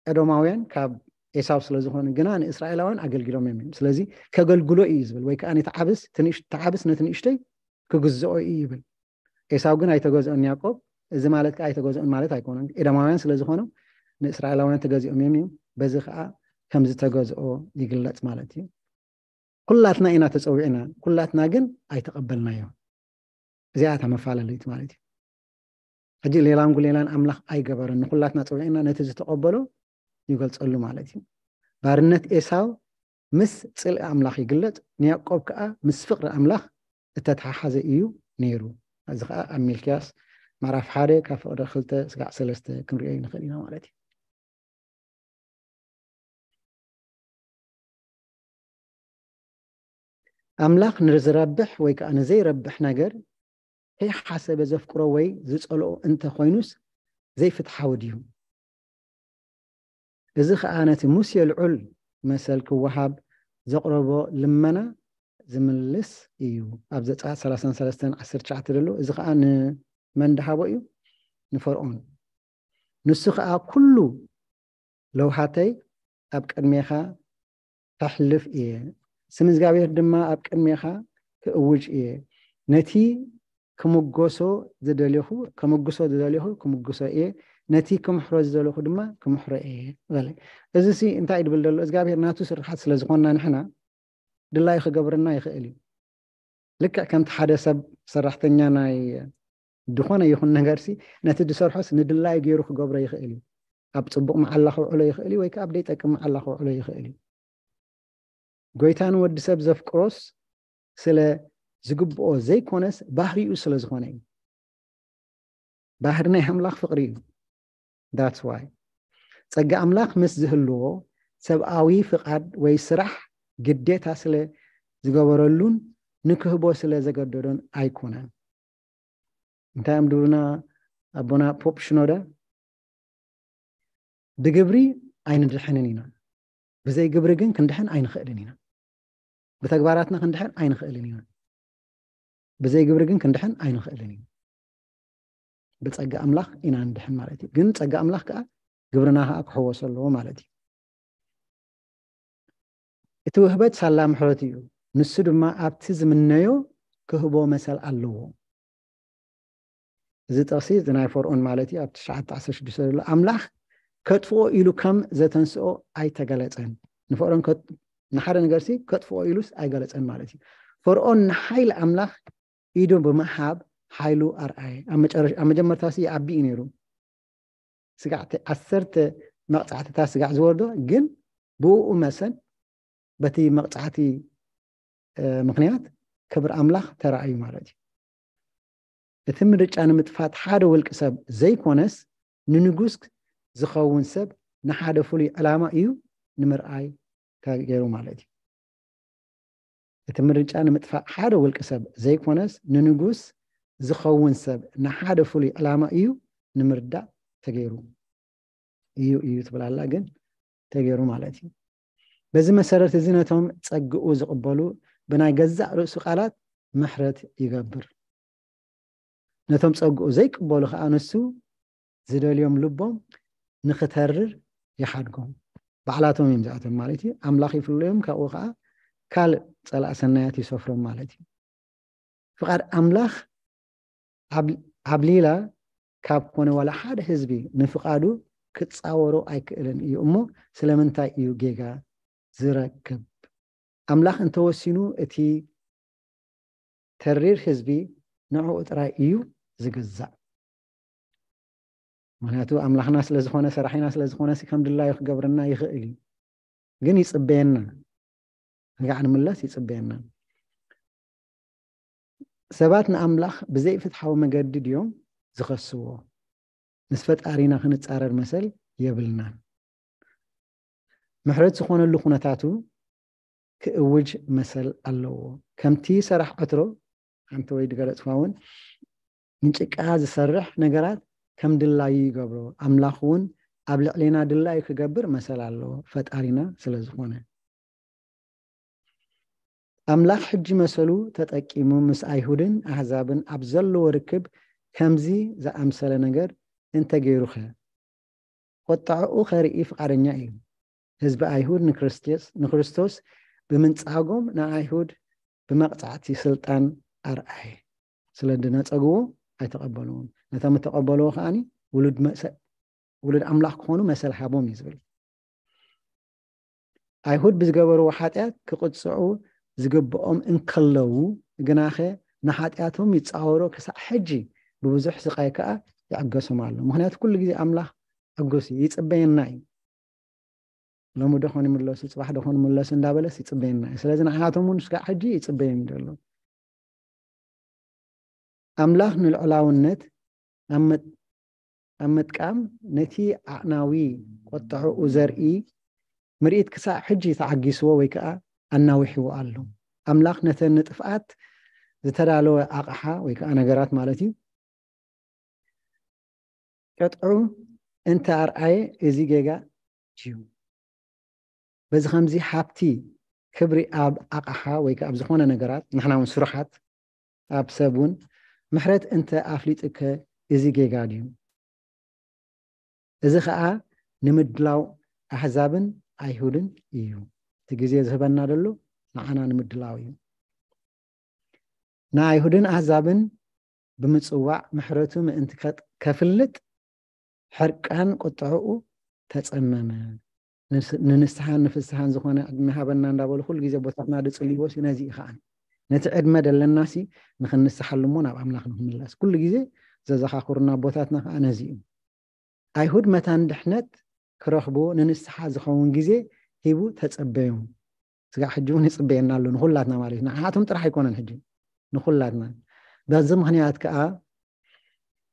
ኤዶማውያን ካብ ኤሳው ስለ ዝኾኑ ግና ንእስራኤላውያን ኣገልግሎም እዮም። ስለዚ ከገልግሎ እዩ ዝብል፣ ወይ ከዓ ነቲ ዓብስ፣ እቲ ንእሽ-፣ እቲ ዓብስ ነቲ ንእሽተይ ክግዝኦ እዩ ይብል። ኤሳው ግን ኣይተገዝኦን ያዕቆብ። እዚ ማለት ከዓ ኣይተገዝኦን ማለት ኣይኮነን። ኤዶማውያን ስለ ዝኾኑ ንእስራኤላውያን ተገዚኦም እዮም እዩ። በዚ ከዓ ከም ዝተገዝኦ ይግለጽ ማለት እዩ። ኩላትና ኢና ተጸዊዕና፣ ኩላትና ግን ኣይተቐበልናዮ። እዚኣ እታ መፈላለይት ማለት እዩ። ሕጂ ሌላን ጉሌላን ኣምላኽ ኣይገበረን፣ ንኩላትና ጸዊዕና ነቲ ዝተቐበሎ ይገልጸሉ ማለት እዩ። ባርነት ኤሳው ምስ ጽልኢ ኣምላኽ ይግለጽ፣ ንያዕቆብ ከኣ ምስ ፍቕሪ ኣምላኽ እተተሓሓዘ እዩ ነይሩ። እዚ ከኣ ኣብ ሚልክያስ ምዕራፍ ሓደ ካብ ፍቕሪ ክልተ ስጋዕ ሰለስተ ክንሪኦ ንኽእል ኢና ማለት እዩ። ኣምላኽ ንዝረብሕ ወይ ከኣ ንዘይረብሕ ነገር ከይሓሰበ ዘፍቅሮ ወይ ዝጸልኦ እንተ ኾይኑስ ዘይፍትሓዊ ድዩ? እዚ ኸኣ ነቲ ሙሴ ልዑል መሰል ክወሃብ ዘቕረቦ ልመና ዝምልስ እዩ። ኣብ ዘጸኣት ሰላሳን ሰለስተን ዓሰርተ ትሽዓተ ዘሎ፣ እዚ ኸኣ ንመን ደሃቦ እዩ? ንፈርኦን። ንሱ ኸኣ ኩሉ ለውሃተይ ኣብ ቅድሜኻ ከሕልፍ እየ፣ ስም እግዚኣብሔር ድማ ኣብ ቅድሜኻ ክእውጅ እየ። ነቲ ክምጎሶ ዝደልኹ፣ ከመግሶ ዝደልኹ ክምግሶ እየ፣ ነቲ ክምሕሮ ዝደልኹ ድማ ክምሕሮ እየ በለ። እዚ ሲ እንታይ እዩ ድብል ዘሎ? እግዚኣብሔር ናቱ ስርሓት ስለ ዝኾንና ንሕና ድላዩ ክገብርና ይኽእል እዩ። ልክዕ ከምቲ ሓደ ሰብ ሰራሕተኛ ናይ ዝኾነ ይኹን ነገር ሲ ነቲ ዝሰርሖስ ንድላዩ ገይሩ ክገብሮ ይኽእል እዩ። ኣብ ጽቡቕ መዓላ ከውዕሎ ይኽእል እዩ ወይ ከኣ ኣብ ዘይጠቅም መዓላ ከውዕሎ ይኽእል እዩ። ጎይታ ንወዲ ሰብ ዘፍቅሮስ ስለ ዝግብኦ ዘይኮነስ ባህሪኡ ስለ ዝኾነ እዩ። ባህሪ ናይ ኣምላኽ ፍቕሪ እዩ። That's why ጸጋ ኣምላኽ ምስ ዝህልዎ ሰብኣዊ ፍቓድ ወይ ስራሕ ግዴታ ስለ ዝገበረሉን ንክህቦ ስለ ዘገደዶን ኣይኮነን። እንታይ እዮም ድብሉና ኣቦና ፖፕ ሽኖዳ? ብግብሪ ኣይንድሕንን ኢና፣ ብዘይ ግብሪ ግን ክንድሕን ኣይንኽእልን ኢና። ብተግባራትና ክንድሕን ኣይንኽእልን ኢና፣ ብዘይ ግብሪ ግን ክንድሕን ኣይንኽእልን ኢና። ብጸጋ ኣምላኽ ኢና ንድሕን ማለት እዩ። ግን ጸጋ ኣምላኽ ከዓ ግብርና ከዓ ክሕወሶ ኣለዎ ማለት እዩ። እቲ ውህበት ሳላ ምሕረት እዩ። ንሱ ድማ ኣብቲ ዝምነዮ ክህቦ መሰል ኣለዎ። እዚ ጥቕሲ እዚ ናይ ፈርኦን ማለት እዩ። ኣብ ትሽዓተ ዓሰርተ ሽዱሽተ ዘሎ ኣምላኽ ከጥፍኦ ኢሉ ከም ዘተንስኦ ኣይተገለጸን። ንፈርኦን ከጥ- ንሓደ ነገርሲ ከጥፍኦ ኢሉስ ኣይገለጸን ማለት እዩ። ፈርኦን ንሓይሊ ኣምላኽ ኢዱ ብምሃብ ሓይሉ ኣርኣየ። ኣብ መጨረሻ ኣብ መጀመርታሲ ይዓቢ እዩ ነይሩ። ስጋዕ ዓሰርተ መቕጻዕትታት ስጋዕ ዝወርዶ ግን ብኡ መሰል በቲ መቕጻዕቲ ምክንያት ክብር ኣምላኽ ተራእዩ ማለት እዩ። እቲ ምርጫ ንምጥፋት ሓደ ውልቂ ሰብ ዘይኮነስ ንንጉስ ዝኸውን ሰብ ንሓደ ፍሉይ ዕላማ እዩ ንምርኣይ ተገይሩ ማለት እዩ። እቲ ምርጫ ንምጥፋእ ሓደ ውልቂ ሰብ ዘይኮነስ ንንጉስ ዝኸውን ሰብ ንሓደ ፍሉይ ዕላማ እዩ ንምርዳእ ተገይሩ እዩ እዩ ትብል ኣላ ግን ተገይሩ ማለት እዩ። በዚ መሰረት እዚ ነቶም ጸግኡ ዝቕበሉ ብናይ ገዛእ ርእሱ ቃላት ምሕረት ይገብር። ነቶም ጸግኡ ዘይቅበሉ ከዓ ንሱ ዝደልዮም ልቦም ንክተርር ይሓድጎም። ባዕላቶም እዮም ዝኣቶም ማለት እዩ። ኣምላኽ ይፍለዮም፣ ካብኡ ከዓ ካልእ ጸላእ ሰናያት ይሰፍሮም ማለት እዩ። ፍቓድ ኣምላኽ ዓብሊላ ካብ ኮነ ዋላ ሓደ ህዝቢ ንፍቓዱ ክጻወሮ ኣይክእልን እዩ። እሞ ስለምንታይ እዩ ጌጋ ዝረክብ? ኣምላኽ እንተወሲኑ እቲ ተሪር ህዝቢ ንዕኡ ጥራይ እዩ ዝግዛእ። ምክንያቱ ኣምላኽና ስለዝኾነ ሰራሒና ስለዝኾነ ከም ድላዩ ክገብረና ይኽእል እዩ። ግን ይጽበየና። ርጋዕ ንምለስ ይጽበየና። ሰባት ንኣምላኽ ብዘይፍትሓዊ መገዲ ድዮም ዝኸስዎ? ምስ ፈጣሪና ክንጻረር መሰል የብልናን። ምሕረት ዝኾነሉ ኩነታቱ ክእውጅ መሰል ኣለዎ። ከምቲ ሰራሕ ዕትሮ ሓንቲ ወይ ድገለጽዋ እውን ንጭቃ ዝሰርሕ ነገራት ከም ድላዩ ይገብሮ። ኣምላኽ እውን ኣብ ልዕሌና ድላዩ ክገብር መሰል ኣለዎ፣ ፈጣሪና ስለ ዝኾነ። ኣምላኽ ሕጂ መሰሉ ተጠቂሙ ምስ ኣይሁድን ኣህዛብን ኣብ ዘለዎ ርክብ ከምዚ ዝኣምሰለ ነገር እንተገይሩኸ? ቁጥዐኡ ኸርኢ ፍቓደኛ እዩ። ህዝቢ ኣይሁድ ንክርስቶስ ብምንጻጎም ንኣይሁድ ብመቕጻዕቲ ስልጣን ኣርኣየ። ስለ ድነጸግዎ ኣይተቐበልዎን። ነቶም እተቐበልዎ ከኣኒ ውሉድ ኣምላኽ ክኾኑ መሰል ሃቦም እዩ ዝብል። ኣይሁድ ብዝገበርዎ ሓጢኣት ክቕጽዑ ዝግብኦም እንከለዉ ግናኸ ንሓጢኣቶም ይጻወሮ ክሳዕ ሕጂ ብብዙሕ ስቓይ ከኣ ይዕገሶም ኣሎ። ምክንያቱ ኩሉ ግዜ ኣምላኽ ዕጉስ እዩ፣ ይጽበየና እዩ። ሎሚ ዶ ኾን ይምለሱ፣ ጽባሕ ዶ ኾን ይምለሱ እንዳበለስ ይጽበየና እዩ። ስለዚ ንዓቶም እውን ስጋዕ ሕጂ ይጽበዮም እዩ ዘሎ። ኣምላኽ ንልዑላውነት ኣብ ምጥቃም ነቲ ኣዕናዊ ቁጥዕኡ ዘርኢ ምርኢት ክሳዕ ሕጂ ተዓጊስዎ ወይ ከዓ ኣናዊሕዎ ኣሎ። ኣምላኽ ነተን ንጥፍኣት ዝተዳለወ ኣቕሓ ወይ ከዓ ነገራት ማለት እዩ ቅጥዑ እንተ ኣርኣየ እዚ ጌጋ እዩ። በዚ ከምዚ ሃብቲ ክብሪ ኣብ ኣቕሓ ወይ ከዓ ኣብ ዝኾነ ነገራት ንሕና እውን ስሩሓት ኣብ ሰብ እውን ምሕረት እንተ ኣፍሊጥከ እዚ ጌጋ ድዩ? እዚ ከዓ ንምድላው ኣሕዛብን ኣይሁድን እዩ። እቲ ግዜ ዝህበና ዘሎ ንዓና ንምድላው እዩ። ንኣይሁድን ኣህዛብን ብምጽዋዕ ምሕረቱ ምእንቲ ከፍልጥ ሕርቃን ቁጥዕኡ ተጸመመ። ንንስሓን ንፍስሓን ዝኾነ ዕድመ ሃበና እንዳበሉ ኩሉ ግዜ ኣቦታትና ዝጽልይዎ ነዚ እዩ ከዓ ነቲ ዕድመ ደለናሲ ንክንስሓሉ እሞ ናብ ኣምላኽ ንክምለስ ኩሉ ግዜ ዘዘኻኽሩና ኣቦታትና ከዓ ነዚ እዩ። ኣይሁድ መታን ድሕነት ክረኽቡ ንንስሓ ዝኸውን ግዜ ሂቡ ተጸበዮም። ስጋዕ ሕጂ እውን ይጽበየና ኣሎ ንኹላትና ማለት እዩ። ንዓቶም ጥራሕ ኣይኮነን ሕጂ ንኹላትና። በዚ ምክንያት ከዓ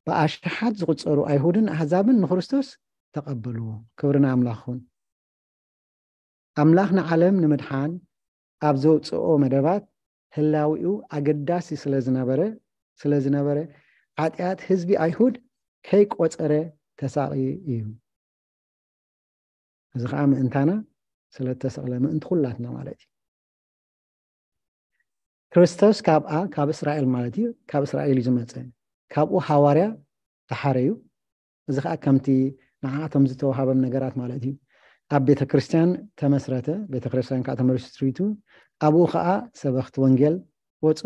ብኣሽሓት ዝቁጸሩ ኣይሁድን ኣህዛብን ንክርስቶስ ተቐበልዎ። ክብሪ ንኣምላኽ ይኹን። ኣምላኽ ንዓለም ንምድሓን ኣብ ዘውፅኦ መደባት ህላዊኡ ኣገዳሲ ስለ ዝነበረ ስለ ዝነበረ ሓጢኣት ህዝቢ ኣይሁድ ከይቆፀረ ተሳቒዩ እዩ። እዚ ከዓ ምእንታና ስለ እተሰቕለ ምእንቲ ኩላትና ማለት እዩ። ክርስቶስ ካብኣ ካብ እስራኤል ማለት እዩ ካብ እስራኤል እዩ ዝመፀ። ካብኡ ሃዋርያ ተሓረዩ። እዚ ከዓ ከምቲ ንዓኣቶም ዝተወሃበም ነገራት ማለት እዩ። ኣብ ቤተ ክርስቲያን ተመስረተ፣ ቤተ ክርስቲያን ከዓ ተመሪሱ ትርኢቱ፣ ኣብኡ ከዓ ሰበኽቲ ወንጌል ወፁ።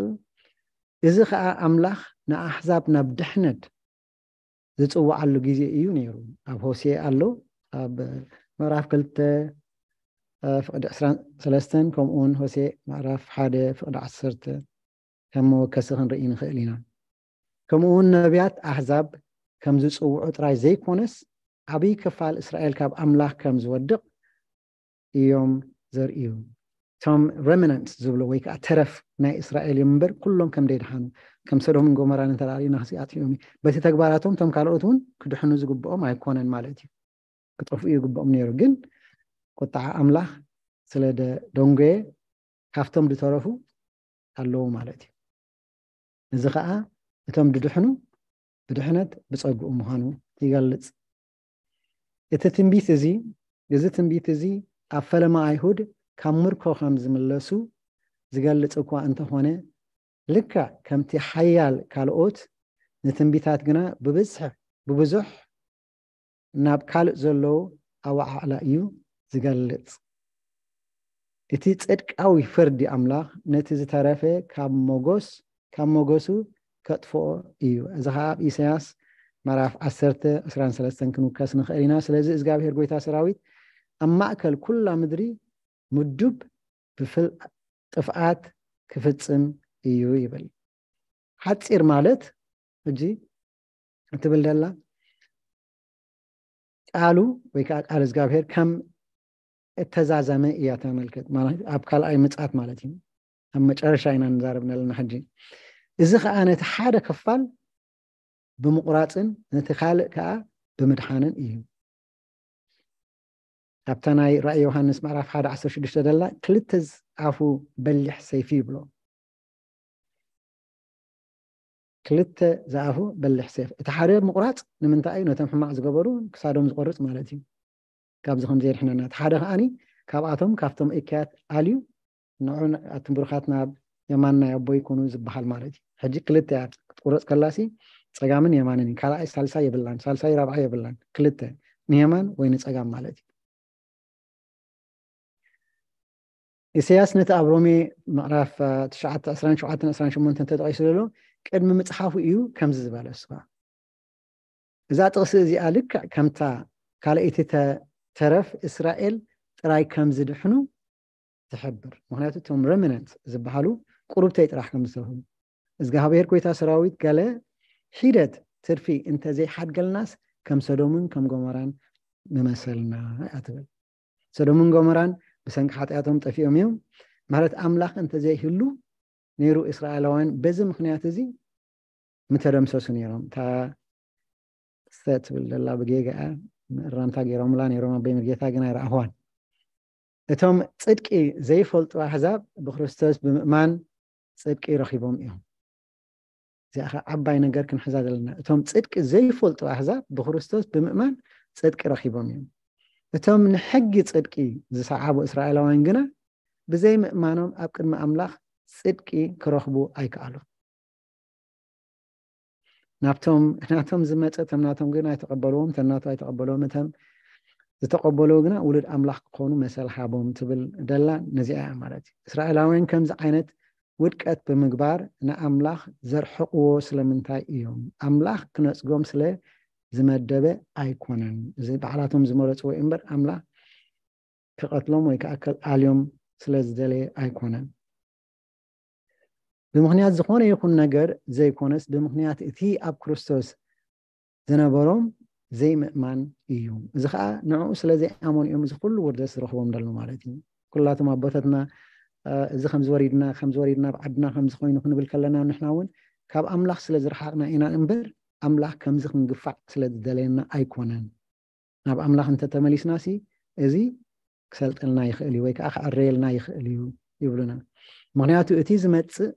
እዚ ከዓ ኣምላኽ ንኣሕዛብ ናብ ድሕነት ዝፅውዓሉ ግዜ እዩ ነይሩ። ኣብ ሆሴ ኣሎ፣ ኣብ ምዕራፍ ክልተ ፍቕዲ ዕስራን ሰለስተን፣ ከምኡውን ሆሴ ምዕራፍ ሓደ ፍቕዲ ዓሰርተ ከም መወከሲ ክንርኢ ንኽእል ኢና። ከምኡውን ነቢያት ኣሕዛብ ከም ዝፅውዑ ጥራይ ዘይኮነስ፣ ዓብዪ ክፋል እስራኤል ካብ ኣምላኽ ከም ዝወድቕ እዮም ዘርእዩ። እቶም ረሚናንት ዝብሎ ወይ ከዓ ተረፍ ናይ እስራኤል እዮም እምበር፣ ኩሎም ከም ደይድሓኑ፣ ከም ሰዶምን ጎመራን እንተላዕሊና ክሲኣት እዮም። በቲ ተግባራቶም እቶም ካልኦት እውን ክድሕኑ ዝግብኦም ኣይኮነን ማለት እዩ። ክጠፍኡ ይግብኦም ነይሩ። ግን ቁጣዓ ኣምላኽ ስለ ደንጎየ ካብቶም ዝተረፉ ኣለዉ ማለት እዩ። እዚ ከዓ እቶም ድድሕኑ ብድሕነት ብፀግኡ ምዃኑ ይገልጽ። እቲ ትንቢት እዚ እዚ ትንቢት እዚ ኣብ ፈለማ ኣይሁድ ካብ ምርኮ ከም ዝምለሱ ዝገልጽ እኳ እንተኾነ፣ ልክዕ ከምቲ ሓያል ካልኦት ንትንቢታት ግና ብብዝሒ ብብዙሕ ናብ ካልእ ዘለዉ ኣወዓዕላ እዩ ዝገልጽ። እቲ ጽድቃዊ ፍርዲ ኣምላኽ ነቲ ዝተረፈ ካብ ሞጎስ ካብ ሞገሱ ከጥፍኦ እዩ። እዚ ከዓ ኣብ ኢሳያስ ምዕራፍ ዓሰርተ ዕስራን ሰለስተን ክንውከስ ንኽእል ኢና። ስለዚ እግዚኣብሔር ጎይታ ሰራዊት ኣብ ማእከል ኩላ ምድሪ ምዱብ ብፍል ጥፍኣት ክፍጽም እዩ ይብል። ሓጺር ማለት ሕጂ እትብል ደላ ቃሉ ወይ ከዓ ቃል እግዚኣብሔር ከም እተዛዘመ እያ ተመልከት። ማለት ኣብ ካልኣይ ምጽኣት ማለት እዩ። ኣብ መጨረሻ ኢና ንዛረብ ዘለና ሕጂ። እዚ ከዓ ነቲ ሓደ ክፋል ብምቑራፅን ነቲ ካልእ ከዓ ብምድሓንን እዩ። ኣብታ ናይ ራእይ ዮሃንስ ምዕራፍ ሓደ ዓሰርተ ሽዱሽተ ደላ ክልተ ዝኣፉ በሊሕ ሰይፊ ይብሎ። ክልተ ዝኣፉ በሊሕ ሰይፍ። እቲ ሓደ ምቑራፅ ንምንታይ እዩ? ነቶም ሕማቕ ዝገበሩ ክሳዶም ዝቆርፅ ማለት እዩ። ካብዚ ከም ዘየድሕነና። እቲ ሓደ ከዓኒ ካብኣቶም ካብቶም እከያት ኣልዩ ንዑ ኣቱም ብሩኻት ናብ የማን ናይ ኣቦይ ኩኑ ዝበሃል ማለት እዩ። ሕጂ ክልተ እያ ክትቁረፅ ከላሲ ፀጋምን የማንን እዩ። ካልኣይ ሳልሳይ የብላን፣ ሳልሳይ ራብዓይ የብላን። ክልተ ንየማን ወይ ንፀጋም ማለት እዩ። ኢሳያስ ነቲ ኣብ ሮሜ ምዕራፍ ትሽዓተ ዕስራን ሸውዓተን ዕስራን ሸሞንተን ተጠቒሱ ዘሎ ቅድሚ ምፅሓፉ እዩ ከምዚ ዝበለ እሱ ከዓ እዛ ጥቕሲ እዚኣ ልክዕ ከምታ ካልኣይቲ ተረፍ እስራኤል ጥራይ ከም ዝድሕኑ ትሕብር። ምክንያቱ እቶም ረሚናንት ዝበሃሉ ቁሩብተይ ጥራሕ ከም ዝተርፉ እግዚኣብሔር ጎይታ ሰራዊት ገለ ሒደት ትርፊ እንተዘይሓድገልናስ ከም ሰዶምን ከም ጎሞራን ምመሰልና እያ ትብል። ሰዶምን ጎሞራን ብሰንኪ ሓጢኣቶም ጠፊኦም እዮም። ምሕረት ኣምላኽ እንተዘይህሉ ነይሩ እስራኤላውያን በዚ ምክንያት እዚ ምተደምሰሱ ነይሮም። እታ ሰ ትብል ዘላ ብጌጋ ምእራምታ ገይሮምላ ነይሮም ኣቦይ ምርጌታ ግን ኣይረኣኽዋን። እቶም ጽድቂ ዘይፈልጡ ኣሕዛብ ብክርስቶስ ብምእማን ጽድቂ ረኺቦም እዮም። እዚኣ ኸዓ ዓባይ ነገር ክንሕዛ ዘለና። እቶም ጽድቂ ዘይፈልጡ ኣሕዛብ ብክርስቶስ ብምእማን ጽድቂ ረኺቦም እዮም። እቶም ንሕጊ ጽድቂ ዝሰዓቡ እስራኤላውያን ግና ብዘይ ምእማኖም ኣብ ቅድሚ ኣምላኽ ጽድቂ ክረኽቡ ኣይከኣሉን። ናብቶም ናቶም ዝመጸ እቶም ናቶም ግን ኣይተቐበልዎም፣ እቶም ናቱ ኣይተቐበልዎም። እቶም ዝተቐበልዎ ግና ውሉድ ኣምላኽ ክኾኑ መሰል ሃቦም ትብል ደላ ነዚኣ እያ ማለት እዩ። እስራኤላውያን ከምዚ ዓይነት ውድቀት ብምግባር ንኣምላኽ ዘርሕቕዎ ስለምንታይ እዮም? ኣምላኽ ክነጽጎም ስለ ዝመደበ ኣይኮነን። እዚ ባዕላቶም ዝመረጽዎ እዩ እምበር ኣምላኽ ክቐትሎም ወይ ከዓ ከልኣልዮም ስለ ዝደለየ ኣይኮነን። ብምኽንያት ዝኾነ ይኹን ነገር ዘይኮነስ ብምኽንያት እቲ ኣብ ክርስቶስ ዝነበሮም ዘይምእማን እዩ። እዚ ከዓ ንዕኡ ስለ ዘይኣመኑ እዮም እዚ ኩሉ ውርደት ዝረኽቦም ዘሎ ማለት እዩ። ኩላቶም ኣቦታትና እዚ ከምዚ ወሪድና ከምዚ ወሪድና ኣብ ዓድና ከምዚ ኮይኑ ክንብል ከለና ንሕና እውን ካብ ኣምላኽ ስለ ዝረሓቕና ኢና እምበር ኣምላኽ ከምዚ ክንግፋዕ ስለ ዝደለየና ኣይኮነን። ናብ ኣምላኽ እንተተመሊስናሲ እዚ ክሰልጠልና ይኽእል እዩ ወይ ከዓ ክዕረየልና ይኽእል እዩ ይብሉና። ምክንያቱ እቲ ዝመፅእ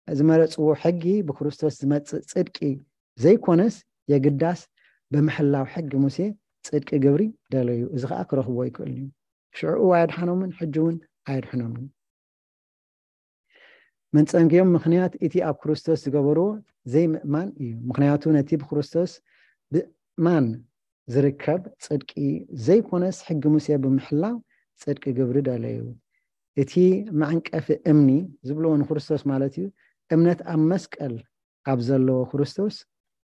ዝመረፅዎ ሕጊ ብክርስቶስ ዝመፅእ ፅድቂ ዘይኮነስ የግዳስ ብምሕላው ሕጊ ሙሴ ፅድቂ ግብሪ ደለዩ። እዚ ከዓ ክረኽቦ ይክእል እዩ። ሽዑ ኣየድሓኖምን ሕጂ እውን ኣየድሕኖምን። መንፀንግዮም ምክንያት እቲ ኣብ ክርስቶስ ዝገበርዎ ዘይምእማን እዩ። ምክንያቱ ነቲ ብክርስቶስ ብምእማን ዝርከብ ጽድቂ ዘይኮነስ፣ ሕጊ ሙሴ ብምሕላው ጽድቂ ግብሪ ደለዩ። እቲ መዕንቀፊ እምኒ ዝብልዎ ንክርስቶስ ማለት እዩ። እምነት ኣብ መስቀል ኣብ ዘለዎ ክርስቶስ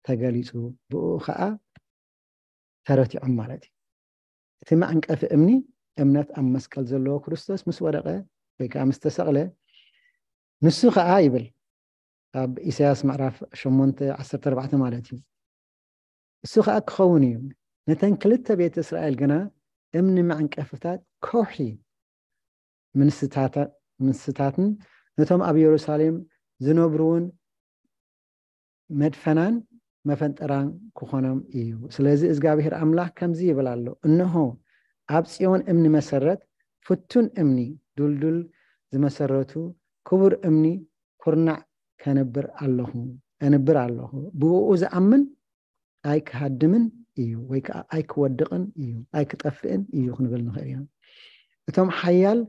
ተገሊጹ፣ ብኡ ኸኣ ተረቲዖም ማለት እዩ። እቲ መዕንቀፊ እምኒ፣ እምነት ኣብ መስቀል ዘለዎ ክርስቶስ ምስ ወደቐ ወይ ከዓ ምስ ተሰቕለ፣ ንሱ ኸዓ ይብል ኣብ ኢሳያስ ምዕራፍ ሸሞንተ ዓሰርተ ኣርባዕተ ማለት እዩ። እሱ ኸዓ ክኸውን እዩ። ነተን ክልተ ቤት እስራኤል ግና እምኒ መዕንቀፍታት ከውሒ ምንስታታ-፣ ምንስታትን ነቶም ኣብ የሩሳሌም ዝነብሩውን መድፈናን መፈንጠራን ክኾኖም እዩ። ስለዚ እግዚኣብሔር ኣምላኽ ከምዚ ይብል ኣሎ፣ እንሆ ኣብ ጽዮን እምኒ መሰረት፣ ፍቱን እምኒ፣ ዱልዱል ዝመሰረቱ ክቡር እምኒ ኩርናዕ ከንብር ኣለኹ፣ ኣንብር ኣለኹ። ብእኡ ዝኣምን ኣይክሃድምን እዩ፣ ወይ ከዓ ኣይክወድቕን እዩ፣ ኣይክጠፍእን እዩ ክንብል ንኽእል ኢና። እቶም ሓያል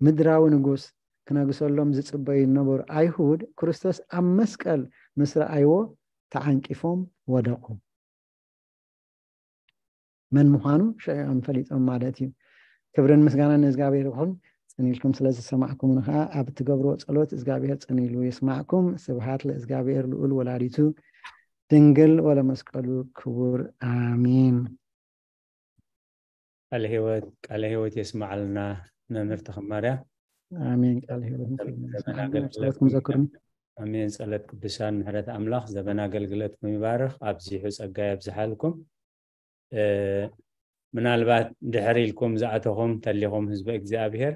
ምድራዊ ንጉስ ክነግሰሎም ዝጽበዩ ዝነበሩ ኣይሁድ፣ ክርስቶስ ኣብ መስቀል ምስ ረኣይዎ ተዓንቂፎም ወደቑ። መን ምዃኑ ሽዑ እዮም ፈሊጦም ማለት እዩ። ክብርን ምስጋናን ንእግዚኣብሔር ይኹን። ጽን ኢልኩም ስለ ዝሰማዕኩምኒ ኸዓ ኣብ እትገብርዎ ጸሎት እግዚኣብሔር ጽን ኢሉ ይስማዕኩም። ስብሃት ለእግዚኣብሔር ልዑል ወላዲቱ ድንግል ወለመስቀሉ ክቡር። ኣሜን። ቃለ ህይወት፣ ቃለ ህይወት የስማዓልና መምህር ተኸማርያ። ኣሜን። ቃለ ህይወት ዘመን ኣገልግሎት ጸሎትኩም ዘክሩኒ። ኣሜን። ጸሎት ቅዱሳን ምሕረት ኣምላኽ ዘመን ኣገልግሎትኩም ይባርኽ፣ ኣብዚሑ ጸጋ የብዝሓልኩም። እ፣ ምናልባት ድሕር ኢልኩም ዝኣተኹም ተሊኹም ህዝቢ እግዚኣብሔር፣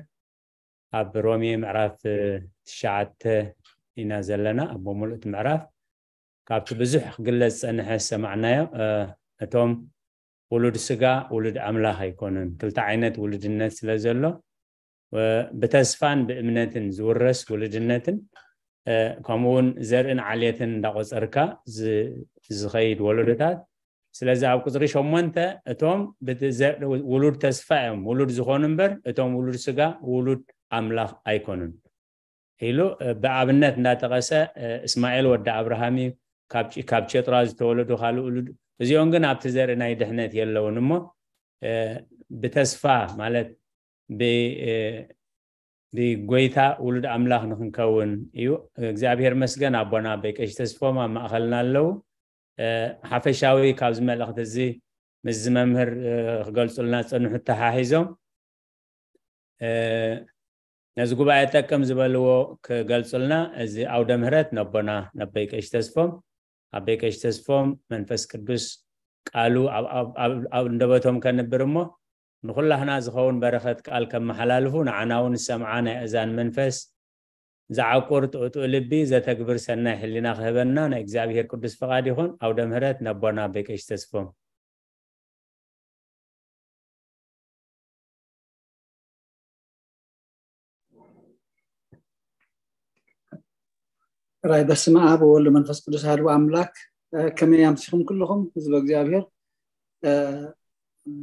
ኣብ ሮሜ ምዕራፍ ትሽዓተ ኢና ዘለና፣ ኣብ ምሉእ እቲ ምዕራፍ ካብቲ ብዙሕ ክግለጽ ዝጸንሐ ዝሰማዕናዮ፣ እ፣ እቶም ውሉድ ስጋ ውሉድ ኣምላኽ ኣይኮኑን። ክልተ ዓይነት ውሉድነት ስለ ዘሎ፣ እ፣ ብተስፋን ብእምነትን ዝውረስ ውሉድነትን፣ እ፣ ከምኡውን ዘርእን ዓሌትን እንዳቆጸርካ ዝ-፣ ዝኸይድ ወለዶታት። ስለዚ ኣብ ቁጽሪ ሸሞንተ እቶም ብት-፣ ዘ-፣ ውሉድ ተስፋ እዮም፣ ውሉድ ዝኾኑ እምበር፣ እቶም ውሉድ ስጋ ውሉድ ኣምላኽ ኣይኮኑን ኢሉ፣ እ፣ ብኣብነት እንዳጠቐሰ፣ እ፣ እስማኤል ወዲ ኣብርሃም እዩ፣ ካብ ጭ-፣ ካብ ቸጥራ ዝተወለዱ ካልእ ውሉድ፣ እዚኦም ግን ኣብቲ ዘርኢ ናይ ድሕነት የለውን እሞ፣ እ፣ ብተስፋ ማለት ብ-፣ እ፣ ብጎይታ ውሉድ ኣምላኽ ንኽንከውን እዩ። እግዚኣብሔር መስገን ኣቦና ኣቦይ ቀሺ ተስፎም ኣብ ማእኸልና ኣለዉ። እ፣ ሓፈሻዊ ካብዚ መልእኽቲ እዚ ምስዚ መምህር፣ እ፣ ክገልጹልና ዝጸንሑ ተሓሒዞም፣ እ፣ ነዚ ጉባኤ ጠቅም ዝበልዎ ክገልጹልና እዚ ኣውደ ምህረት ነቦና ነቦይ ቀሺ ተስፎም፣ ኣቦይ ቀሺ ተስፎም መንፈስ ቅዱስ ቃሉ ኣብ፣ ኣብ፣ ኣብ፣ ኣብ እንደበቶም ከንብር እሞ ንኹላህና ዝኸውን በረኸት ቃል ከመሓላልፉ ንዓና እውን ዝሰምዓ ናይ እዛን መንፈስ ዝዓቁር ጥዑጥኡ ልቢ ዘተግብር ሰናይ ሕሊና ክህበና ናይ እግዚኣብሔር ቅዱስ ፍቓድ ይኹን። ኣውደ ምህረት ነቦና ኣቦይ ቀሺ ተስፎም። ራይ በስመ ኣብ ወወልድ መንፈስ ቅዱስ ኣሐዱ ኣምላክ። እ፣ ከመይ ኣምሲኹም ኩልኹም ህዝበ እግዚኣብሔር? እ፣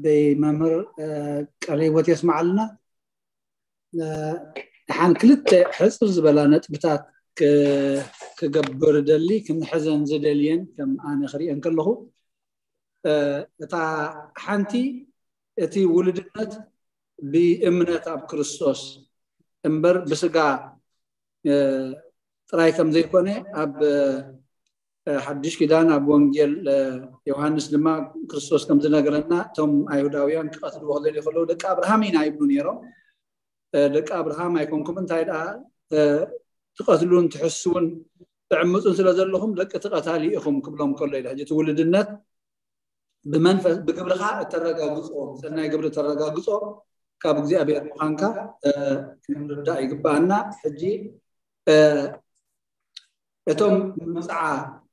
በይ መምህር፣ እ፣ ቃለ ህይወት የስማዓልና። እ፣ ደሓን ክልተ ሕጽር ዝበላ ነጥብታት ክ-፣ ክገብር ደሊ፣ ክንሕዘን ዝደልየን ከም ኣነ ክሪአን ከለኹ፣ እ፣ እታ ሓንቲ እቲ ውልድነት ብእምነት ኣብ ክርስቶስ እምበር ብስጋ፣ እ፣ ጥራይ ከም ዘይኮነ ኣብ፣ እ፣ ሓድሽ ኪዳን ኣብ ወንጌል፣ እ፣ ዮሃንስ ድማ ክርስቶስ ከም ዝነገረና እቶም ኣይሁዳውያን ክቐትልዎ ክደልዩ ከለዉ ደቂ ኣብርሃም ኢና ይብሉ ነይሮም። እ፣ ደቂ ኣብርሃም ኣይኮንኩም፣ እንታይ ደኣ፣ እ፣ ትቐትሉን ትሕስውን ትዕምጹን ስለ ዘለኹም ደቂ እቲ ቀታሊ ኢኹም ክብሎም ከሎ ኢለ። ሕጂ እቲ ውልድነት ብመንፈስ፣ ብግብርኻ እተረጋግጾ፣ ሰናይ ግብሪ እተረጋግጾ ካብ እግዚኣብሔር ምዃንካ፣ እ፣ ክንርዳእ ይግባኣና። ሕጂ፣ እ፣ እቶም መብጽዓ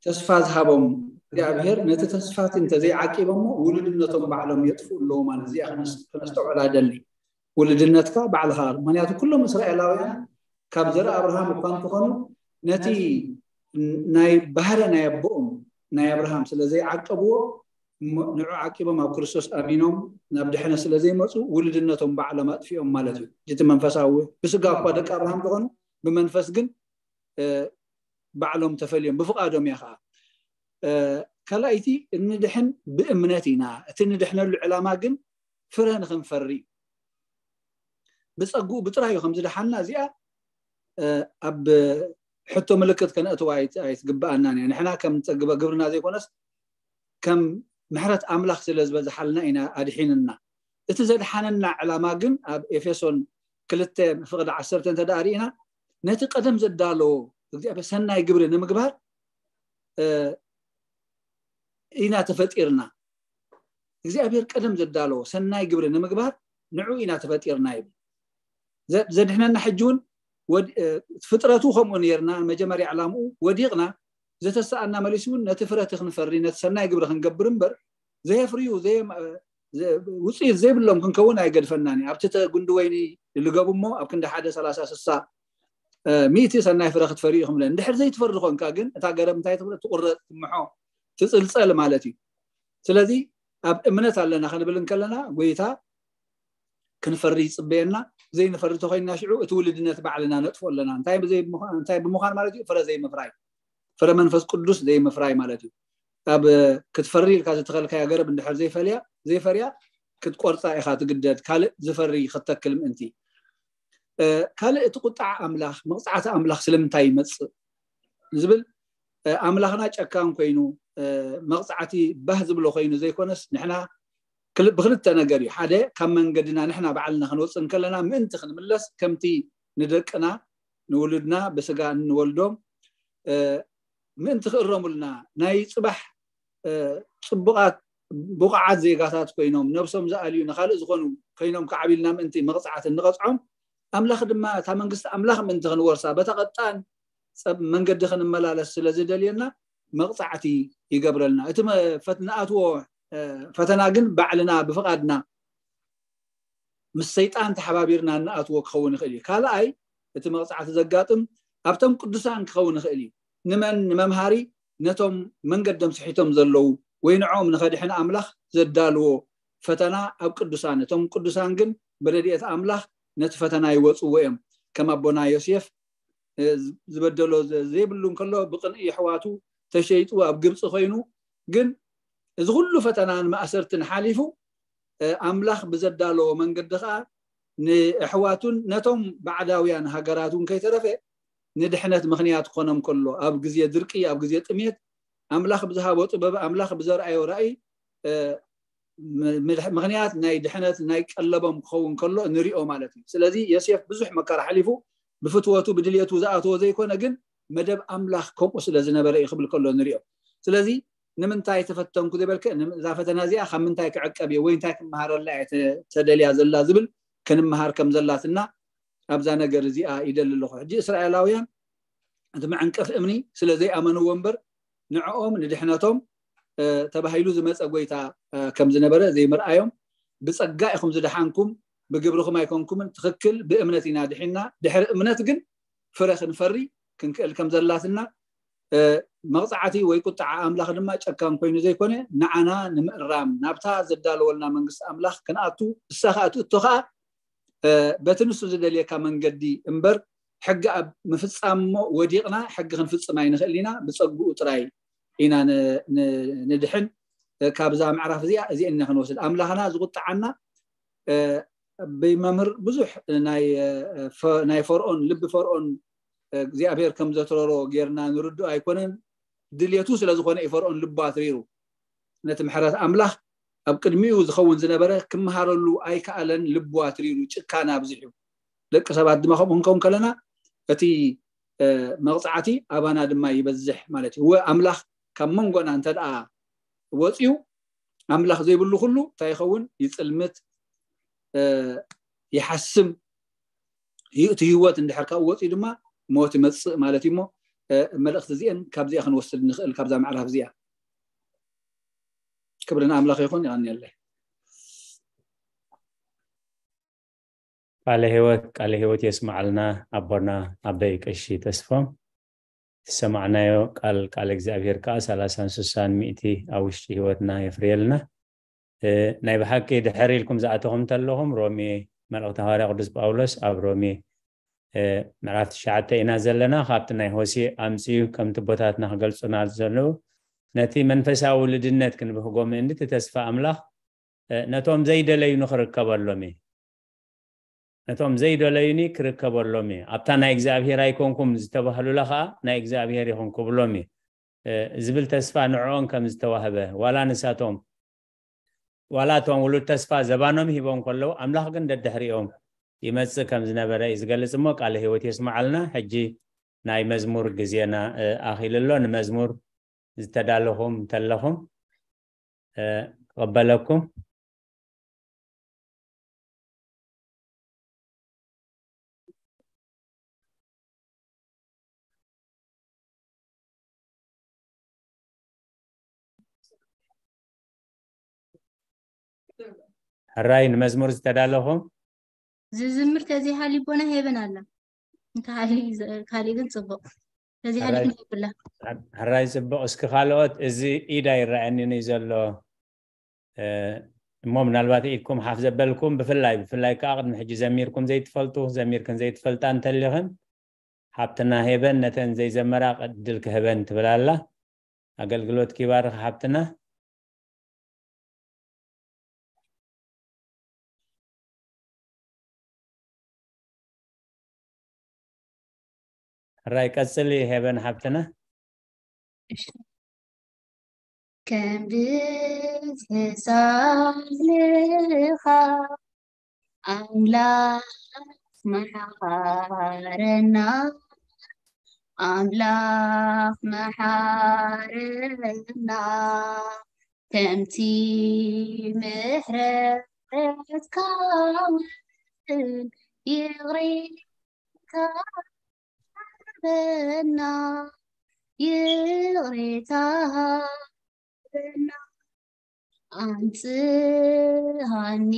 ተስፋ ዝሃቦም እግዚኣብሔር ነቲ ተስፋ እቲ እንተዘይዓቂቦሞ ውሉድነቶም ባዕሎም የጥፍኡ ኣለዉ ማለት እዚኣ ክነስ-፣ ክነስተውዕላ ደሊ። ውሉድነትካ ባዕልኻ። ምኽንያቱ ኩሎም እስራኤላውያን ካብ ዘርኢ ኣብርሃም እኳ እንተኾኑ ነቲ ናይ ባህረ ናይ ኣቦኦም ናይ ኣብርሃም ስለ ዘይዓቀብዎ እሞ ንዑ ዓቂቦም ኣብ ክርስቶስ ኣሚኖም ናብ ድሕነት ስለ ዘይመጹ ውሉድነቶም ባዕሎም ኣጥፊኦም ማለት እዩ። እቲ መንፈሳዊ ብስጋ እኳ ደቂ ኣብርሃም ዝኾኑ ብመንፈስ ግን፣ እ፣ ባዕሎም ተፈልዮም ብፍቓዶም እያ ኸዓ። እ፣ ካልኣይቲ እንድሕን ብእምነት ኢና። እቲ ንድሕነሉ ዕላማ ግን ፍረ ንክንፈሪ እዩ። ብፀግኡ ብጥራዩ ከም ዝደሓንና እዚኣ ኣብ ሕቶ ምልክት ከነእትዋ ኣይትግብኣናን እያ። ንሕና ከም ፀግበ ግብርና ዘይኮነስ ከም ምሕረት ኣምላኽ ስለ ዝበዝሓልና ኢና ኣድሒንና። እቲ ዘድሓነና ዕላማ ግን ኣብ ኤፌሶን ክልተ ፍቕዲ ዓሰርተ እንተ ደኣ ርኢና ነቲ ቀደም ዘዳለዎ እግዚኣብሔር ሰናይ ግብሪ ንምግባር ኢና ተፈጢርና። እግዚኣብሔር ቀደም ዘዳለዎ ሰናይ ግብሪ ንምግባር ንዑ ኢና ተፈጢርና ይብል። ዘድሕነና ሕጂ እውን ፍጥረቱ ከምኡ ነርና። መጀመርያ ዕላምኡ ወዲቕና፣ ዘተሰኣና መሊሱ እውን ነቲ ፍረቲ ክንፈሪ ነቲ ሰናይ ግብሪ ክንገብር እምበር ዘየፍርዩ ውፅኢት ዘይብሎም ክንከውን ኣይገድፈናን እዩ። ኣብቲ ጉንዲ ወይኒ ልገቡ እሞ ኣብ ክንዲ ሓደ ሰላሳ ስሳ ሚእቲ ሰናይ ፍረ ክትፈሪ ኢኹም ለን ድሕር ዘይትፈሪ ኮንካ ግን እታ ገረብ እንታይ ትብለ ትቁረጥ ትምሖ ትፅልፀል ማለት እዩ። ስለዚ ኣብ እምነት ኣለና ክንብል እንከለና ጎይታ ክንፈሪ ይፅበየና። ዘይንፈሪ ተኮይንና ሽዑ እቲ ውልድነት ባዕልና ነጥፎ ኣለና። እንታይ ብምዃን ማለት እዩ? ፍረ ዘይምፍራይ፣ ፍረ መንፈስ ቅዱስ ዘይምፍራይ ማለት እዩ። ኣብ ክትፈሪ ኢልካ ዝተኸልካያ ገረብ እንድሕር ዘይፈልያ ዘይፈርያ ክትቆርፃ ኢኻ ትግደድ፣ ካልእ ዝፈሪ ክተክል ምእንቲ። ካልእ እቲ ቁጣዓ ኣምላኽ መቕፃዕቲ ኣምላኽ ስለምንታይ ይመፅእ ዝብል ኣምላኽና ጨካን ኮይኑ መቕፃዕቲ ባህ ዝብሎ ኮይኑ ዘይኮነስ ንሕና ብክልተ ነገር እዩ። ሓደ ካብ መንገድና ንሕና ባዕልና ክንወፅእ እንከለና ምእንቲ ክንምለስ ከምቲ ንደቅና ንውሉድና ብስጋ እንወልዶም ምእንቲ ክእረሙልና ናይ ፅባሕ ፅቡቓት ብቑዓት ዜጋታት ኮይኖም ነብሶም ዝኣልዩ ንካልእ ዝኾኑ ኮይኖም ክዓብልና ምእንቲ መቕፃዕቲ እንቐፅዖም ኣምላኽ ድማ እታ መንግስቲ ኣምላኽ ምእንቲ ክንወርሳ በታ ቀጣን መንገዲ ክንመላለስ ስለ ዝደልየና መቕፃዕቲ ይገብረልና። እቲ ንኣትዎ ፈተና ግን ባዕልና ብፍቓድና ምስ ሰይጣን ተሓባቢርና እንኣትዎ ክኸውን ይኽእል እዩ። ካልኣይ እቲ መቕፃዕቲ ዘጋጥም ኣብቶም ቅዱሳን ክኸውን ይኽእል እዩ። ንመን? ንመምሃሪ ነቶም መንገዶም ስሒቶም ዘለዉ ወይ ንዕኦም ንኸድሕን ኣምላኽ ዘዳልዎ ፈተና ኣብ ቅዱሳን። እቶም ቅዱሳን ግን ብረድኤት ኣምላኽ ነቲ ፈተና ይወፅዎ እዮም። ከም ኣቦና ዮሴፍ ዝበደሎ ዘይብሉ እንከሎ ብቅንኢ የሕዋቱ ተሸይጡ ኣብ ግብፂ ኮይኑ ግን እዚ ኩሉ ፈተናን ማእሰርትን ሓሊፉ ኣምላኽ ብዘዳለዎ መንገዲ ከዓ ንኣሕዋቱን ነቶም ባዕዳውያን ሃገራትን ከይተረፈ ንድሕነት ምኽንያት ክኾኖም ከሎ ኣብ ግዜ ድርቂ ኣብ ግዜ ጥሜት ኣምላኽ ብዝሃቦ ጥበብ ኣምላኽ ብዘርኣዮ ራእይ ምኽንያት ናይ ድሕነት ናይ ቀለቦም ክኸውን ከሎ ንሪኦ ማለት እዩ። ስለዚ ዮሴፍ ብዙሕ መከራ ሓሊፉ ብፍትወቱ ብድልየቱ ዝኣተዎ ዘይኮነ ግን መደብ ኣምላኽ ከምኡ ስለ ዝነበረ እዩ ክብል ከሎ ንሪኦ። ስለዚ ንምንታይ ተፈተንኩ ዝበልከ እዛ ፈተና እዚኣ ካብ ምንታይ ክዕቀብ እየ ወይ እንታይ ክመሃረላ እየ ተደልያ ዘላ ዝብል ክንመሃር ከም ዘላትና ኣብዛ ነገር እዚኣ ይደሊ ኣለኹ። ሕጂ እስራኤላውያን እቲ መዐንቀፍ እምኒ ስለ ዘይኣመንዎ እምበር ንዕኦም ንድሕነቶም ተባሂሉ ዝመፀ ጎይታ ከም ዝነበረ ዘይምርኣዮም ብፀጋ ኢኹም ዝደሓንኩም ብግብርኹም ኣይኮንኩምን ትኽክል ብእምነት ኢና ድሒና ድሕሪ እምነት ግን ፍረ ክንፈሪ ክንክእል ከም ዘላትና መቕፃዕቲ ወይ ቁጣዓ ኣምላኽ ድማ ጨካን ኮይኑ ዘይኮነ ንዓና ንምእራም ናብታ ዘዳለወልና መንግስቲ ኣምላኽ ክንኣቱ ንሳ ከዓ ትእቶ ከዓ በቲ ንሱ ዝደልየካ መንገዲ እምበር ሕጊ ኣብ ምፍፃም እሞ ወዲቕና ሕጊ ክንፍፅም ኣይንኽእል ኢና ብፀግኡ ጥራይ ኢና ንድሕን ካብዛ ምዕራፍ እዚኣ እዚአን ኢና ክንወስድ ኣምላኽና ዝቁጣዓና ብመምህር ብዙሕ ናይ ፈርኦን ልቢ ፈርኦን እግዚኣብሔር ከም ዘትረሮ ጌርና ንርድኦ ኣይኮነን ድልየቱ ስለዝኾነ እዩ ፈርኦን ልቡ ኣትሪሩ ነቲ ምሕረት ኣምላኽ ኣብ ቅድሚኡ ዝኸውን ዝነበረ ክመሃረሉ ኣይከኣለን ልቡ ኣትሪሩ ጭካነ ኣብዚሑ ደቂ ሰባት ድማ ከምኡ ክንከውን ከለና እቲ መቕፃዕቲ ኣባና ድማ ይበዝሕ ማለት እዩ ኣምላኽ ካብ መንጎና እንተ ደኣ ወፅዩ ኣምላኽ ዘይብሉ ኩሉ እንታይ ይኸውን ይፅልምት ይሓስም እቲ ህይወት እንድሕር ካብኡ ወፅኡ ድማ ሞት ይመፅእ ማለት እዩ እሞ መልእክቲ እዚአን ካብዚኣ ክንወስድ ንኽእል ካብዛ ምዕራፍ እዚኣ ክብሪ ንኣምላኽ ይኹን ይቐንየለይ ቃለ ህይወት ቃለ ህይወት የስማዓልና ኣቦና ኣበይ ቀሺ ተስፎም ዝሰማዕናዮ ቃል ቃል እግዚኣብሔር ከዓ ሰላሳን ስሳን ሚእቲ ኣብ ውሽጢ ህይወትና የፍርየልና ናይ ብሓቂ ድሕር ኢልኩም ዝኣተኹም እንተለኹም ሮሜ መልእክቲ ሃዋርያ ቅዱስ ጳውሎስ ኣብ ሮሜ ምዕራፍ ትሽዓተ ኢና ዘለና ካብቲ ናይ ሆሴ ኣምፅኡ ከምቲ ቦታትና ክገልፁና ዘለዉ ነቲ መንፈሳዊ ውልድነት ክንብህጎ ምእንቲ ተስፋ ኣምላኽ ነቶም ዘይደለዩኒ ክርከበሎም እዩ። ነቶም ዘይደለዩኒ ክርከበሎም እዩ። ኣብታ ናይ እግዚኣብሔር ኣይኮንኩም ዝተባህሉላ ከዓ ናይ እግዚኣብሔር ይኹን ክብሎም እዩ ዝብል ተስፋ ንዕኦም ከም ዝተዋህበ፣ ዋላ ንሳቶም ዋላ እቶም ውሉድ ተስፋ ዘባኖም ሂቦም ከለዉ ኣምላኽ ግን ደድሕሪኦም ይመጽእ ከም ዝነበረ እዩ ዝገልጽ። እሞ ቃለ ህይወት የስምዓልና። ሕጂ ናይ መዝሙር ግዜና ኣኺሉ ኣሎ። ንመዝሙር ዝተዳለኹም እንተለኹም ክቕበለኩም። ሕራይ ንመዝሙር ዝተዳለኹም? ዝዝምር ተዘይሃልዩ ቦና ሄበን ኣላ። እንተሃልዩ ዝ- ካሊእ ግን ጽቡቕ። ተዘይሃልዩ ሕራይ- ግን ይብላ። ሕራይ ጽቡቕ። እስኪ ካልኦት፣ እዚ ኢድ ኣይረኣየንን እዩ ዘሎ። እሞ ምናልባት ኢድኩም ሓፍ ዘበልኩም፣ ብፍላይ ብፍላይ ከዓ ቅድሚ ሕጂ ዘሚርኩም ዘይትፈልጡ፣ ዘሚርክን ዘይትፈልጣ እንተሊኽን፣ ሓብትና ሄበን ነተን ዘይዘመራ ዕድል ክህበን ትብል ኣላ። ኣገልግሎት ኪባርኽ ሓብትና። ሕራይ ቀጽሊ ሄበን ሓብትና። ከም ብዝሒ ሳልኻ ኣምላኽ መሓረና፣ ኣምላኽ መሓረና፣ ከምቲ ምሕረትካ እውን ይቕሬታ ሃበና፣ ይቕሬታ ሃበና። ኣንጽሃኒ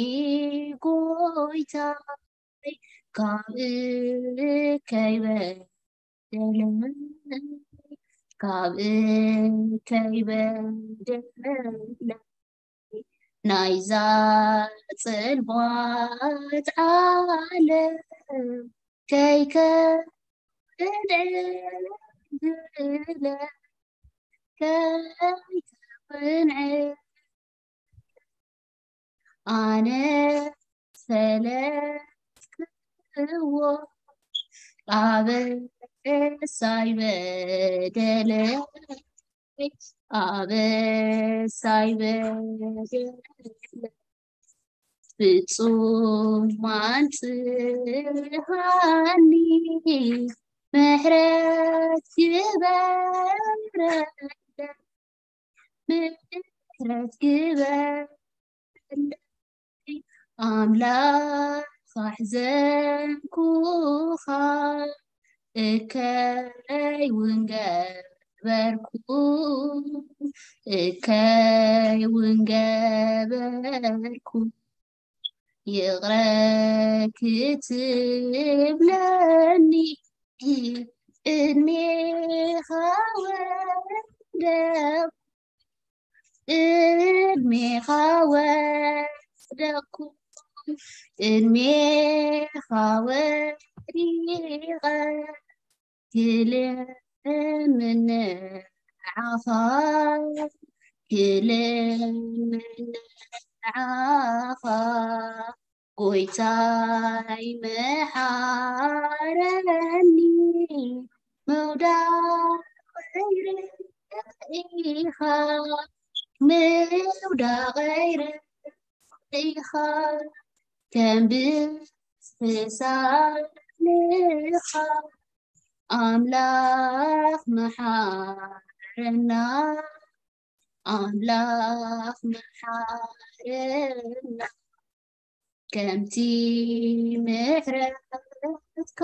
ጎይታይ ካብ ከይበደለይ፣ ካብ ከይበደለይ፣ ናይዛ ጽልማት ዓለም ከይከድዕለ ከይተቕንዐ ኣነ ፈለጥክዎ ኣበሳይ በደለ ኣበሳይ በደለ ፍጹም ኣንጽሃኒ ምሕረት ግበረለይ ምሕረት ግበረለይ ኣምላኽ ኣሕዘንኩኻ እከይ እውን ገበርኩ እከይ እውን ገበርኩ ይቕረ ክትብለኒ ቅድሜኻ ወደኩ ቅድሜኻ ወደኩ ቅድሜኻ ወዲቐ ክልምን ንዓኻ ክልምን ንዓኻ ጎይታይ መሓረኒ ምውዳቕ ኢኻ ምውዳቕ ኢኻ ከም ብዝተሳልኻ ኣምላኽ መሓረና ኣምላኽ መሓረና ከምቲ ምሕረትካ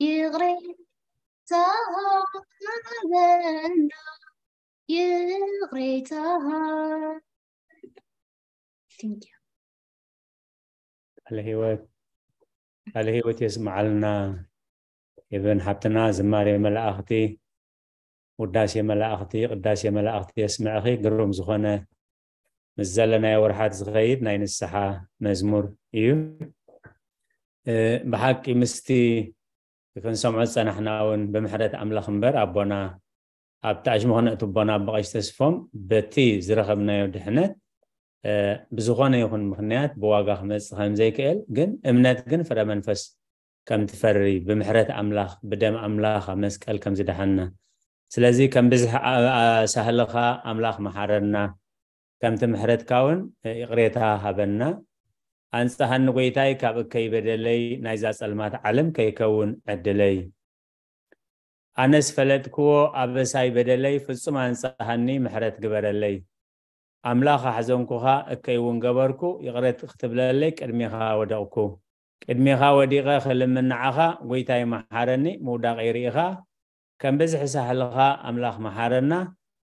ይቕሬታ ሃበና ይቕሬታ ሃበና Thank you. ቃለ ህይወት ቃለ ህይወት የስምዓልና። ሄቨን ሓብትና ዝማሬ መላእኽቲ ውዳሴ መላእኽቲ ቅዳሴ መላእኽቲ የስምዕኺ። ግሩም ዝኾነ ምስ ዘለናዮ ወርሓት ዝኸይድ ናይ ንስሓ መዝሙር እዩ። ብሓቂ ምስቲ ክንሰምዖ ዝጸናሕና እውን ብምሕረት ኣምላኽ እምበር ኣቦና ኣብቲ ኣሽሙ ክነእትቦና ብቐሽ ተስፎም በቲ ዝረኸብናዮ ድሕነት ብዝኾነ ይኹን ምኽንያት ብዋጋ ክመጽእ ከም ዘይክእል ግን እምነት ግን ፍረ መንፈስ ከም ትፈሪ ብምሕረት ኣምላኽ ብደም ኣምላኽ ኣብ መስቀል ከም ዝደሓና ስለዚ ከም ብዝሒ ሳህልኻ ኣምላኽ መሓረና ከምቲ ምሕረትካ እውን ይቕሬታ ሃበና ኣንጻሃኒ ጎይታይ ካብ እከይ በደለይ ናይዛ ጸልማት ዓለም ከይከውን ዕድለይ ኣነስ ፈለጥክዎ ኣበሳይ በደለይ ፍጹም ኣንጻሃኒ ምሕረት ግበረለይ ኣምላኽ ኣሕዘንኩኻ እከይ እውን ገበርኩ ይቕረት ክትብለለይ ቅድሜኻ ወደቕኩ ቅድሜኻ ወዲቐ ክልምን ንዓኻ ጎይታይ መሓረኒ ምውዳቐይ ርኢኻ ከም ብዝሒ ሳህልኻ ኣምላኽ መሓረና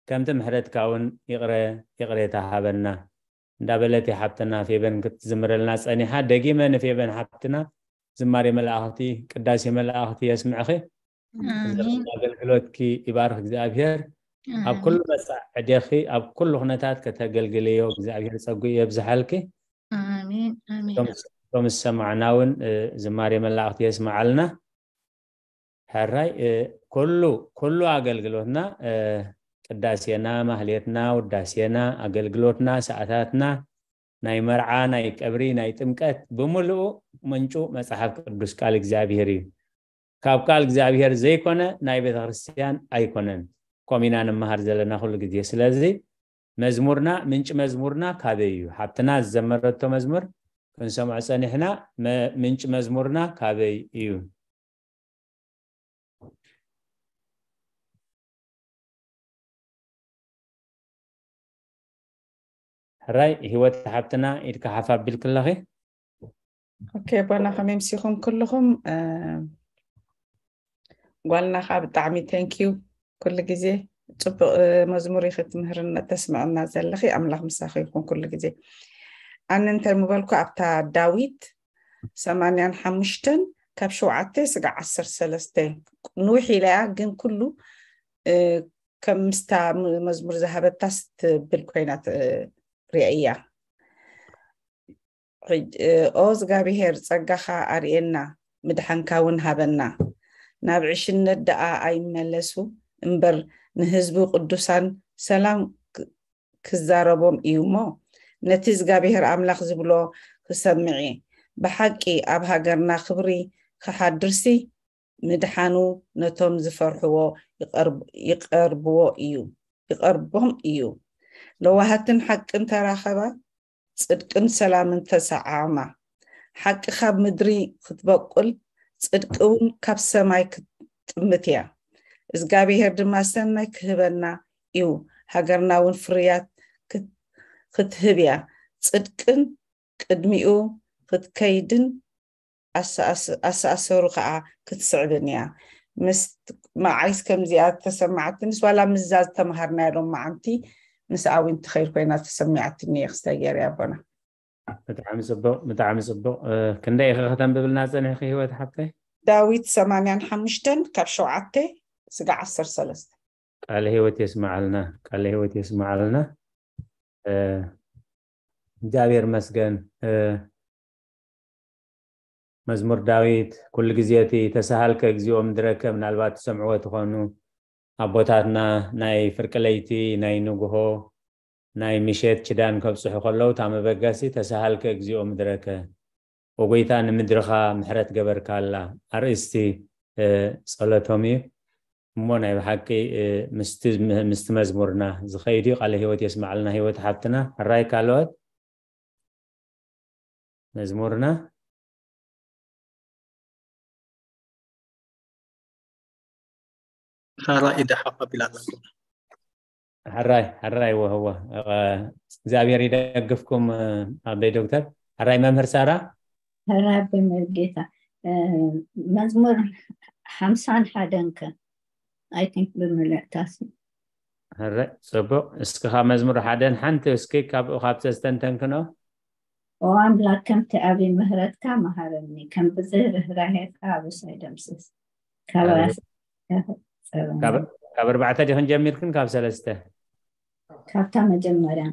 ከምቲ ምሕረትካ እውን ይቕረ ይቕሬታ ሃበና እንዳበለት ሓብትና ፌበን ክትዝምረልና ጸኒሓ ደጊመ ንፌበን ሓብትና ዝማሬ መላእኽቲ ቅዳሴ መላእኽቲ የስምዕኺ ዘመን ኣገልግሎትኪ ይባርክ እግዚኣብሔር ኣብ ኩሉ መጻዕ ዕዴኺ ኣብ ኩሉ ኩነታት ከተገልግልዮ እግዚኣብሔር ጸጉ የብዝሓልኪ ኣሜን ኣሜን እቶም ዝሰማዕና እውን ዝማሬ መላእኽቲ የስማዓልና ሕራይ ኩሉ ኩሉ ኣገልግሎትና ቅዳሴና ማህሌትና ውዳሴና ኣገልግሎትና ሰዓታትና ናይ መርዓ ናይ ቀብሪ ናይ ጥምቀት ብምልኡ ምንጩ መጽሓፍ ቅዱስ ቃል እግዚኣብሔር እዩ ካብ ቃል እግዚኣብሔር ዘይኮነ ናይ ቤተ ክርስቲያን ኣይኮነን ኮሚና ንመሃር ዘለና ኩሉ ግዜ ስለዚ መዝሙርና ምንጭ መዝሙርና ካበይ እዩ ሓብትና ዝዘመረቶ መዝሙር ክንሰምዖ ጸኒሕና ምንጭ መዝሙርና ካበይ እዩ ሕራይ ህይወት ሓብትና ኢድካ ሓፍ ኣቢልክለኺ ኦኬ ኣቦና ከመይ ምሲኹም ኩልኹም ጓልና ከዓ ብጣዕሚ thank you ኩሉ ግዜ ፅቡቅ መዝሙር ኢኺ ትምህርና ተስምዕና ዘለኺ ኣምላኽ ምሳኺ ይኹን ኩሉ ግዜ ኣነ እንታይ ምበልኩ ኣብታ ዳዊት ሰማንያን ሓሙሽተን ካብ ሸውዓተ ስጋዕ ዓሰርተ ሰለስተ ንውሕ ኢላ እያ ግን ኩሉ ከም ምስታ መዝሙር ዝሃበታስ ትብል ኮይና ሪኣ እያ ኦ እግዚኣብሄር ጸጋኻ ኣርእየና ምድሓንካ እውን ሃበና ናብ ዕሽነት ደኣ ኣይመለሱ እምበር ንህዝቡ ቅዱሳን ሰላም ክዛረቦም እዩ እሞ ነቲ እግዚኣብሄር ኣምላኽ ዝብሎ ክሰምዕ ብሓቂ ኣብ ሃገርና ክብሪ ክሓድርሲ ምድሓኑ ነቶም ዝፈርሕዎ ይቐርብዎ እዩ ይቐርቦም እዩ ለዋሃትን ሓቅን ተራኸባ ጽድቅን ሰላምን ተሰዓማ ሓቂ ካብ ምድሪ ክትበቁል ጽድቂ እውን ካብ ሰማይ ክትጥምት እያ እግዚኣብሄር ድማ ሰናይ ክህበና እዩ ሃገርና እውን ፍርያት ክትህብ እያ ጽድቅን ቅድሚኡ ክትከይድን ኣሰኣሰሩ ከዓ ክትስዕብን እያ ምስ መዓይስ ከምዚኣ ተሰማዓትንስ ዋላ ምስዛ ዝተምሃርናያ ሎም መዓንቲ ምስ ኣዊንቲ ኸይድ ኮይና ተሰሚዓትኒ እየ ክስታይ ገይረ ኣቦና ብጣዕሚ ፅቡቅ ብጣዕሚ ፅቡቅ ክንደይ ኢኸ ከተንብብልና ፀኒሕኪ ህይወት ሓብተይ ዳዊት ሰማንያን ሓሙሽተን ካብ ሸውዓተ ስጋ ዓሰርተ ሰለስተ ቃለ ህይወት የስማዓልና ቃለ ህይወት የስማዓልና እግዚኣብሔር መስገን መዝሙር ዳዊት ኩሉ ግዜ እቲ ተሳሃልከ እግዚኣብኦ ምድረከ ምናልባት ትሰምዕዎ ትኾኑ ኣቦታትና ናይ ፍርቂ ለይቲ ናይ ንግሆ ናይ ምሸት ችዳን ከብፅሑ ከለዉ እታ መበገሲ ተሳሃልከ እግዚኣብኦ ምድረከ ወጎይታ ንምድርኻ ምሕረት ገበርካላ ኣርእስቲ ጸሎቶም እዩ እሞ ናይ ብሓቂ ምስቲ መዝሙርና ዝኸይድ እዩ ቃለ ህይወት የስማዓልና ህይወት ሓብትና ሕራይ ካልኦት መዝሙርና ሳራ ኢዳ ሓፍ ኣቢላ ኣላ ሕራይ ሕራይ ወህወ እግዚኣብሔር ይደግፍኩም ኣበይ ዶክተር ሕራይ መምህር ሳራ ሕራይ ብምልጌታ መዝሙር ሓምሳን ሓደን ከ ኣይ ቲንክ ብምልእታሲ ሕራይ ፅቡቅ እስኪ ካብ መዝሙር ሓደን ሓንቲ እስኪ ካብኡ ካብ ተስተንተንክኖ ኦ ኣምላክ ከምቲ ዓብዪ ምህረትካ መሃረኒ ከም ብዝህ ርህራሄካ ኣበሳይ ደምስስ ካብ ኣርባዕተ ዲኽን ጀሚርክን ካብ ሰለስተ ካብታ መጀመርያ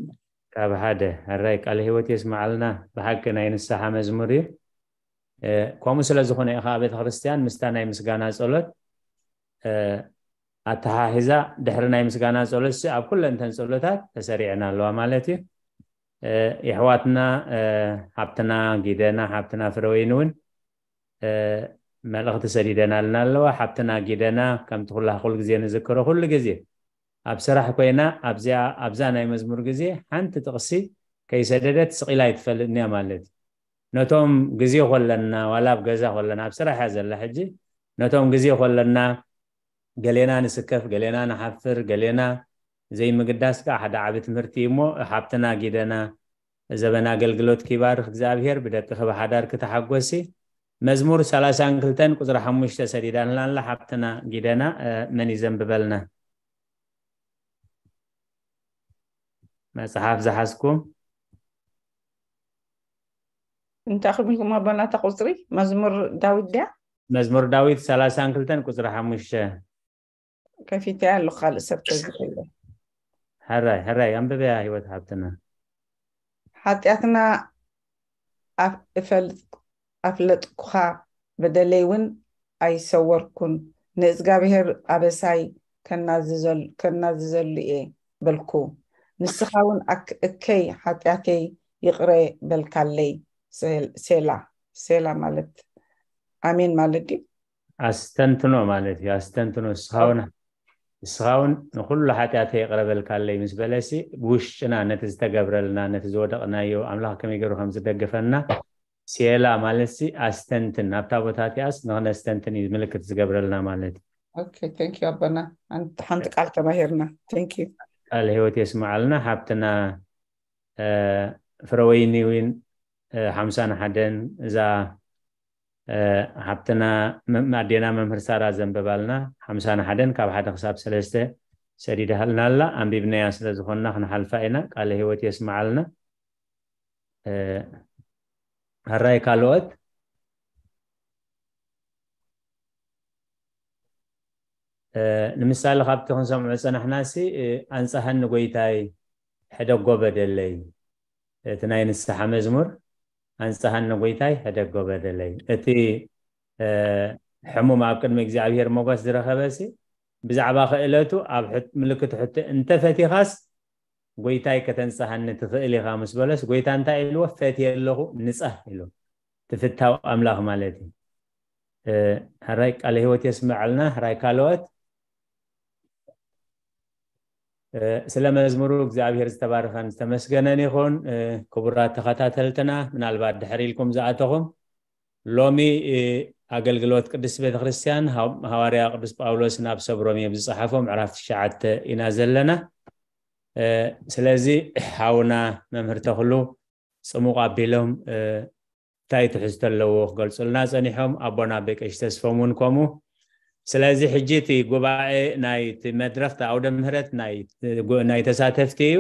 ካብ ሓደ ሕራይ ቃለ ህይወት የስማዓልና ብሓቂ ናይ ንስሓ መዝሙር እዩ ከምኡ ስለ ዝኾነ ኢኻ ቤተክርስትያን ምስታ ናይ ምስጋና ጸሎት ኣተሓሒዛ ድሕሪ ናይ ምስጋና ጸሎትሲ ኣብ ኩለንተን ጸሎታት ተሰሪዐን ኣለዋ ማለት እዩ። የሕዋትና፣ ሓብትና ጊደና፣ ሓብትና ፍረወይኒ እውን መልእኽቲ ሰዲደናልና ኣለዋ። ሓብትና ጊደና፣ ከምቲ ኩላ ኩሉ ግዜ ንዝክሮ፣ ኩሉ ግዜ ኣብ ስራሕ ኮይና ኣብዚኣ ኣብዛ ናይ መዝሙር ግዜ ሓንቲ ጥቕሲ ከይሰደደት ስቒላ ኣይትፈልጥን እያ ማለት እዩ። ነቶም ግዜ ኮለና ዋላ ኣብ ገዛ ኮለና፣ ኣብ ስራሕ እያ ዘላ ሕጂ፣ ነቶም ግዜ ኮለና ገሌና ንስከፍ፣ ገሌና ንሓፍር፣ ገሌና ዘይምግዳስ ከዓ ሓደ ዓቢ ትምህርቲ እዩ እሞ፣ ሓብትና ጊደና፣ ዘበን ኣገልግሎት ኪባርክ እግዚኣብሔር፣ ብደቅኺ ብሓዳር ክተሓጎሲ። መዝሙር ሰላሳን ክልተን ቁጽሪ ሓሙሽተ ሰዲዳልና ኣላ ሓብትና ጊደና። መን እዩ ዘንብበልና? መጽሓፍ ዝሓዝኩም? እንታይ ክብልኩም ኣቦና? እታ ቁጽሪ መዝሙር ዳዊት ድያ? መዝሙር ዳዊት ሰላሳን ክልተን ቁጽሪ ሓሙሽተ። ከፊተ ኣለኹ፣ ካልእ ሰብ ተዝክለ። ሕራይ ሕራይ ኣንብበያ ህይወት ሓብትና። ሓጢኣትና ኣፍ- እፈልጥ- ኣፍለጥኩኻ፣ በደለይ እውን ኣይሰወርኩን። ንእዝጋብሔር ኣበሳይ ከናዝዘል- ከናዝዘሉ እየ በልኩ። ንስኻ እውን ኣክ- እከይ ሓጢኣተይ ይቕረ በልካለይ። ሴል- ሴላ። ሴላ ማለት ኣሜን ማለት ድዩ? ኣስተንትኖ ማለት እዩ። ኣስተንትኖ፣ እስኻውን እስኻውን ንኩሉ ሓጢኣተይ ይቕረ በልካለይ ምስ በለሲ፣ ብውሽጥና ነቲ ዝተገብረልና፣ ነቲ ዝወደቕናዮ ኣምላኽ ከመይ ገይሩ ከም ዝደገፈና፣ ሴላ ማለትሲ ኣስተንትን፣ ኣብታ ቦታ እቲኣስ ንኽነስተንትን እዩ ምልክት ዝገብረልና ማለት እዩ። ኦኬ፣ ቴንክ ዩ ኣቦና። ሓንቲ ሓንቲ ቃል ተማሂርና። ቴንክ ዩ። ቃል ህይወት የስምዓልና። ሓብትና ፍረወይኒ እውን ሓምሳን ሓደን፣ እዛ ሓብትና ኣዴና መምህር ሳራ ዘንበባልና ሓምሳን ሓደን ካብ ሓደ ክሳብ ሰለስተ ሰዲዳሃልና ኣላ። ኣንቢብናያ ስለ ዝኾንና ክንሓልፋ ኢና። ቃለ ህይወት የስምዓልና። ሕራይ ካልኦት ንምሳሌ ካብቲ ክንሰምዖ ዝጸናሕናሲ፣ ኣንጻሃኒ ጎይታይ ሕደጎ በደለይ፣ እቲ ናይ ንስሓ መዝሙር፣ ኣንጻሃኒ ጎይታይ ሕደጎ በደለይ። እቲ ሕሙም ኣብ ቅድሚ እግዚኣብሔር ሞገስ ዝረኸበሲ፣ ብዛዕባ ክእለቱ ኣብ ምልክት ሕቶ እንተፈቲኻስ ጎይታይ ከተንጻሃኒ ትኽእል ኢኻ ምስ በለስ፣ ጎይታ እንታይ ኢልዎ? ፈትየ ኣለኹ፣ ንጻህ ኢሉ። ትፍታው ኣምላኽ ማለት እዩ። ሕራይ ቃለ ህይወት የስምዐልና። ሕራይ ካልኦት ስለ መዝሙሩ እግዚኣብሔር ዝተባረኸን ዝተመስገነን ይኹን። ክቡራት ተኸታተልትና፣ ምናልባት ድሕር ኢልኩም ዝኣተኹም፣ ሎሚ ኣገልግሎት ቅድስት ቤተክርስትያን ሃዋርያ ቅዱስ ጳውሎስ ናብ ሰብ ሮሜ ብዝጸሓፎ ምዕራፍ ትሽዓተ ኢና ዘለና። ስለዚ ሓውና መምህር ተኽሉ ጽሙቕ ኣቢሎም እንታይ ትሕዝቶ ኣለዎ ክገልጹልና ጸኒሖም። ኣቦና ኣቤ ቀሺ ተስፎም እውን ከምኡ። ስለዚ ሕጂ እቲ ጉባኤ ናይ እቲ መድረኽ፣ እቲ ኣውደ ምህረት ናይ ተሳተፍቲ እዩ።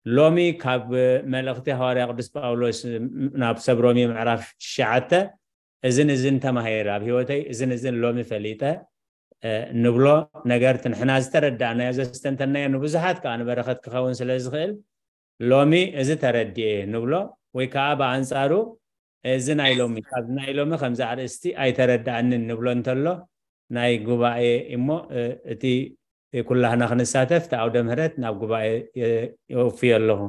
ሎሚ ካብ መልእኽቲ ሃዋርያ ቅዱስ ጳውሎስ ናብ ሰብ ሮሜ ምዕራፍ ትሽዓተ እዝን እዝን ተማሂረ፣ ኣብ ህይወተይ እዝን እዝን ሎሚ ፈሊጠ ንብሎ ነገር፣ እቲ ንሕና ዝተረዳእናዮ ዘስተንተናዮ ንብዙሓት ከዓ ንበረኸት ክኸውን ስለ ዝኽእል፣ ሎሚ እዚ ተረዲኤ ንብሎ፣ ወይ ከዓ ብኣንጻሩ እዚ ናይ ሎሚ፣ ካብዚ ናይ ሎሚ ከምዚ ኣርእስቲ ኣይተረዳእንን ንብሎ እንተሎ ናይ ጉባኤ እሞ፣ እቲ ኩላህና ክንሳተፍ እቲ ኣውደ ምህረት ናብ ጉባኤ የወፍዮ ኣለኹ።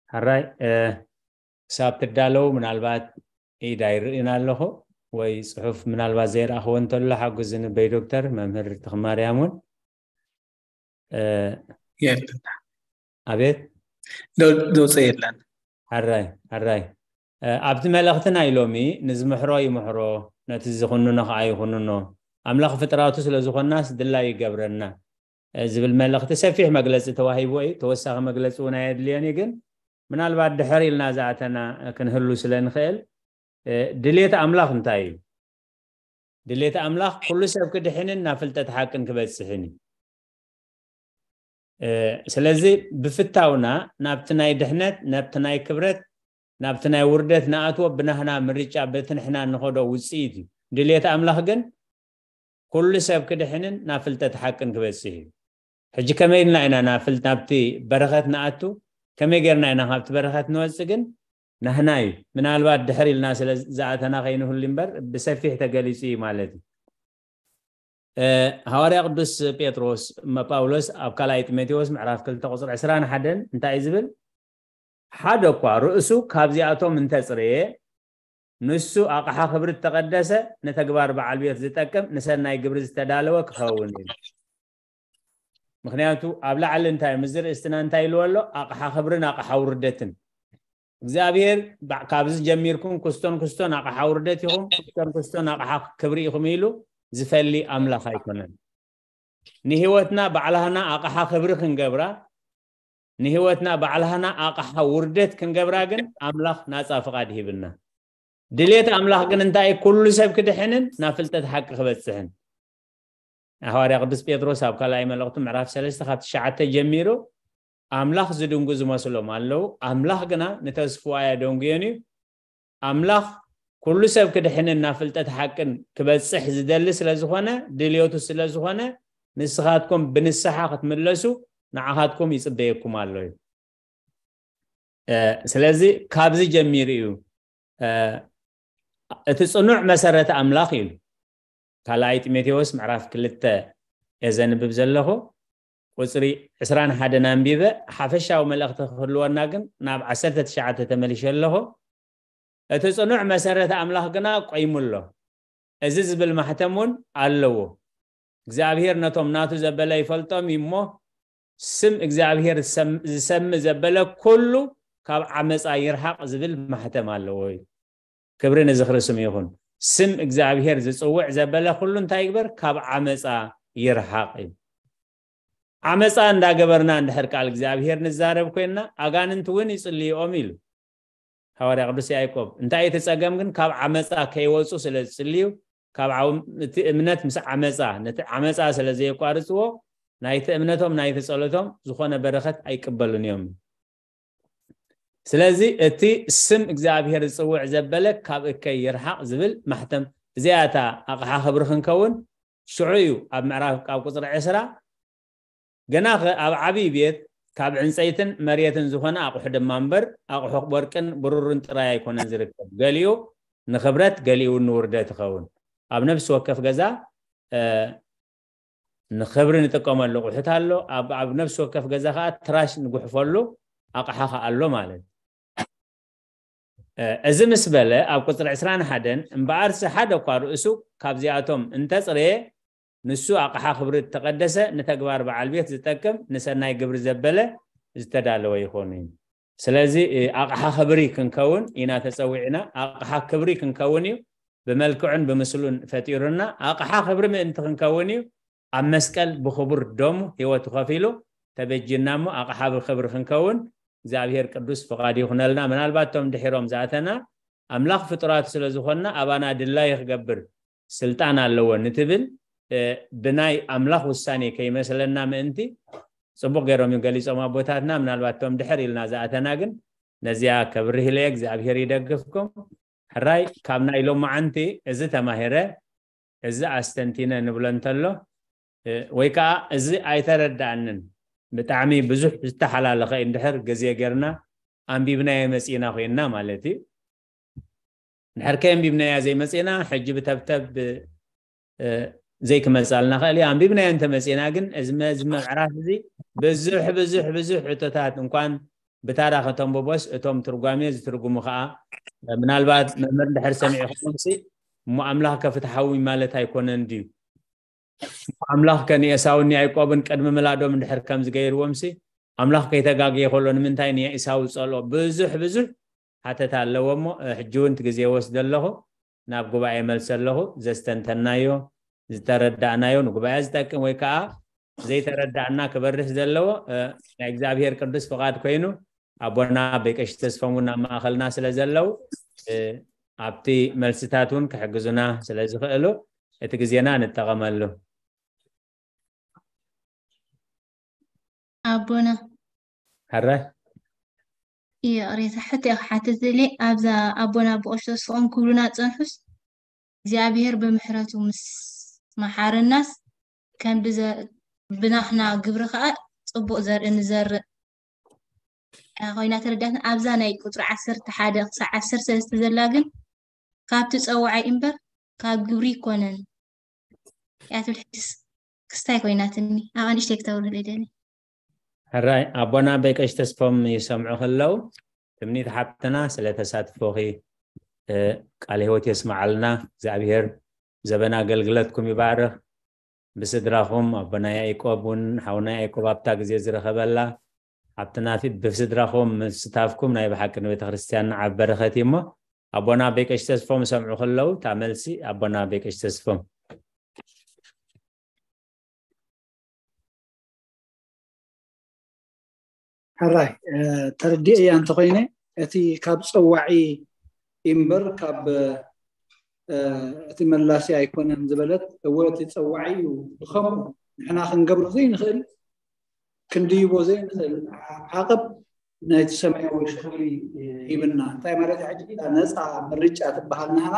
ሕራይ ክሳብ ትዳለዉ ምናልባት ኢድ ኣይርእን ኣለኹ፣ ወይ ጽሑፍ ምናልባት ዘይረኣኽዎ እንተሎ ሓጉዝኒ በይ ዶክተር መምህር ተኽማርያም እውን። የለን። ኣቤት ዘውፀ የለን። ሕራይ ሕራይ ኣብቲ መልእኽቲ ናይ ሎሚ፣ ንዝምሕሮ ይምሕሮ፣ ነቲ ዝኹንኖ ከዓ ይኹንኖ፣ ኣምላኽ ፍጥራቱ ስለ ዝኾንናስ ድላይ ይገብረና ዝብል መልእኽቲ ሰፊሕ መግለፂ ተዋሂብዎ እዩ። ተወሳኺ መግለፂ እውን ኣየድልዮን እዩ። ግን ምናልባት ድሕር ኢልና ዝኣተና ክንህሉ ስለ ንኽእል፣ ድሌት ኣምላኽ እንታይ እዩ? ድሌት ኣምላኽ ኩሉ ሰብ ክድሕንን ናብ ፍልጠት ሓቅን ክበፅሕን እዩ። ስለዚ ብፍታውና ናብቲ ናይ ድሕነት፣ ናብቲ ናይ ክብረት ናብቲ ናይ ውርደት ንኣትዎ ብናህና ምርጫ በቲ ንሕና እንኸዶ ውፅኢት እዩ። ድልየት ኣምላኽ ግን ኩሉ ሰብ ክድሕንን ናብ ፍልጠት ሓቅን ክበፅሕ እዩ። ሕጂ ከመይ ኢልና ኢና ናብ ፍል ናብቲ በረኸት ንኣቱ? ከመይ ጌርና ኢና ካብቲ በረኸት ንወፅእ? ግን ናህና እዩ። ምናልባት ድሕር ኢልና ስለ ዝኣተና ከይንህሉ እምበር ብሰፊሕ ተገሊፁ እዩ ማለት እዩ። ሃዋርያ ቅዱስ ጴጥሮስ ጳውሎስ ኣብ ካልኣይ ጢሞቴዎስ ምዕራፍ ክልተ ቁፅሪ ዕስራን ሓደን እንታይ እዩ ዝብል? ሓደ እኳ ርእሱ ካብዚኣቶም እንተፅረየ፣ ንሱ ኣቕሓ ክብሪ እተቐደሰ፣ ንተግባር በዓል ቤት ዝጠቅም፣ ንሰናይ ግብሪ ዝተዳለወ ክኸውን እዩ። ምክንያቱ ኣብ ላዕሊ እንታይ፣ ምስዚ ርእስትና እንታይ ኢልዎ ኣሎ? ኣቕሓ ክብርን ኣቕሓ ውርደትን። እግዚኣብሔር ካብዚ ጀሚርኩም ክስቶን ክስቶን ኣቕሓ ውርደት ኢኹም፣ ክስቶን ክስቶን ኣቕሓ ክብሪ ኢኹም ኢሉ ዝፈሊ ኣምላኽ ኣይኮነን። ንህይወትና ባዕላህና ኣቕሓ ክብሪ ክንገብራ፣ ንህይወትና ባዕላህና ኣቕሓ ውርደት ክንገብራ ግን ኣምላኽ ናፃ ፍቓድ ሂብና። ድሌት ኣምላኽ ግን እንታይ? ኩሉ ሰብ ክድሕንን ናብ ፍልጠት ሓቂ ክበፅሕን። ሃዋርያ ቅዱስ ጴጥሮስ ኣብ ካልኣይ መልእኽቱ ምዕራፍ ሰለስተ ካብ ትሽዓተ ጀሚሩ ኣምላኽ ዝድንጉ ዝመስሎም ኣለዉ። ኣምላኽ ግና ንተስፍኡ ኣየደንጉዮን እዩ። ኣምላኽ ኩሉ ሰብ ክድሕንን ናብ ፍልጠት ሓቅን ክበጽሕ ዝደሊ ስለ ዝኾነ፣ ድልዮቱ ስለ ዝኾነ፣ ንስኻትኩም ብንስሓ ክትምለሱ ንዓኻትኩም ይጽበየኩም ኣሎ እዩ። ስለዚ ካብዚ ጀሚሩ እዩ እቲ ጽኑዕ መሰረት ኣምላኽ እዩ። ካልኣይ ጢሞቴዎስ ምዕራፍ ክልተ እየ ዘንብብ ዘለኹ። ቁፅሪ ዕስራን ሓደን ኣንቢበ ሓፈሻዊ መልእኽቲ ክህልወና ግን ናብ ዓሰርተ ትሽዓተ ተመሊሸ ኣለኹ። እቲ ጽኑዕ መሰረት ኣምላኽ ግና ቆይሙ ኣሎ። እዚ ዝብል ማሕተም እውን ኣለዎ። እግዚኣብሔር ነቶም ናቱ ዘበለ ይፈልጦም እዩ እሞ፣ ስም እግዚኣብሔር ዝሰምእ ዘበለ ኩሉ ካብ ዓመፃ ይርሓቕ ዝብል ማሕተም ኣለዎ እዩ። ክብሪ ንዝኽሪ ስም ይኹን። ስም እግዚኣብሔር ዝፅውዕ ዘበለ ኩሉ እንታይ ይግበር? ካብ ዓመፃ ይርሓቕ እዩ። ዓመፃ እንዳገበርና እንድሕር ቃል እግዚኣብሔር ንዛረብ ኮይንና፣ ኣጋንንቲ እውን ይፅልይኦም ኢሉ ሃዋርያ ቅዱስ ያዕቆብ። እንታይ እቲ ፀገም ግን? ካብ ዓመፃ ከይወፁ ስለ ዝፅልዩ፣ ካብ ዓው- እቲ እምነት ምስ ዓመፃ፣ ነቲ ዓመፃ ስለ ዘየቋርፅዎ፣ ናይቲ እምነቶም ናይቲ ፀሎቶም ዝኾነ በረኸት ኣይቅበሉን እዮም። ስለዚ እቲ ስም እግዚኣብሔር ዝፅውዕ ዘበለ ካብ እከይ ይርሓቕ ዝብል ማሕተም፣ እዚኣ እታ ኣቕሓ ክብሪ ክንከውን ሽዑ እዩ። ኣብ ምዕራፍ ኣብ ቁፅሪ ዕስራ፣ ገናኸ ኣብ ዓብዪ ቤት ካብ ዕንፀይትን መሬትን ዝኾነ ኣቑሑ ድማ እምበር ኣቑሑ ወርቅን ብሩርን ጥራይ ኣይኮነን ዝርከብ፣ ገሊኡ ንኽብረት ገሊኡ ንውርደት ይኸውን። ኣብ ነፍሲ ወከፍ ገዛ ንኽብሪ ንጥቀመሉ ኣቑሑት ኣሎ። ኣብ ኣብ ነፍሲ ወከፍ ገዛ ከዓ ትራሽ ንጉሕፈሉ ኣቕሓ ከዓ ኣሎ ማለት። እዚ ምስ በለ ኣብ ቁፅሪ ዕስራን ሓደን፣ እምበኣርሲ ሓደ እኳ ርእሱ ካብዚኣቶም እንተፅረየ፣ ንሱ ኣቕሓ ክብሪ እተቐደሰ፣ ንተግባር በዓል ቤት ዝጠቅም፣ ንሰናይ ግብሪ ዘበለ ዝተዳለወ ይኾን እዩ። ስለዚ ኣቕሓ ክብሪ ክንከውን ኢና ተፀዊዕና። ኣቕሓ ክብሪ ክንከውን እዩ። ብመልክዑን ብምስሉን ፈጢሩና። ኣቕሓ ክብሪ ምእንቲ ክንከውን እዩ ኣብ መስቀል ብኽቡር ደሙ ህይወቱ ከፊሉ ተበጅና እሞ ኣቕሓ ክብሪ ክንከውን እግዚኣብሔር ቅዱስ ፍቓድ ይኹነልና። ምናልባት እቶም ድሒሮም ዝኣተና ኣምላኽ ፍጡራት ስለ ዝኾንና ኣባና ድላዩ ክገብር ስልጣን ኣለዎ ንትብል ብናይ ኣምላኽ ውሳኔ ከይመስለና ምእንቲ ጽቡቕ ገይሮም እዮም ገሊጾም ኣቦታትና። ምናልባት እቶም ድሕር ኢልና ዝኣተና ግን ነዚኣ ከብርህ ኢለ እግዚኣብሔር ይደግፍኩም። ሕራይ ካብ ናይ ሎማዓንቲ እዚ ተማሂረ እዚ ኣስተንቲነ ንብሎ እንተሎ ወይ ከዓ እዚ ኣይተረዳኣንን ብጣዕሚ ብዙሕ ዝተሓላለኸ እዩ እንድሕር ግዜ ጌርና ኣንቢብናዮ መፂእና ኮይንና ማለት እዩ። እንድሕር ከየንቢብናያ ዘይመፂእና ሕጂ ብተብተብ ዘይክመፃልና ኽእል እዩ። ኣንቢብናዮ እንተመፂእና ግን እዚ ምዕራፍ እዚ ብዙሕ ብዙሕ ብዙሕ ሕቶታት እንኳን ብታራ ከተንብቦስ እቶም ትርጓሜ ዝትርጉሙ ከዓ ምናልባት መምህር እንድሕር ሰሚዑ ክኾንሲ እሞ ኣምላኽ ከፍትሓዊ ማለት ኣይኮነን ድዩ? ኣምላኽ ከ ንኤሳውን ንያዕቆብን ቅድሚ ምላዶም እንድሕር ከም ዝገይርዎም ሲ ኣምላኽ ከይተጋገየ ከሎ ንምንታይ ንኤሳው ዝጸልኦ? ብዙሕ ብዙሕ ሓተታ ኣለዎ እሞ ሕጂ እውን እቲ ግዜ ወስደ ኣለኹ ናብ ጉባኤ መልሰ ኣለኹ። ዘስተንተናዮ ዝተረዳእናዮ ንጉባኤ ዝጠቅም ወይ ከዓ ዘይተረዳእና ክበርህ ዘለዎ ናይ እግዚኣብሔር ቅዱስ ፍቓድ ኮይኑ ኣቦና ኣቦይ ቀሺ ተስፎም እውን ኣብ ማእኸልና ስለ ዘለዉ ኣብቲ መልስታት እውን ክሕግዙና ስለ ዝኽእሉ እቲ ግዜና ንጠቐመሉ። ኣቦና ሕረ ይቕሬታ፣ ሕቶ እየ ክሓትት ደልየ። ኣብዛ ኣቦና ብቐሽተስፍኦም ክብሉና ጸንሑስ እግዚኣብሔር ብምሕረቱ ምስ መሓረናስ ከም ብዘ- ብናህና ግብሪ ከዓ ጽቡቕ ዘርኢ ንዘርእ ኮይና ተረዳትና። ኣብዛ ናይ ቁፅሪ ዓሰርተ ሓደ ክሳብ ዓሰርተ ሰለስተ ዘላ ግን ካብቲ ፀዋዒ እምበር ካብ ግብሪ ይኮነን እያ ትብል። ሕጅስ ክስታይ ኮይናትኒ፣ ኣብኣ ንእሽተይ ክተብርህለይ ደሊ። ሕራይ ኣቦና ኣበይ ቀሽ ተስፎም ይሰምዑ ከለው ትምኒት ሓብትና ስለ ተሳትፎኺ ቃል ህይወት የስማዓልና። እግዚኣብሔር ዘበን ኣገልግለትኩም ይባርኽ። ብስድራኹም ኣቦና ያዕቆብ እውን ሓውና ያዕቆብ ኣብታ ግዜ ዝረኸበላ ኣብቲ ናፊት ብስድራኹም ምስታፍኩም ናይ ብሓቂ ንቤተ ክርስቲያን ዓብ በረኸት እዩ። እሞ ኣቦና ኣበይ ቀሽ ተስፎም ይሰምዑ ከለው እታ መልሲ ኣቦና ኣበይ ቀሽ ተስፎም። ሕራይ ተረዲኤያ እንተኮይነ እቲ ካብ ፀዋዒ እምበር ካብ እቲ መላሲ ኣይኮነን ዝበለት፣ እወ እቲ ፀዋዒ እዩ። ብከምኡ ንሕና ክንገብሮ ዘይንኽእል ክንድይቦ ዘይንኽእል ዓቐብ ናይቲ ሰማያዊ ሽኽሊ ሂብና። እንታይ ማለት እዩ? ሕጂ ነፃ ምርጫ ትበሃል ናህና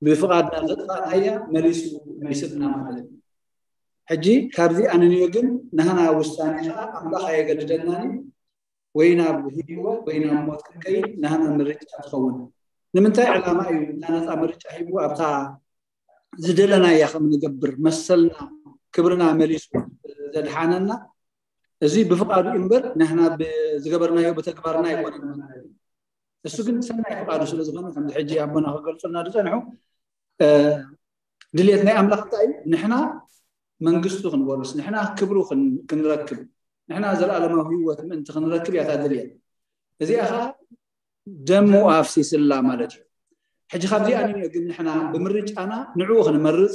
ብፍቓድና ዘጥፋእናያ መሊሱ መሊስና ማለት እዩ። ሕጂ ካብዚ ኣነንዮ ግን ናህና ውሳኔ ከዓ ኣምላኽ ኣየገድደናን ወይ ናብ ህይወት ወይ ናብ ሞት ክንከይድ ናህና ምርጫ ትኸውን። ንምንታይ ዕላማ እዩ እታ ነፃ ምርጫ ሂቡ ኣብታ ዝደለናያ ከም ንገብር መሰልና ክብርና መሊሱ ዘድሓነና? እዚ ብፍቓዱ እምበር ንሕና ዝገበርናዮ ብተግባርና ኣይኮነን ማለት እዩ። እሱ ግን ሰናይ ፍቓዱ ስለ ዝኾነ ከምዚ ሕጂ ኣቦና ክገልፁልና ዝፀንሑ ድልየት ናይ ኣምላኽ እንታይ እዩ? ንሕና መንግስቱ ክንወርስ፣ ንሕና ክብሩ ክንረክብ፣ ንሕና ዘለኣለማዊ ህይወት ምእንቲ ክንረክብ እያ እታ ድልየት። እዚኣ ከዓ ደሙ ኣፍሲስላ ማለት እዩ። ሕጂ ካብዚኣ ንንዮ ግን ንሕና ብምርጫና ንዕኡ ክንመርፅ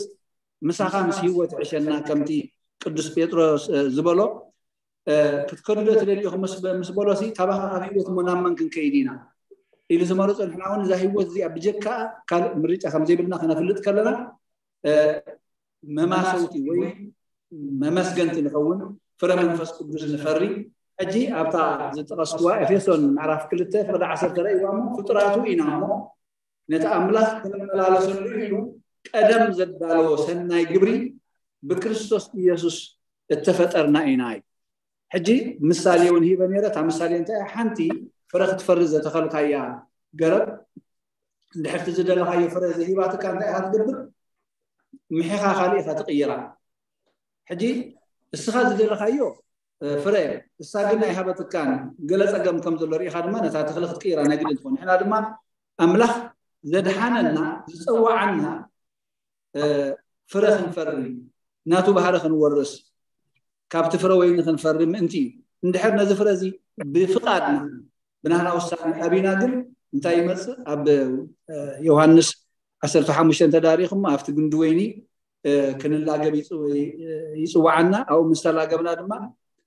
ምሳኻ ምስ ህይወት ዕሸና ከምቲ ቅዱስ ጴጥሮስ ዝበሎ ክትከዱ ዶ ትደልዩ ኢኹም ምስ በሎሲ ካባኻ ካብ ህይወት እሞ ናብ መን ክንከይድ ኢና ኢሉ ዝመረፆ፣ ንሕና እውን እዛ ህይወት እዚኣ ብጀካ ካልእ ምርጫ ከም ዘይብልና ከነፍልጥ ከለና መማሰውቲ ወይ መመስገንቲ ንኸውን፣ ፍረ መንፈስ ቅዱስ ንፈሪ። ሕጂ ኣብታ ዝጠቐስኩዋ ኤፌሶን ምዕራፍ ክልተ ፍቕዲ ዓሰርተ ረእይዋ እሞ ፍጡራቱ ኢና እሞ ነቲ ኣምላኽ ክንመላለሰሉ ኢሉ ቀደም ዘዳለዎ ሰናይ ግብሪ ብክርስቶስ ኢየሱስ እተፈጠርና ኢና እዩ። ሕጂ ምሳሌ እውን ሂበ ነይረ። እታ ምሳሌ እንታይ ሓንቲ ፍረ ክትፈሪ ዘተኸልካያ ገረብ እንድሕርቲ ዝደለኻዮ ፍረ ዘይሂባትካ እንታይ ኢኻ ትገብር? ምሒኻ ካልእ ኢኻ ትቕይራ። ሕጂ እስኻ ዝደለኻዮ ፍረ እሳ ግን ኣይሃበትካን፣ ገለ ፀገም ከም ዘሎ ርኢኻ ድማ ነታ ተኽሊ ክትቅይራ ናይ ግድን ትኾን። ንሕና ድማ ኣምላኽ ዘድሓነና ዝፀዋዓና ፍረ ክንፈሪ ናቱ ባህሪ ክንወርስ ካብቲ ፍረ ወይኒ ክንፈሪ ምእንቲ እዩ። እንድሕር ነዚ ፍረ እዚ ብፍቓድና ብናህና ውሳኔ ኣቢና ግን እንታይ ይመፅእ? ኣብ ዮሃንስ ዓሰርተ ሓሙሽተ እንተዳሪኹም ኣብቲ ግንዲ ወይኒ ክንላገብ ይፅውዓና። ኣብኡ ምስ ተላገብና ድማ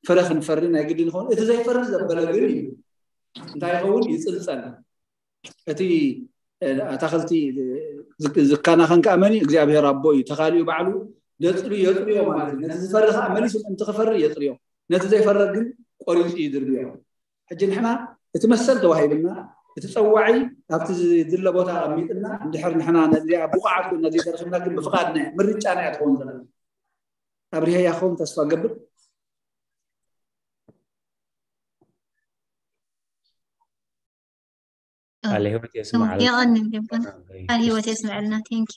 ፍረ ክንፈሪ ናይ ግዲ ንኸውን። እቲ ዘይፈሪ ዘበለ ግን እዩ እንታይ ይኸውን? ይፅልፀል። እቲ ኣታኽልቲ ዝከናኸን ከዓ መን እዩ? እግዚኣብሔር ኣቦ እዩ። ተኻሊኡ ባዕሉ ደፅሉ የፅርዮ ማለት እዩ። ነቲ ዝፈሪ ከዓ መሊሱ ምእንቲ ክፈሪ የፅርዮ፣ ነቲ ዘይፈረ ግን ቆሪፁ ይድርብዮ። ሕጂ ንሕና እቲ መሰል ተዋሂብና፣ እቲ ፀዋዒ ኣብቲ ዝድለ ቦታ ኣሚጥና፣ እንድሕር ንሕና ነዚኣ ብቑዓት ኮይና ዘይተረኽብና ግን ብፍቓድና እያ፣ ምርጫና እያ ትኸውን ዘላ። ኣብሪሀያ ክኸውን ተስፋ ገብር። ቃል ህይወት የስምዓልና። የቐንን ጀበና ቃል ህይወት የስምዐልና። ቴንኪ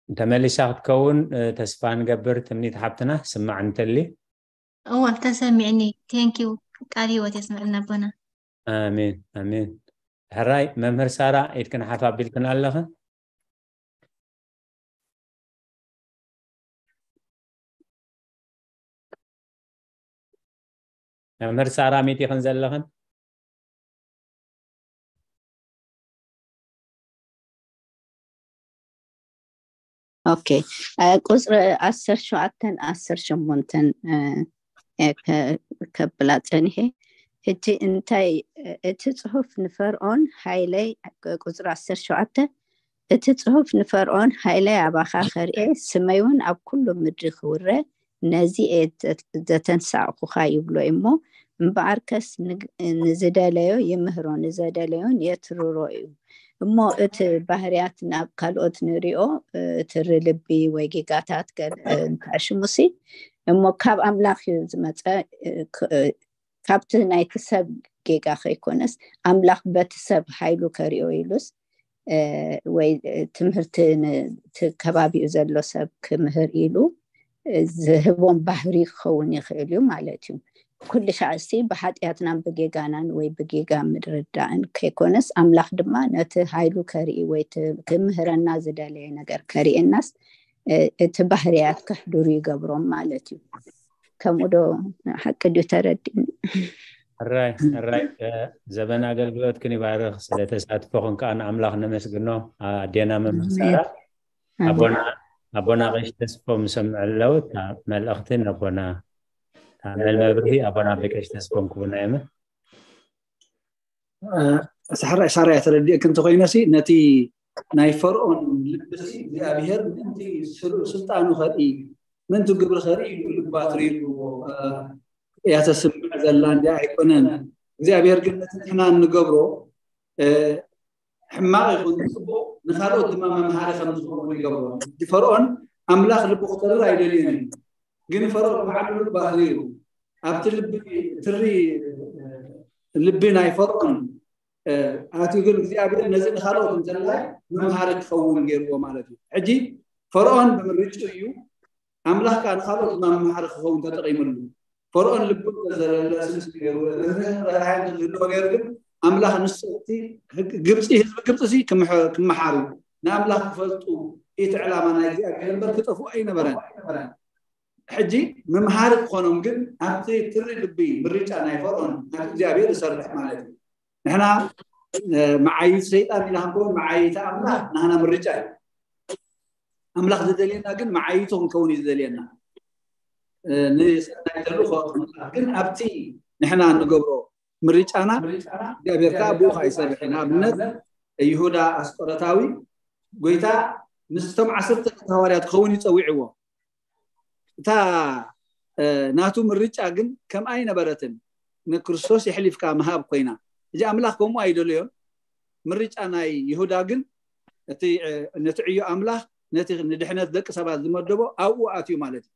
ተመሊሳ ክትከውን ተስፋ ንገብር። ትምኒት ሓብትና ስማዕ እንተሊ። እወ ተሰሚዕኒ። ቴንኪ ቃል ህይወት የስምዐልና ኣቦና። ኣሜን ኣሜን። ሕራይ መምህር ሳራ ኢድክን ሓፍ ኣቢልክን ኣለኽን? መምህር ሳራ ሚጢኽን ዘለኽን? ኦኬ ቁፅሪ ዓሰርተ ሸውዓተን ዓሰርተ ሸሞንተን ከብላ ፀኒሐ። ሕጂ እንታይ እቲ ፅሑፍ ንፈርዖን ሓይለይ ቁፅሪ ዓሰርተ ሸውዓተ እቲ ጽሑፍ ንፈርዖን፣ "ሓይለይ ኣባኻ ከርኤ፣ ስመይ እውን ኣብ ኩሉ ምድሪ ክውረ፣ ነዚ እየ ዘተንሳእኩኻ" ይብሎ እሞ፣ እምበኣርከስ ንግ- ንዝደለዮ ይምህሮ፣ ንዘደለዮን የትርሮ እዩ። እሞ እቲ ባህርያት ናብ ካልኦት ንሪኦ፣ እ፣ ትሪ ልቢ ወይ ጌጋታት ገል- እ፣ እንተኣሽሙሲ፣ እሞ ካብ ኣምላኽ እዩ ዝመፀ። እ፣ ክ- እ፣ ካብቲ ናይቲ ሰብ ጌጋ ከይኮነስ፣ ኣምላኽ በቲ ሰብ ሓይሉ ከሪኦ ኢሉስ፣ እ፣ ወይ ትምህርቲ ን- እቲ ከባቢኡ ዘሎ ሰብ ክምህር ኢሉ ዝህቦም ባህሪ ክኸውን ይኽእል እዩ ማለት እዩ። ኩሉ ሻዕሲ ብሓጢኣትናን ብጌጋናን ወይ ብጌጋ ምድርዳእን ከይኮነስ፣ ኣምላኽ ድማ ነቲ ሓይሉ ከርኢ ወይ ት- ክምህረና ዝደለየ ነገር ከርእየናስ፣ እ፣ እቲ ባህርያት ከሕድሩ ይገብሮም ማለት እዩ። ከምኡ ዶ ሓቂ ድዩ ተረዲእኒ? ሕራይ ሕራይ። እ፣ ዘበን ኣገልግሎትክን ይባርኽ። ስለ ተሳትፎኽን ከዓ ንኣምላኽ ነመስግኖ። ኣዴና መምህር ሳራ፣ ኣቦና ኣቦና ቀሺ ተስፎም ዝሰምዑ ኣለዉ። እታ መልእኽቲ ነቦና፣ እታ መል መብርሂ ኣቦና ኣቦ ቀሺ ተስፎም ክቡና እዮም። እ፣ ሳራ ሳራ ተረዲእክ እንተኮይነሲ፣ ነቲ ናይ ፈርኦን ልብሲ እግዚኣብሔር ምእንቲ ስር- ስልጣኑ ከርኢ፣ ምእንቲ ግብሪ ከርኢ ኢሉ ልባ ትሪእዎ፣ እ፣ እያ ተስምዕ ዘላ እንዲ ኣይኮነን። እግዚኣብሔር ግን ነቲ ንሕና እንገብሮ፣ እ፣ ሕማቕ ይኹን ጽቡቕ፣ ንኻልኦት ድማ መምሃሪ ከም ዝኸውን ይገብሮ። እቲ ፈርኦን ኣምላኽ ልቡ ክተርር ኣይደልዮን እዩ። ግን ፈርኦን ባዕሉ ልባ ትሪኡ፣ ኣብቲ ልቢ ትሪ ልቢ ናይ ፈርኦን፣ እ፣ ኣትዩ ግን እግዚኣብሔር ነዚ ንኻልኦት እንተላይ መምሃሪ ክኸውን ገይርዎ ማለት እዩ። ሕጂ ፈርኦን ብምርጭ እዩ፣ ኣምላኽ ከዓ ንኻልኦት ድማ መምሃሪ ክኸውን ተጠቒምሉ። ፈርኦን ልቡ ዘለለ ስምስ ገይሩ ርህራሄ ዝህልዎ ነይሩ፣ ግን ኣምላኽ ንሱ እቲ ህግ- ግብፂ፣ ህዝቢ ግብፂ ሲ ክምሐ- ክመሓሩ፣ ንኣምላኽ ክፈልጡ፣ እቲ ዕላማ ናይ እግዚኣብሔር እምበር ክጠፍኡ ኣይነበረን። ሕጂ መምሃሪ ክኾኖም ግን ኣብቲ ትሪ ልቢ ምርጫ ናይ ፈርኦን ናብ እግዚኣብሔር ይሰርሕ ማለት እዩ። ንሕና፣ እ፣ መዓይት ሰይጣን ኢና ክንከውን፣ መዓይት ኣምላኽ ናህና ምርጫ እዩ። ኣምላኽ ዝደልየና ግን መዓይቱ ክንከውን እዩ ዝደልየና። እ፣ ንሰናይ ተልእኾ ክንምራሕ ግን ኣብቲ ንሕና እንገብሮ ምርጫና እግዚኣብሔር ከዓ ብኡ ከዓ ይሰርሕ እዩ። ንኣብነት ይሁዳ ኣስቆረታዊ ጎይታ ምስቶም ዓሰርተ ክልተ ሃዋርያት ክኸውን ይፀዊዕዎ። እታ፣ እ፣ ናቱ ምርጫ ግን ከምኣ ኣይነበረትን። ንክርስቶስ የሕሊፍካ ምሃብ ኮይና። እዚ ኣምላኽ ከምኡ ኣይደለዮን። ምርጫ ናይ ይሁዳ ግን እቲ፣ እ፣ ነቲ ዕዮ ኣምላኽ ነቲ ንድሕነት ደቂ ሰባት ዝመደቦ ኣብኡ ኣትዩ ማለት እዩ።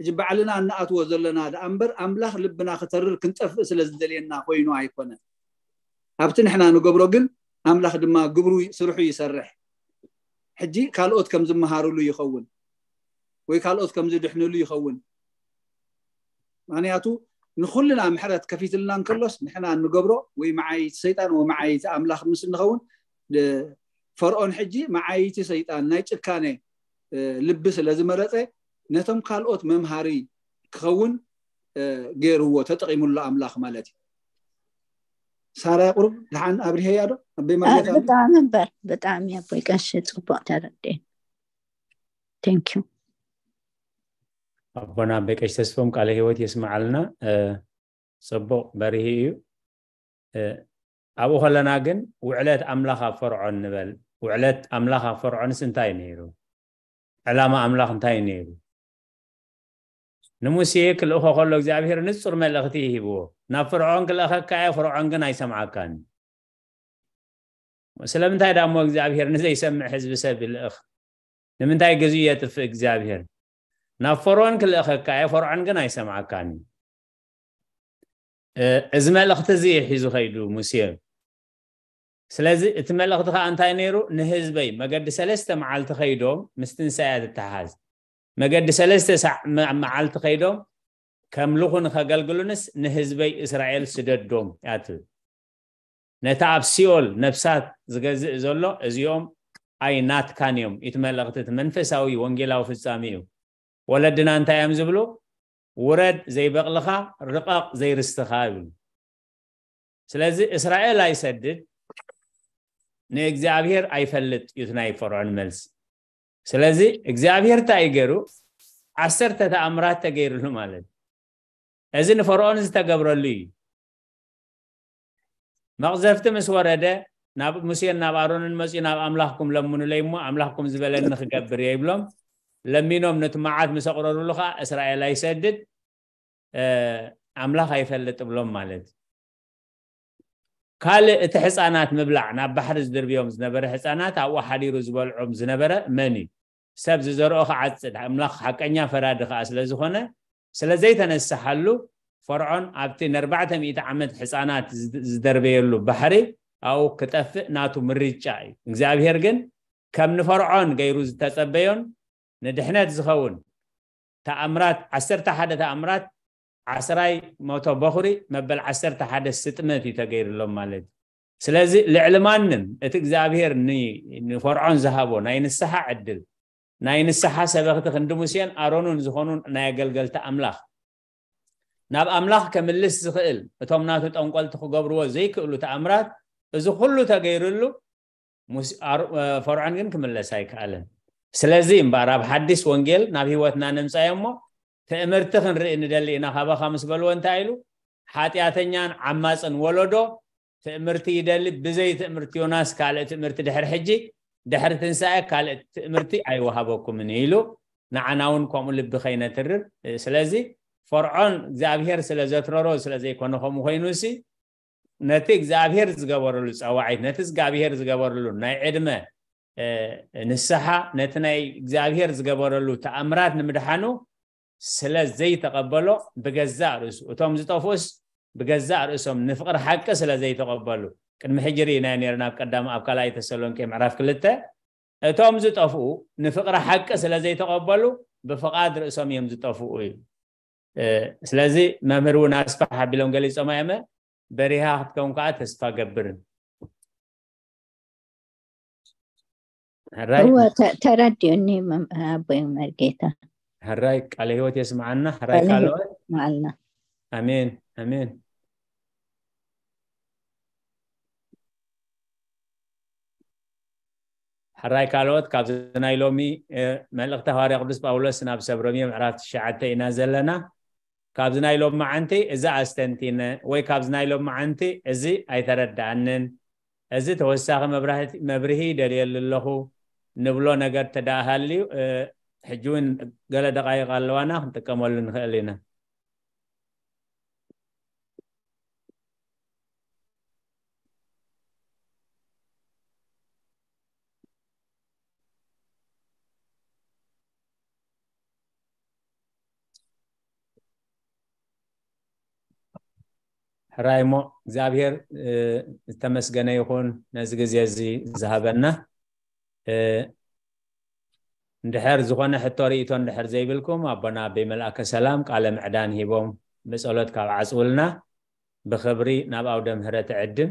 እዚ ባዕልና እንኣትዎ ዘለና ደኣ እምበር ኣምላኽ ልብና ክተርር ክንጠፍእ ስለ ዝደልየና ኮይኑ ኣይኮነን። ኣብቲ ንሕና ንገብሮ ግን ኣምላኽ ድማ ግብሩ ስርሑ ይሰርሕ። ሕጂ ካልኦት ከም ዝመሃርሉ ይኸውን ወይ ካልኦት ከም ዝድሕንሉ ይኸውን። ምክንያቱ ንኩልና ምሕረት ከፊትልና እንከሎስ ንሕና እንገብሮ ወይ መዓይቲ ሰይጣን ወይ መዓይቲ ኣምላኽ ምስ እንኸውን፣ ድ- ፈርኦን ሕጂ መዓይቲ ሰይጣን ናይ ጭካኔ፣ እ፣ ልቢ ስለ ዝመረጸ ነቶም ካልኦት መምሃሪ ክኸውን፣ እ፣ ገይርዎ፣ ተጠቒሙሉ ኣምላኽ ማለት እዩ። ሳራ ቁሩብ ደሓን ኣብሪሀያ ዶ ኣበይ አ፣ ማለታ? ብጣዕሚ እምበር ብጣዕሚ ኣቦይ ቀሺ ጽቡቕ ተረድኤ። Thank you። ኣቦና ኣቦይ ቀሺ ተስፎም ቃለ ህይወት የስምዓልና። እ፣ ጽቡቕ በሪሂ እዩ። እ፣ ኣብኡ ከለና ግን ውዕለት ኣምላኽ ኣብ ፈርዖን ንበል። ውዕለት ኣምላኽ ኣብ ፈርዖንስ እንታይ ነይሩ? ዕላማ ኣምላኽ እንታይ ነይሩ? ንሙሴ ክልእኾ ከሎ እግዚኣብሔር ንጹር መልእኽቲ ሂብዎ። ናብ ፍርዖን ክልእኸካ እየ፣ ፍርዖን ግን ኣይሰምዓካን። ስለምንታይ ዳሞ እግዚኣብሔር ንዘይሰምዕ ህዝቢ ሰብ ይልእኽ? ንምንታይ ግዜኡ የጥፍእ እግዚኣብሔር? ናብ ፈርዖን ክልእኸካ እየ፣ ፈርዖን ግን ኣይሰምዓካን። እ፣ እዚ መልእኽቲ እዚ እዩ ሒዙ ከይዱ ሙሴ። ስለዚ እቲ መልእኽቲ ከዓ እንታይ ነይሩ? ንህዝበይ መገዲ ሰለስተ መዓልቲ ከይዶም፣ ምስ ትንሳኤ ትተሓዝ። መገዲ ሰለስተ ሳዕ መ-፣ መዓልቲ ከይዶም ከምልኹ ንኸገልግሉንስ ንህዝበይ እስራኤል ስደዶም እያ ትብል። ነቲ ኣብ ሲኦል ነፍሳት ዝገዝእ ዘሎ እዚኦም ኣይ ናትካን እዮም። እቲ መልእኽቲ እቲ መንፈሳዊ ወንጌላዊ ፍጻሜ እዩ። ወለድና እንታይ እዮም ዝብሉ? ውረድ ዘይበቕልኻ፣ ርቐቕ ዘይርስትኻ ይብሉ። ስለዚ እስራኤል ኣይሰድድ፣ ንእግዚኣብሔር ኣይፈልጥ እዩ እቲ ናይ ፈርዖን መልሲ። ስለዚ እግዚኣብሔር እንታይ ገይሩ? ዓሰርተ ተኣምራት ተገይሩሉ ማለት እዩ። እዚ ንፈርዖን ዝተገብረሉ እዩ። መቕዘፍቲ ምስ ወረደ ናብ ሙሴን ናብ ኣሮንን መጺኡ ናብ ኣምላኽኩም ለምኑለይ እሞ ኣምላኽኩም ዝበለኒ ክገብር እየ ይብሎም። ለሚኖም ነቲ መዓት ምስ ኣቕረሩሉ ኸዓ እስራኤል ኣይሰድድ፣ እ፣ ኣምላኽ ኣይፈልጥ ብሎም ማለት እዩ። ካልእ እቲ ሕፃናት ምብላዕ ናብ ባሕሪ ዝድርብዮም ዝነበረ ሕፃናት ኣብኡ ሓዲሩ ዝበልዖም ዝነበረ መን እዩ? ሰብ ዝዘርኦ ክዓጽድ ኣምላኽ ሓቀኛ ፈራዲ ከዓ ስለ ዝኾነ ስለ ዘይተነስሓሉ ፈርዖን ኣብቲ ንኣርባዕተ ሚእቲ ዓመት ሕፃናት ዝደርበየሉ ባሕሪ ኣብኡ ክጠፍእ ናቱ ምርጫ እዩ። እግዚኣብሔር ግን ከም ንፈርዖን ገይሩ ዝተጸበዮን ንድሕነት ዝኸውን ተኣምራት ዓሰርተ ሓደ ተኣምራት ዓስራይ ሞቶ በኹሪ መበል ዓሰርተ ሓደ ስጥመት እዩ ተገይርሎም ማለት እዩ። ስለዚ ልዕሊ ማንም እቲ እግዚኣብሔር ንፈርዖን ዝሃቦ ናይ ንስሓ ዕድል ናይ ንስሓ ሰበኽቲ ክንዲ ሙሴን ኣሮንን ዝኾኑ ናይ ኣገልገልቲ ኣምላኽ ናብ ኣምላኽ ከምልስ ዝኽእል እቶም ናቱ ጠንቆልቲ ክገብርዎ ዘይክእሉ ተኣምራት እዚ ኩሉ ተገይርሉ ፈርዖን ግን ክምለስ ኣይከኣለን። ስለዚ እምበኣር ኣብ ሓዲስ ወንጌል ናብ ህይወትና ነምፃዮ እሞ ትእምርቲ ክንርኢ ንደሊ ኢና ካባኻ ምስ በልዎ እንታይ ኢሉ ሓጢኣተኛን ዓማፅን ወለዶ ትእምርቲ ይደሊ ብዘይ ትእምርቲ ዮናስ ካልእ ትእምርቲ ድሕሪ ሕጂ ድሕሪ ትንሳኤ ካልእ ትእምርቲ ኣይወሃበኩምን ኢሉ ንዓና እውን ከምኡ ልቢ ከይነትርር ስለዚ ፈርዖን እግዚኣብሔር ስለ ዘትረሮ ስለ ዘይኮነ ከምኡ ኮይኑ ሲ ነቲ እግዚኣብሔር ዝገበረሉ ፀዋዒት ነቲ እግዚኣብሔር ዝገበረሉ ናይ ዕድመ ንስሓ ነቲ ናይ እግዚኣብሔር ዝገበረሉ ተኣምራት ንምድሓኑ ስለ ዘይተቐበሎ ብገዛእ ርእሱ እቶም ዝጠፍኡስ ብገዛእ ርእሶም ንፍቕሪ ሓቂ ስለ ዘይተቐበሉ ቅድሚ ሕጂ ርኢናዮ ነርና ኣብ ቀዳም ኣብ ካልኣይ ተሰሎንቄ ምዕራፍ ክልተ እቶም ዝጠፍኡ ንፍቕሪ ሓቂ ስለ ዘይተቐበሉ ብፍቓድ ርእሶም እዮም ዝጠፍኡ እዩ። ስለዚ መምህር እውን ኣስፋሕ ኣቢሎም ገሊፆም ኣየመ በሪሃ ክትከውን ከዓ ተስፋ ገብርን ሕራይ እወ ተ- ተረዲኡኒ መም- ኣቦይ መርጌታ። ሕራይ ቃለ ህይወት የስምዓና። ሕራይ ቃለ ህይወት ካልኦት መዓልና። ኣሜን ኣሜን። ሕራይ ካልኦት ካብዚ ናይ ሎሚ መልእኽቲ ሃዋርያ ቅዱስ ጳውሎስ ናብ ሰብ ሮሜ ምዕራፍ ትሽዓተ ኢና ዘለና። ካብዚ ናይ ሎም መዓንቲ እዚ ኣስተንቲነ ወይ ካብዚ ናይ ሎም መዓንቲ እዚ ኣይተረድኣንን እዚ ተወሳኺ መብርሂ ደልየሉ ኣለኹ ንብሎ ነገር ተደኣ ሃልዩ ሕጂ እውን ገለ ደቃይቕ ኣለዋና ክንጥቀመሉ ንኽእል ኢና። ሕራይ እሞ እግዚኣብሔር ዝተመስገነ ይኹን ነዚ ግዜ እዚ ዝሃበና። እንድሕር ዝኾነ ሕቶ ርእቶ እንድሕር ዘይብልኩም ኣቦና ኣበይ መልኣከ ሰላም ቃለ ምዕዳን ሂቦም ብጸሎት ካብ ዓጽውልና ብኽብሪ ናብ ኣውደ ምህረት ዕድም።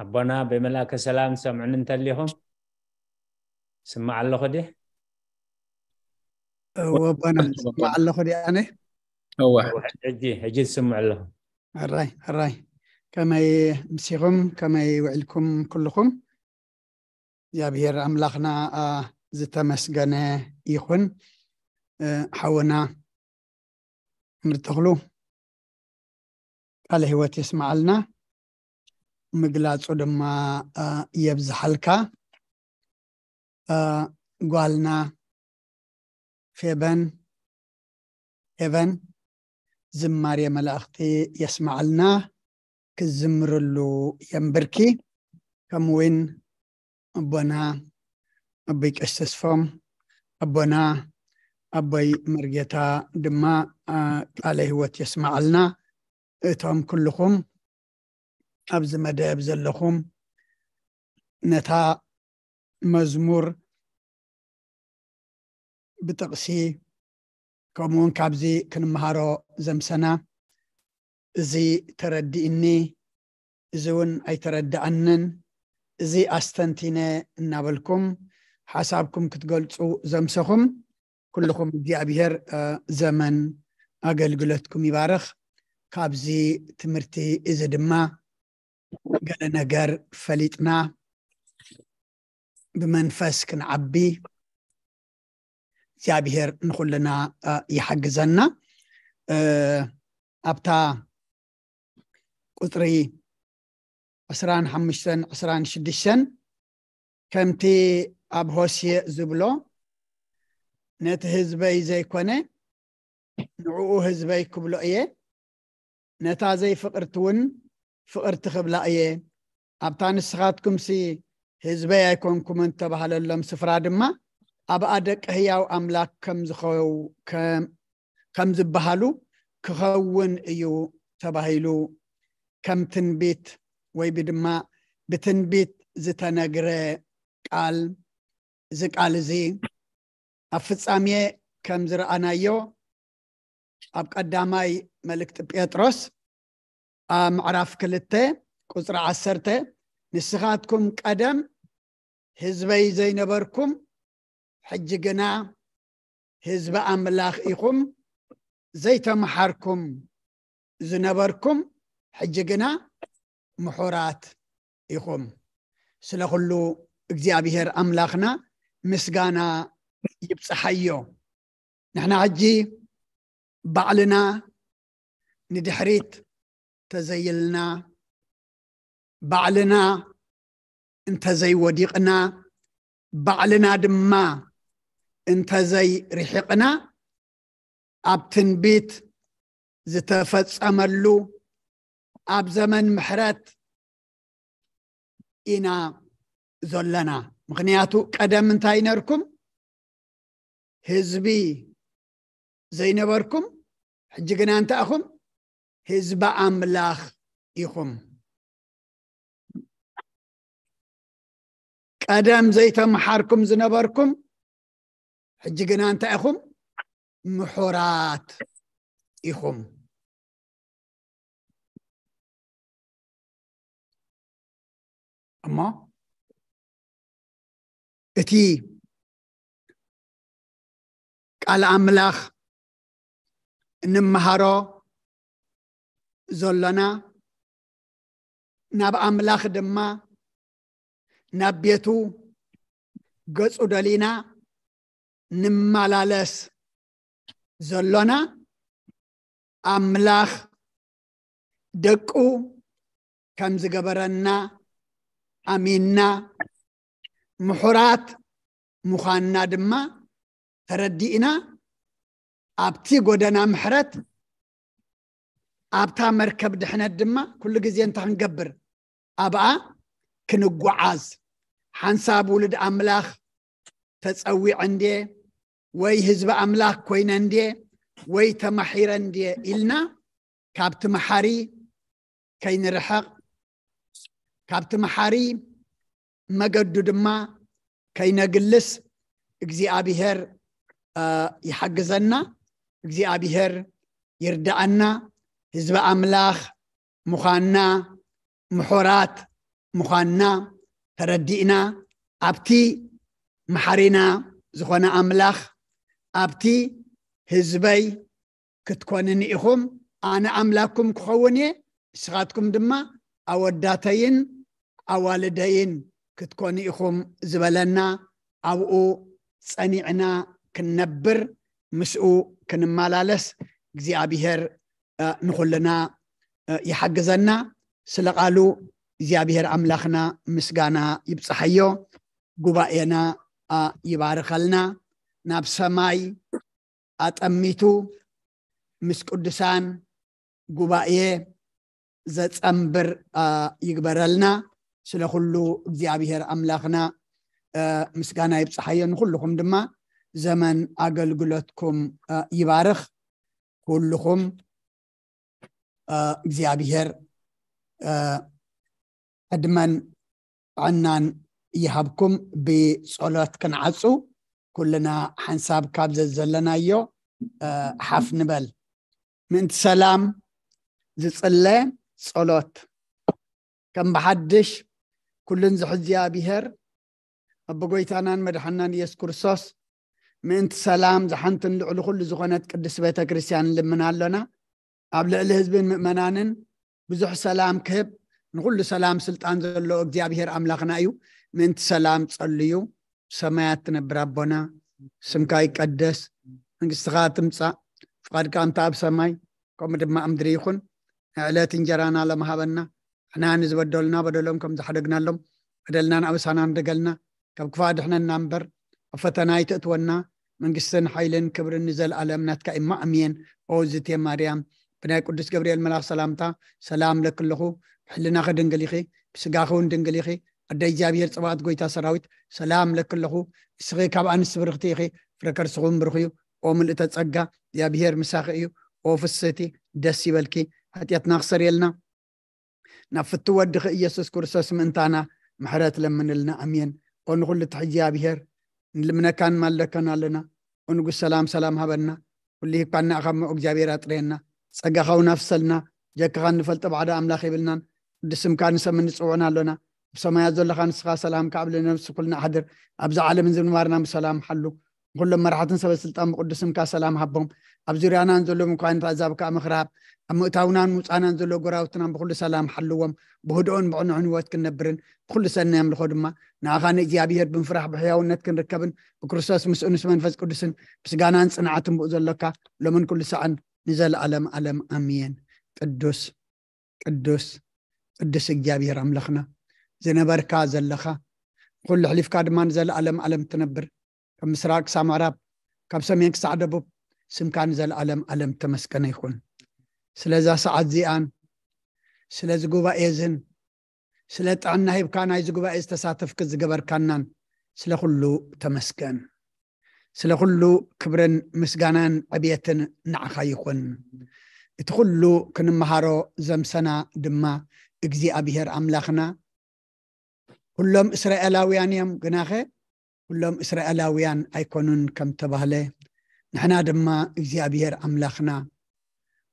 ኣቦና ብመልኣከ ሰላም ትሰምዑኒ እንተሊኹም ስማዕ ኣለኹ ዲ እወ ኣቦና ስማዕ ኣለኹ ዲ ኣነ እወ ሕጂ ሕጂ ትስምዑ ኣለኹም ሕራይ ሕራይ ከመይ ምሲኹም ከመይ ውዕልኩም ኩልኹም እግዚኣብሔር ኣምላኽና ዝተመስገነ ይኹን ሓውና ምርተኽሉ ቃለ ህይወት የስመዓልና ምግላፁ ድማ የብዝሓልካ ጓልና ፌበን ሄቨን ዝማሬ መላእኽቲ የስመዓልና ክዝምርሉ የንብርኪ ከምኡውን ኣቦና ኣቦይ ቀሽ ተስፎም ኣቦና ኣቦይ መርጌታ ድማ ቃለ ህይወት የስመዓልና እቶም ኩልኹም ኣብዚ መደብ ዘለኹም ነታ መዝሙር ብጥቕሲ ከምኡውን ካብዚ ክንምሃሮ ዘምሰና እዚ ተረዲእኒ እዚ እውን ኣይተረድኣንን እዚ ኣስተንቲነ እናበልኩም ሓሳብኩም ክትገልፁ ዘምሰኹም ኩልኹም እግዚኣብሔር ዘመን ኣገልግሎትኩም ይባርኽ ካብዚ ትምህርቲ እዚ ድማ ገለ ነገር ፈሊጥና ብመንፈስ ክንዓቢ እግዚኣብሔር ንኹልና ይሓግዘና። ኣብታ ቁፅሪ ዕስራን ሓሙሽተን ዕስራን ሽዱሽተን ከምቲ ኣብ ሆሴዕ ዝብሎ፣ ነቲ ህዝበይ ዘይኮነ ንዕኡ ህዝበይ ክብሎ እየ፣ ነታ ዘይፍቕርቲ እውን ፍቕርቲ ክብላ እየ። ኣብታ ንስኻትኩምሲ ህዝበይ ኣይኮንኩምን እተባህለሎም ስፍራ ድማ ኣብኣ ደቂ ህያው ኣምላክ ከም ዝበሃሉ ክኸውን እዩ ተባሂሉ። ከም ትንቢት ወይ ድማ ብትንቢት ዝተነግረ ቃል፣ እዚ ቃል እዚ ኣብ ፍጻሜ ከም ዝረኣናዮ ኣብ ቀዳማይ መልእክቲ ጴጥሮስ ኣብ ምዕራፍ ክልተ ቁፅሪ ዓሰርተ፣ ንስኻትኩም ቀደም ህዝበይ ዘይነበርኩም፣ ሕጂ ግና ህዝቢ ኣምላኽ ኢኹም፣ ዘይተምሓርኩም ዝነበርኩም፣ ሕጂ ግና ምሑራት ኢኹም። ስለ ኩሉ እግዚኣብሔር ኣምላኽና ምስጋና ይብጽሓዮ። ንሕና ሕጂ ባዕልና ንድሕሪት ተዘይልና፣ ባዕልና እንተዘይወዲቕና፣ ባዕልና ድማ እንተዘይርሒቕና፣ ኣብ ትንቢት ዝተፈጸመሉ ኣብ ዘመን ምሕረት ኢና ዘለና። ምኽንያቱ ቀደም እንታይ ነርኩም? ህዝቢ ዘይነበርኩም፣ ሕጂ ግና እንታይ ኢኹም? ህዝቢ ኣምላኽ ኢኹም። ቀደም ዘይተምሓርኩም ዝነበርኩም፣ ሕጂ ግና እንታይ ኢኹም? ምሑራት ኢኹም። እሞ እቲ ቃል ኣምላኽ እንመሃሮ ዘሎና፣ ናብ ኣምላኽ ድማ ናብ ቤቱ ገጹ ደሊና ንመላለስ ዘሎና፣ ኣምላኽ ደቁ ከም ዝገበረና ኣሚንና፣ ምሑራት ምዃንና ድማ ተረዲእና፣ ኣብቲ ጎደና ምሕረት፣ ኣብታ መርከብ ድሕነት ድማ ኩሉ ግዜ እንታይ ክንገብር? ኣብኣ ክንጓዓዝ። ሓንሳብ ውሉድ ኣምላኽ ተጸዊዐ እንድየ፣ ወይ ህዝቢ ኣምላኽ ኮይነ እንድየ፣ ወይ ተማሒረ እንድየ ኢልና ካብቲ መሓሪ ከይንርሕቕ፣ ካብቲ መሓሪ መገዱ ድማ ከይነግልስ እግዚኣብሔር፣ እ፣ ይሓግዘና፣ እግዚኣብሔር ይርዳኣና። ህዝቢ ኣምላኽ ምዃንና፣ ምሑራት ምዃንና ተረዲእና፣ ኣብቲ መሓሪና ዝኾነ ኣምላኽ፣ ኣብቲ ህዝበይ ክትኮንኒ ኢኹም፣ ኣነ ኣምላክኩም ክኸውን እየ፣ ንስኻትኩም ድማ ኣወዳተይን ኣዋልደይን ክትኮኑ ኢኹም ዝበለና፣ ኣብኡ ጸኒዕና ክንነብር፣ ምስኡ ክንመላለስ እግዚኣብሔር፣ እ፣ ንኹልና፣ እ፣ ይሓግዘና። ስለ ቃሉ እግዚኣብሔር ኣምላኽና ምስጋና ይብጽሓዮ። ጉባኤና፣ እ፣ ይባርኸልና። ናብ ሰማይ ኣጠሚቱ ምስ ቅዱሳን ጉባኤ ዘጸንብር፣ እ፣ ይግበረልና። ስለ ኩሉ እግዚኣብሔር ኣምላኽና፣ እ፣ ምስጋና ይብጽሓዮ። ንኹልኹም ድማ ዘመን ኣገልግሎትኩም፣ እ፣ ይባርኽ። ኩልኹም፣ እ፣ እግዚኣብሔር፣ እ፣ ዕድመን ጥዕናን ይሃብኩም። ብጸሎት ክንዓጹ፣ ኩልና ሓንሳብ ካብ ዘዘለናዮ፣ እ፣ ሓፍ ንበል። ምእንቲ ሰላም ዝጽለ ጸሎት። ከም ብሓድሽ ኩሉን ዝሕዚ እግዚኣብሔር፣ ኣቦ ጎይታናን መድሓናን ኢየሱስ ክርስቶስ፣ ምእንቲ ሰላም ዝሓንትን ልዕሊ ኩሉ ዝኾነት ቅድስት ቤተ ክርስቲያን ንልምን ኣሎና። ኣብ ልዕሊ ህዝብን ምእመናንን ብዙሕ ሰላም ክህብ፣ ንኹሉ ሰላም ስልጣን ዘሎ እግዚኣብሔር ኣምላኽና እዩ። ምእንቲ ሰላም ጸልዩ። ሰማያት ትነብር ኣቦና፣ ስምካ ይቀደስ፣ መንግስትኻ ትምጻእ፣ ፍቓድካ ከምታ ኣብ ሰማይ ከምኡ ድማ ኣብ ምድሪ ይኹን። ንዕለት እንጀራና ለምሃበና፣ ንሕና ንዝበደሉና በደሎም ከም ዝሓደግናሎም፣ በደልናን ኣበሳናን ደገልና፣ ካብ ክፋ ድሕነና እምበር፣ ኣብ ፈተና ኣይተእትወና፣ መንግስትን ሓይልን ክብርን ንዘለኣለም ናትካ እማ ኣሜን። ኦ ዝቴ ማርያም፣ ብናይ ቅዱስ ገብርኤል መልኣኽ ሰላምታ ሰላም ለክለኹ፣ ብሕልናኺ ድንግል ኢኺ፣ ብስጋኺ እውን ድንግል ኢኺ። ኣደ እግዚኣብሔር ጽባኦት ጎይታ ሰራዊት ሰላም ለክለኹ፣ እስኺ ካብ ኣንስቲ ብርኽቲ ኢኺ፣ ፍረ ከርስኹም ብሩኽ እዩ። ኦ ምልእተ ጸጋ፣ እግዚኣብሔር ምሳኺ እዩ። ኦ ፍስህቲ፣ ደስ ይበልኪ፣ ሓጢኣትና ክሰርየልና፣ ናብ ፍቱ ወድኺ ኢየሱስ ክርስቶስ ምእንታና ምሕረት ለምንልና። ኣሜን። ኦ ንኹሉ ትሕዚ እግዚኣብሔር፣ ንልምነካን ማለከን ኣለና። ኦ ንጉስ ሰላም፣ ሰላም ሃበና። ኩሉ ሂብካና ኢኻ እሞ እግዚኣብሔር ኣጥርየና። ጸጋኻ እውን ኣፍሰልና። ጀክኻ እንፈልጦ ባዕዳ ኣምላኽ የብልናን። ቅዱስ ስምካ ንሰምን ንጽውዕን ኣሎና። ኣብ ሰማያት ዘለኻ ንስኻ ሰላም ካብ ልነብሲ ኩልና ኣሕድር። ኣብዛ ዓለምን ዝምንባርና ብሰላም ሓሉ። ንኹሎም መራሕትን ሰበ ስልጣን ብቅዱስ ስምካ ሰላም ሃቦም። ኣብ ዙርያናን ዘሎ ምኳን ኣሕዛብ ከኣ ምኽራብ፣ ኣብ ምእታውናን ምውጻናን ዘሎ ጎራውትና ብኩሉ ሰላም ሓልዎም። ብህድኦን ብዕኑዕን ህይወት ክንነብርን ብኩሉ ሰናይ ኣምልኾ ድማ ንኣኻ ንእግዚኣብሔር ብምፍራሕ ብሕያውነት ክንርከብን ብክርስቶስ ምስኡ ምስ መንፈስ ቅዱስን ምስጋናን ጽንዓትን ብኡ ዘሎካ ሎምን ኩሉ ሰዓን ንዘለኣለም ኣለም ኣሜን። ቅዱስ ቅዱስ ቅዱስ እግዚኣብሔር ኣምላኽና፣ ዝነበርካ ዘለኻ፣ ንኹሉ ኣሕሊፍካ ድማ ንዘለኣለም ኣለም ትነብር፣ ካብ ምስራቅ ክሳብ ምዕራብ፣ ካብ ሰሜን ክሳዕ ደቡብ፣ ስምካ ንዘለኣለም ኣለም ተመስገነ ይኹን። ስለዛ ሰዓት እዚኣን ስለዚ ጉባኤ እዝን ስለ ጥዕና ሂብካ ናይዚ ጉባኤ ዝተሳተፍክ ዝገበርካናን ስለ ኩሉ ተመስገን። ስለ ኩሉ ክብርን ምስጋናን ዕብየትን ንዓኻ ይኹን። እቲ ኩሉ ክንመሃሮ ዘምሰና ድማ እግዚኣብሔር ኣምላኽና፣ ኩሎም እስራኤላውያን እዮም፣ ግናኸ ኩሎም እስራኤላውያን ኣይኮኑን ከም ተባህለ፣ ንሕና ድማ እግዚኣብሔር ኣምላኽና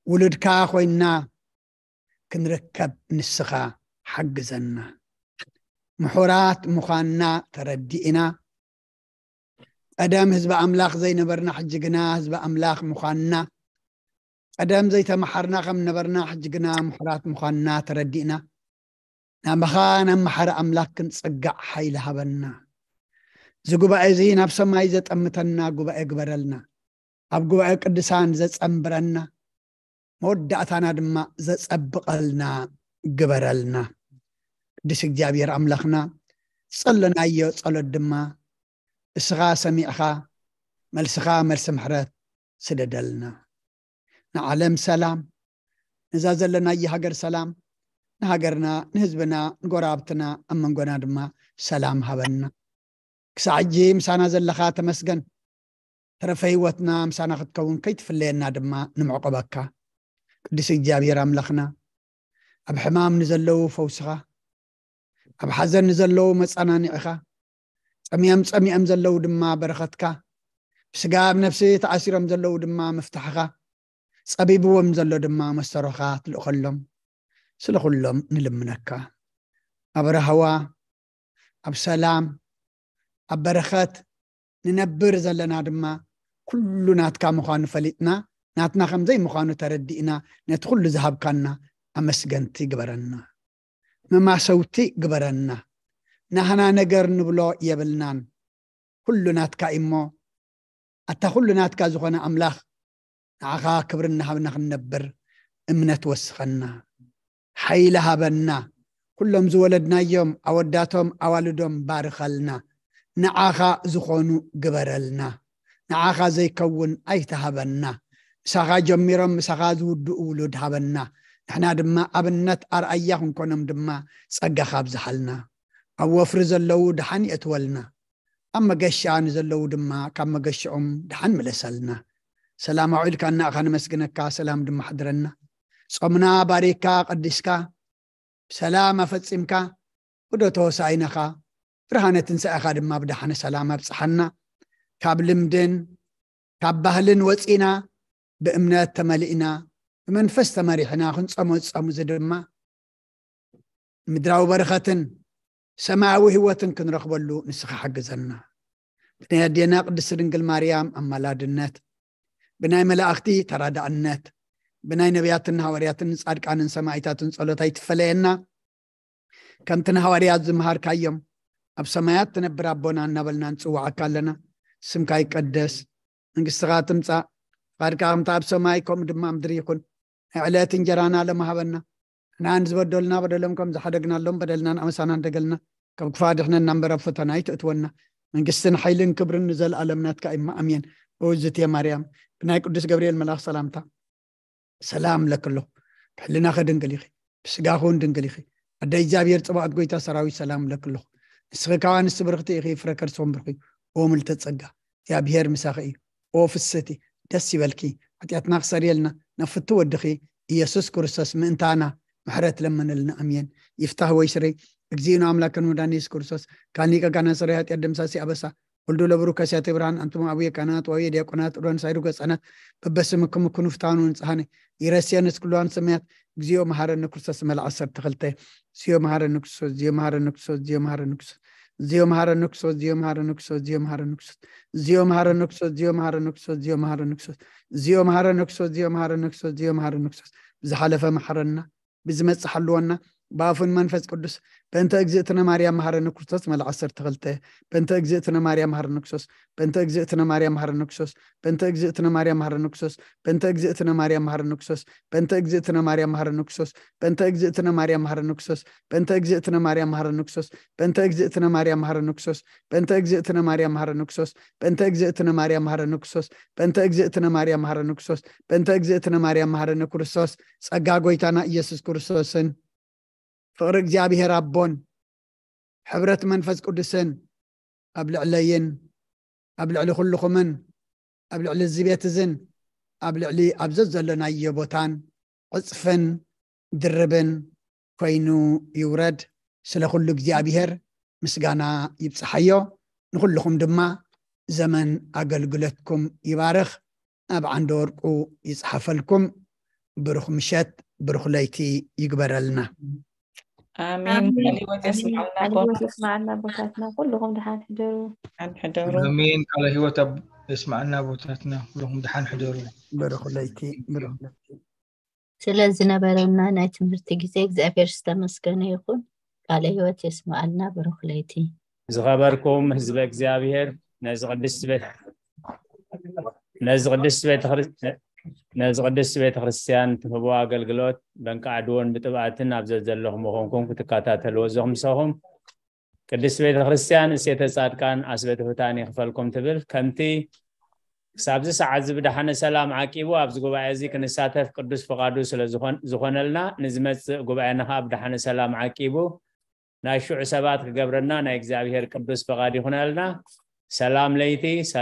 ውሉድካ ኮይንና ክንርከብ ንስኻ ሓግዘና። ምሑራት ምዃንና ተረዲእና፣ ቀደም ህዝቢ ኣምላኽ ዘይነበርና ሕጂ ግና ህዝቢ ኣምላኽ ምዃንና፣ ቀደም ዘይተመሓርና ከም ነበርና ሕጂ ግና ምሑራት ምዃንና ተረዲእና፣ ናባኻ ናብ መሓሪ ኣምላኽ ክንጽጋዕ ሓይሊ ሃበና። እዚ ጉባኤ እዚ ናብ ሰማይ ዘጠምተና ጉባኤ ግበረልና። ኣብ ጉባኤ ቅዱሳን ዘጸንብረና፣ መወዳእታና ድማ ዘጸብቐልና ግበረልና። ቅዱስ እግዚኣብሔር ኣምላኽና፣ ዝጸለናዮ ጸሎት ድማ እስኻ ሰሚዕኻ፣ መልስኻ መልሲ ምሕረት ስደደልና። ንዓለም ሰላም፣ ነዛ ዘለናዮ ሃገር ሰላም፣ ንሃገርና፣ ንህዝብና፣ ንጎረባብትና፣ ኣብ መንጎና ድማ ሰላም ሃበና። ክሳዕ ሕጂ ምሳና ዘለኻ ተመስገን። ተረፈ ህይወትና ምሳና ክትከውን ከይትፍለየና ድማ ንምዕቆበካ። ቅዱስ እግዚኣብሔር ኣምላኽና፣ ኣብ ሕማም ንዘለዉ ፈውስኻ፣ ኣብ ሓዘን ንዘለዉ መጸናንዒኻ፣ ጸሚኦም ጸሚኦም ዘለዉ ድማ በረኸትካ፣ ብስጋ ኣብ ነፍሲ ተኣሲሮም ዘለዉ ድማ ምፍታሕኻ፣ ጸቢብዎም ዘሎ ድማ መሰሮኻ ትልእኸሎም። ስለ ኩሎም ንልምነካ። ኣብ ራህዋ፣ ኣብ ሰላም፣ ኣብ በረኸት ንነብር ዘለና ድማ ኩሉ ናትካ ምዃኑ ፈሊጥና፣ ናትና ከም ዘይምዃኑ ተረዲእና፣ ነቲ ኩሉ ዝሃብካና ኣመስገንቲ ግበረና። መማሰውቲ ግበረና። ናህና ነገር ንብሎ የብልናን። ኩሉ ናትካ እሞ፣ ኣታ ኩሉ ናትካ ዝኾነ ኣምላኽ፣ ንዓኻ ክብሪ እናሃብና ክንነብር እምነት ወስኸና። ሓይሊ ሃበና። ኩሎም ዝወለድናዮም ኣወዳቶም ኣዋልዶም ባርኸልና። ንዓኻ ዝኾኑ ግበረልና። ንዓኻ ዘይከውን ኣይትሃበና። ምሳኻ ጀሚሮም ምሳኻ ዝውድኡ ውሉድ ሃበና። ንሕና ድማ ኣብነት ኣርኣያ ክንኮኖም ድማ ጸጋኻ ኣብዝሓልና። ኣብ ወፍሪ ዘለዉ ደሓን የእትወልና። ኣብ መገሻ ንዘለዉ ድማ ካብ መገሻኦም ደሓን ምለሰልና። ሰላም ኣውዒልካና ኢኻ፣ ነመስግነካ፣ ሰላም ድማ ሓድረና። ጾምና ባሪካ ቀዲስካ፣ ብሰላም ኣፈጺምካ፣ ወደ ተወሳኢነኻ፣ ብርሃነ ትንሳኤኻ ድማ ብደሓነ ሰላም ኣብጽሓና። ካብ ልምድን ካብ ባህልን ወጺና፣ ብእምነት ተመሊእና፣ ብመንፈስ ተመሪሕና ክንጸሞ ዝጸሙ እዚ ድማ ምድራዊ በረኸትን ሰማያዊ ህይወትን ክንረኽበሉ ንስኻ ሓግዘና። ብናይ ኣዴና ቅድስቲ ድንግል ማርያም ኣማላድነት፣ ብናይ መላእኽቲ ተራዳእነት፣ ብናይ ነቢያትን ሃዋርያትን ጻድቃንን ሰማዕታትን ጸሎት ኣይትፈለየና። ከምቲ ንሃዋርያት ዝመሃርካዮም፣ ኣብ ሰማያት ትነብር ኣቦና እናበልና ንጽውዓካ ኣለና። ስምካ ይቀደስ፣ መንግስትኻ ትምጻእ፣ ፍቓድካ ከምቲ ኣብ ሰማይ ከምኡ ድማ ኣብ ምድሪ ይኹን። ናይ ዕለት እንጀራና ሎሚ ሃበና። ንዓን ዝበደሉና በደሎም ከም ዝሓደግናሎም በደልና ንኣመሳና እንደገልና፣ ካብ ክፋ ድሕነና እምበር ኣብ ፈተና ኣይትእትወና። መንግስትን ሓይልን ክብርን ንዘለኣለም ናትካ እዩ። ኣሜን። ብውዝት እየ ማርያም፣ ብናይ ቅዱስ ገብርኤል መልኣኽ ሰላምታ ሰላም ለክሎ። ብሕልናኸ ድንግል ኢኺ፣ ብስጋኹ እውን ድንግል ኢኺ። ኣደ እግዚኣብሔር ጽባኦት ጎይታ ሰራዊት ሰላም ለክሎ። ንስኺ ከኣ ንስቲ ብርኽቲ ኢኺ፣ ፍረ ከርስኹም ብርኽ እዩ። ኦ ምልተ ጸጋ፣ እግዚኣብሔር ምሳኺ እዩ። ኦ ፍስህቲ፣ ደስ ይበልኪ። ሓጢኣትና ክሰርየልና ናብ ፍቱ ወድኺ ኢየሱስ ክርስቶስ ምእንታና ምሕረት ለምንልና። ኣሜን። ይፍታህ ወይ ስረይ። እግዚእነ ኣምላክን መድኃኒነ ኢየሱስ ክርስቶስ፣ ካል ሊቀ ካህናት ሰራይ ኃጢአት ደምሳሲ ኣበሳ፣ ወልዱ ለብሩ ከሲያተ ብርሃን፣ አንትሙ አቡየ ካህናት ወአቡየ ዲያቆናት፣ ሮን ሳይሩ ገጸናት፣ በበስምክሙ ኩኑ ፍትሐኑ ንጽሐነ፣ ይረስየን እስክሉዋን ሰማያት፣ እግዚኦ መሐረነ ክርስቶስ። መልዓ ዓሰርተ ክልተ። እግዚኦ መሐረነ ክርስቶስ፣ እግዚኦ መሐረነ ክርስቶስ፣ እግዚኦ መሐረነ ክርስቶስ፣ እግዚኦ መሐረነ ክርስቶስ፣ እግዚኦ መሐረነ ክርስቶስ፣ እግዚኦ መሐረነ ክርስቶስ፣ እግዚኦ መሐረነ ክርስቶስ፣ እግዚኦ መሐረነ ክርስቶስ፣ እግዚኦ መሐረነ ክርስቶስ፣ እግዚኦ መሐረነ ክርስቶስ፣ እግዚኦ መሐረነ ክርስቶስ። ብዝሓለፈ መሐረና፣ ብዝመጽእ ሓልወና፣ ብኣፉን መንፈስ ቅዱስ። በእንተ እግዝእትነ ማርያም መሐረነ ክርስቶስ። መልዓ ዓሰርተ ክልተ። በእንተ እግዝእትነ ማርያም መሐረነ ክርስቶስ፣ በእንተ እግዝእትነ ማርያም መሐረነ ክርስቶስ፣ በእንተ እግዝእትነ ማርያም መሐረነ ክርስቶስ፣ በእንተ እግዝእትነ ማርያም መሐረነ ክርስቶስ፣ በእንተ እግዝእትነ ማርያም መሐረነ ክርስቶስ፣ በእንተ እግዝእትነ ማርያም መሐረነ ክርስቶስ፣ በእንተ እግዝእትነ ማርያም መሐረነ ክርስቶስ፣ በእንተ እግዝእትነ ማርያም መሐረነ ክርስቶስ፣ በእንተ እግዝእትነ ማርያም መሐረነ ክርስቶስ፣ በእንተ እግዝእትነ ማርያም መሐረነ ክርስቶስ፣ በእንተ እግዝእትነ ማርያም መሐረነ ክርስቶስ፣ በእንተ እግዝእትነ ማርያም መሐረነ ክርስቶስ። ጸጋ ጎይታና ኢየሱስ ክርስቶስን ፍቕሪ እግዚኣብሔር ኣቦን ሕብረት መንፈስ ቅዱስን ኣብ ልዕለይን ኣብ ልዕሊ ኩልኹምን ኣብ ልዕሊ እዚ ቤት እዝን ኣብ ልዕሊ ኣብ ዘዘለናዮ ቦታን ዕጽፍን ድርብን ኮይኑ ይውረድ። ስለ ኩሉ እግዚኣብሔር ምስጋና ይብጽሓዮ። ንኹልኹም ድማ ዘመን ኣገልግሎትኩም ይባርኽ፣ ኣብ ዓንደ ወርቁ ይጽሓፈልኩም። ብሩኽ ምሸት፣ ብሩኽ ለይቲ ይግበረልና። ኣሜን። ቃለ ህይወት የስምዓልና ኣቦ። ቃለ ህይወት የስምዓልና ኣቦታትና፣ ኩልኹም ደሓን ሕደሩ። ደሓን ሕደሩ። ኣሜን። ቃለ ህይወት ኣብ የስምዓልና ኣቦታትና፣ ኩልኹም ደሓን ሕደሩ። ብሩኽ ለይቲ፣ ብሩኽ ለይቲ። ስለ ዝነበረና ናይ ትምህርቲ ግዜ እግዚኣብሔር ዝተመስገነ ይኹን። ቃለ ህይወት የስምዓልና። ብሩኽ ለይቲ። ዝኸበርኩም ህዝበ እግዚኣብሔር፣ ነዚ ቅድስቲ ቤት ነዚ ቅድስቲ ቤተ ክርስ- ነዚ ቅድስቲ ቤተ ክርስቲያን ትህቦ ኣገልግሎት በንቃዕድዎን ብጥብኣትን ኣብ ዘዘለኹም ኮንኩም ክትከታተልዎ ዘኽምሰኹም ቅድስቲ ቤተ ክርስቲያን እሴተ ጻድቃን ኣስበ ትሑታን ይኽፈልኩም ትብል። ከምቲ ክሳብዚ ሰዓት እዚ ብደሓነ ሰላም ዓቂቡ ኣብዚ ጉባኤ እዚ ክንሳተፍ ቅዱስ ፍቓዱ ስለ ዝኾን- ዝኾነልና ንዝመጽእ ጉባኤና ከዓ ብደሓነ ሰላም ዓቂቡ ናይ ሽዑ ሰባት ክገብረና ናይ እግዚኣብሔር ቅዱስ ፍቓድ ይኹነልና። ሰላም ለይቲ፣ ሰላም